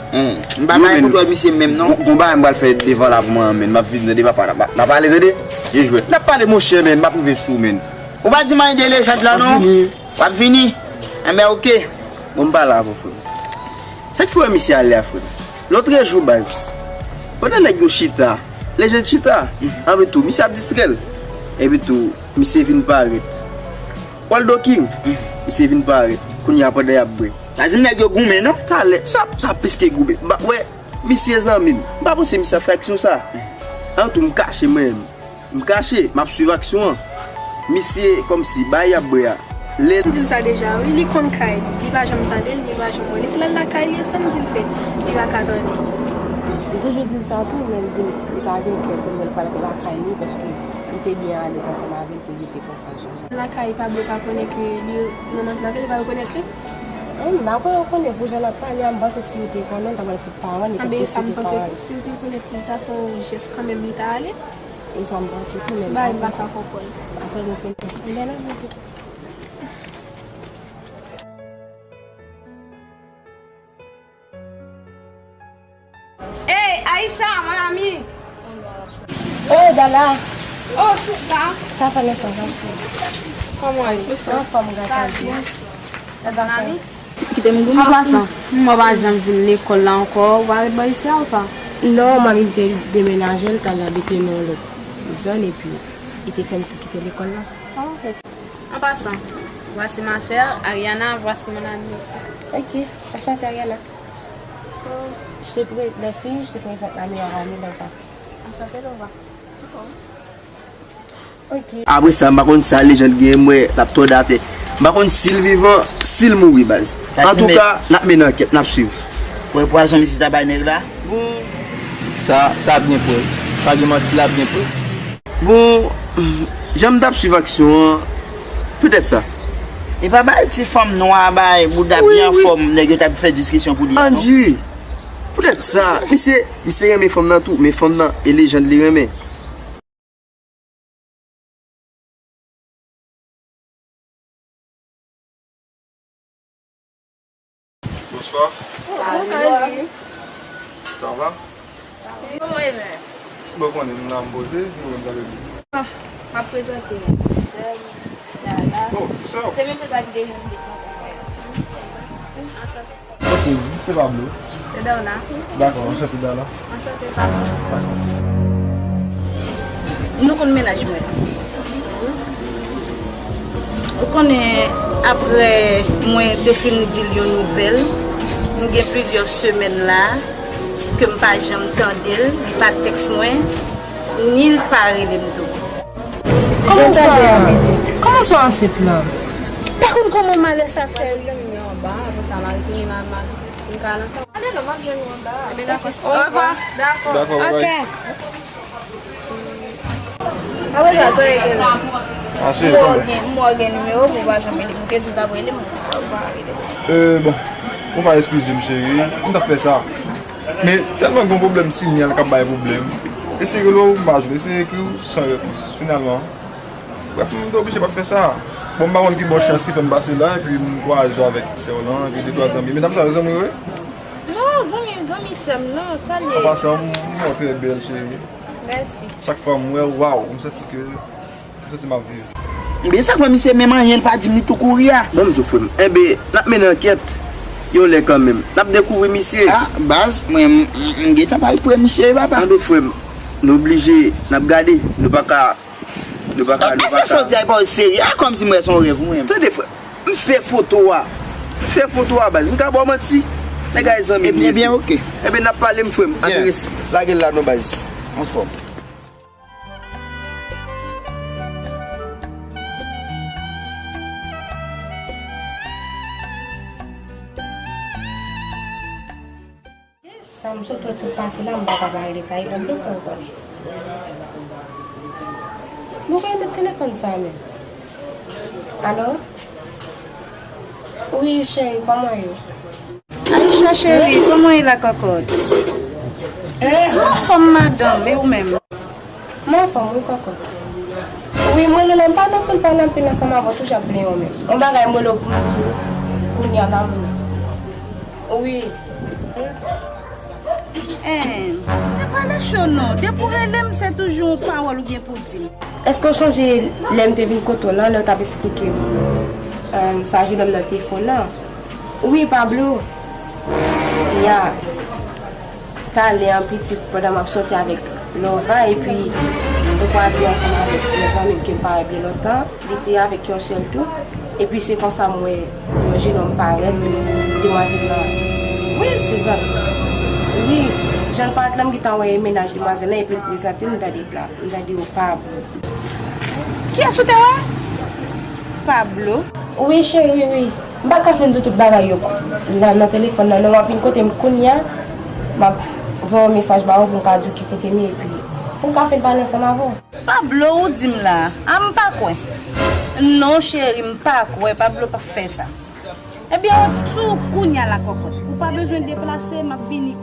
M pa bay pou kò misye menm non. Gon bagay m pral fè devan la pou mwen menm. M ap vin tande papa. N ap pale tande. Byen jwèt. N ap pale monchè menm. M ap rive sou menm. Ou pa di m anyen de Lejand la non. W ap vini? Enben oke. Bon, m pa la ankò frè m. Sa k fè w wè misye ale a frè m? Lòtrejou baz, pandan nèg yo chita, Lejand chita, epi tou misye ap distrè l. Epi tou misye vin parèt. Waldo King, misye vin parèt. Kounye a pandan y ap bwè. Sa di nèg yo goumen non. Talè, sa, sa plis ke goumen. M pa, wè, misye zanmi m. M pa panse misye ap fè aksyon sa. An tou m kache mwen menm. M kache, m ap swiv aksyon an. Misye kòmsi bay y ap bwè a. Lè l. M di l sa deja wi, li konn kay li, li pa janm tande l, li pa janm wè l. Epi lè l lakay li, e sa m di l fè, li pa ka tande. M toujou di l sa tou, men m di l li pa gen kè pou l wè l pral lakay li, paske li te byen alèz ansanm avè l pou li te konsa chanje. Lakay pa blo pa konnen ke li nan manti lavi, li pa rekonèt li? Wi, m pa kwè yo konnen pou jan l ap pale a, m panse si yo te konnen, l ta pral fout paran li, paske si yo te paran li. Si yo te konnen, li ta fè yon jès kanmenm, li ta ale. E sa m panse tou, men m pa panse. Bagay m pa ka konprann. Apre mwen fini. Ebyen, nan men pitit. Hey, Aisha, mon ami. Oh, Dala. Oh, sista. Sa fè lontan, ma chérie. Kòman w ye? Anfòm, gras a Dye. Mon ami. Kite m di w, an pasan, mwen pa janm vin lekòl la ankò, ou pa ret bò isi a ou sa? Non, manmi m te demenaje, l t al abite nan yon lòt zòn, epi li te fè m tou kite lekòl la. Ah, ok. En passant, voici ma chère Ariana, voici mon amie aussi. Ok, enchantée Ariana. Oh, je te pré-, les filles, je te présente ma meilleure amie, Nova. Enchantée, Nova. Ok. Apre sa, m pa konn sa Lejand genyen, m wè l ap tòde atè. M pa konn si l vivan, si l mouri, baz. Antouka, n ap mennen ankèt, n ap swiv. Wè pwazon misye ta bay nèg la? Bon. Sa, sa byen pwè. Pa gen manti, la byen pwè. Bon, Jan m t ap swiv aksyon an, petèt sa. E pa bay ti fanm nwa, bay bouda byen anfòm, nèg yo t ap fè diskisyon pou li a, non? Andy, petèt sa. Misye, misye renmen fanm nan tou, men fanm nan, e lejand li renmen. Bonsoir. Bonjour. Ça va? Kòman e menm? Bon, konnen m la m poze, nou menm sa vle di. Ah, m ap prezante m. Sè m, Dana. Oh, ti sè w. Se mesye sa ki te jwenn desann. Anchante. Ok, se Pablo. Se Dana. Dakò, anchante Dana. Anchante Pablo. Dakò. Nou konn mennaj mwen. Ou konnen, apre mwen te fin di l yon nouvèl, nou gen plizyè semèn la ke m pa janm tande l, li pa tèks mwen, ni l pa rele m tou. Kòman sa? Kòman sa ansent lan? Pa konn kòman malè sa fè rive. Zanmi m yo anba, apre sa, m al tounen nan, nan, nan kay la. Ale non, m ap jwenn ou anba. Ebyen, dakò. Orevwa. Dakò. Dakò, bye bye. Ok. Apre sa, sa rete la. Ah, se m wè w gen, m wè w gen nimewo m, ou pa janm rele m. Ou te di w t ap rele m, ou pa rele m. Euh, bon, ou va eskize m, cheri. M t ap fè sa. Men tèlman gen yon pwoblèm sinyal k ap bay pwoblèm. Eseye rele w, m pa jwenn. Eseye ekri w, san repons. Finalman, brèf, m te oblije pa t fè sa. Bon, m pa konn ki bò chans ki fè m pase la, epi m kwaze avèk sè w lan, epi de twa zanmi. Medam sa yo zanmi w, wi? Non, zanmi, zanmi sè m nan, sa l ye? An pasan, m wè w trè bèl, cheri. Mèsi. Chak fwa m wè w, waw, m santi ke, m santi m ap viv. Ebyen, sa k fè misye menm anyen l pa di m, li tou kouri a? Bon, m di w, frè m, enben, n ap mennen ankèt yon lè kanmenm. N ap dekouvri misye. Ah, baz, mwen, m, m, m gentan pral pre misye, wi, papa. Enben, frè m, nou oblije, n ap gade, nou pa ka Nou pa ka, nou pa ka. Èske sa w di a pa serye? A, kòmsi m wè se yon rèv mwen. Tande, frè. M fè foto a. M fè foto a, baz. M ka ba w manti. Nèg la e zanmi m ye. Ebyen, ebyen, ok. Ebyen, n ap pale, m frè m. Byen. Lage l la non, baz. Anfòm. Sa m sot wè sot pase la, m pa ka pa rele Tayilàn non pou w konnen. Nou gen met telefòn sa menm. Alo? Wi, cheri, kòman ye? Aisha, cheri, kòman ye la kòkòt? Mwen anfòm, madanm, e ou menm? Mwen anfòm wi, kòkòt. Wi, mwen rele w, m pa nan anpil pale anpil ansanm avè w, toujou ap plenyen w menm. Yon bagay m rele w pou m di w kounye a la, m. Wi. Hein, pa pale cho non. Depi w rele m, se toujou yon pawòl ou gen pou di m. Èske w sonje lè m te vin kote w lan, lè w t ap esplike m, euh, sa jenòm nan te fè w lan? Wi, Pablo. Ya. Talè an pitit pandan m ap sòti avèk Lova, epi m kwaze ansanm avèk yon zanmi m ke m pa wè byen lontan, li te avèk yon sè l tou, epi se konsa m wè yon jenòm parèt, demwazèl lan, wi, se zòt. Wi, jan l parèt la, m gentan wè e mennaj demwazèl lan, epi l prezante m, m tande pla, m tande yo pa bon. Kiyès ou te wè? Pablo? Wi, cheri, wi. M pa ka fin di w tout bagay yo la nan telefòn nan, non, w ap vin kote m kounye a, m ap voye yon mesaj ba ou pou m ka di w ki kote m ye, epi pou m ka fin pale ansanm avè w. Pablo, ou di m la a, a m pa kwè. Non, cheri, m pa kwè, Pablo p ap fè sa. Ebyen, ou sou kounye a la kòkòt. Ou pa bezwen deplase, m ap vini.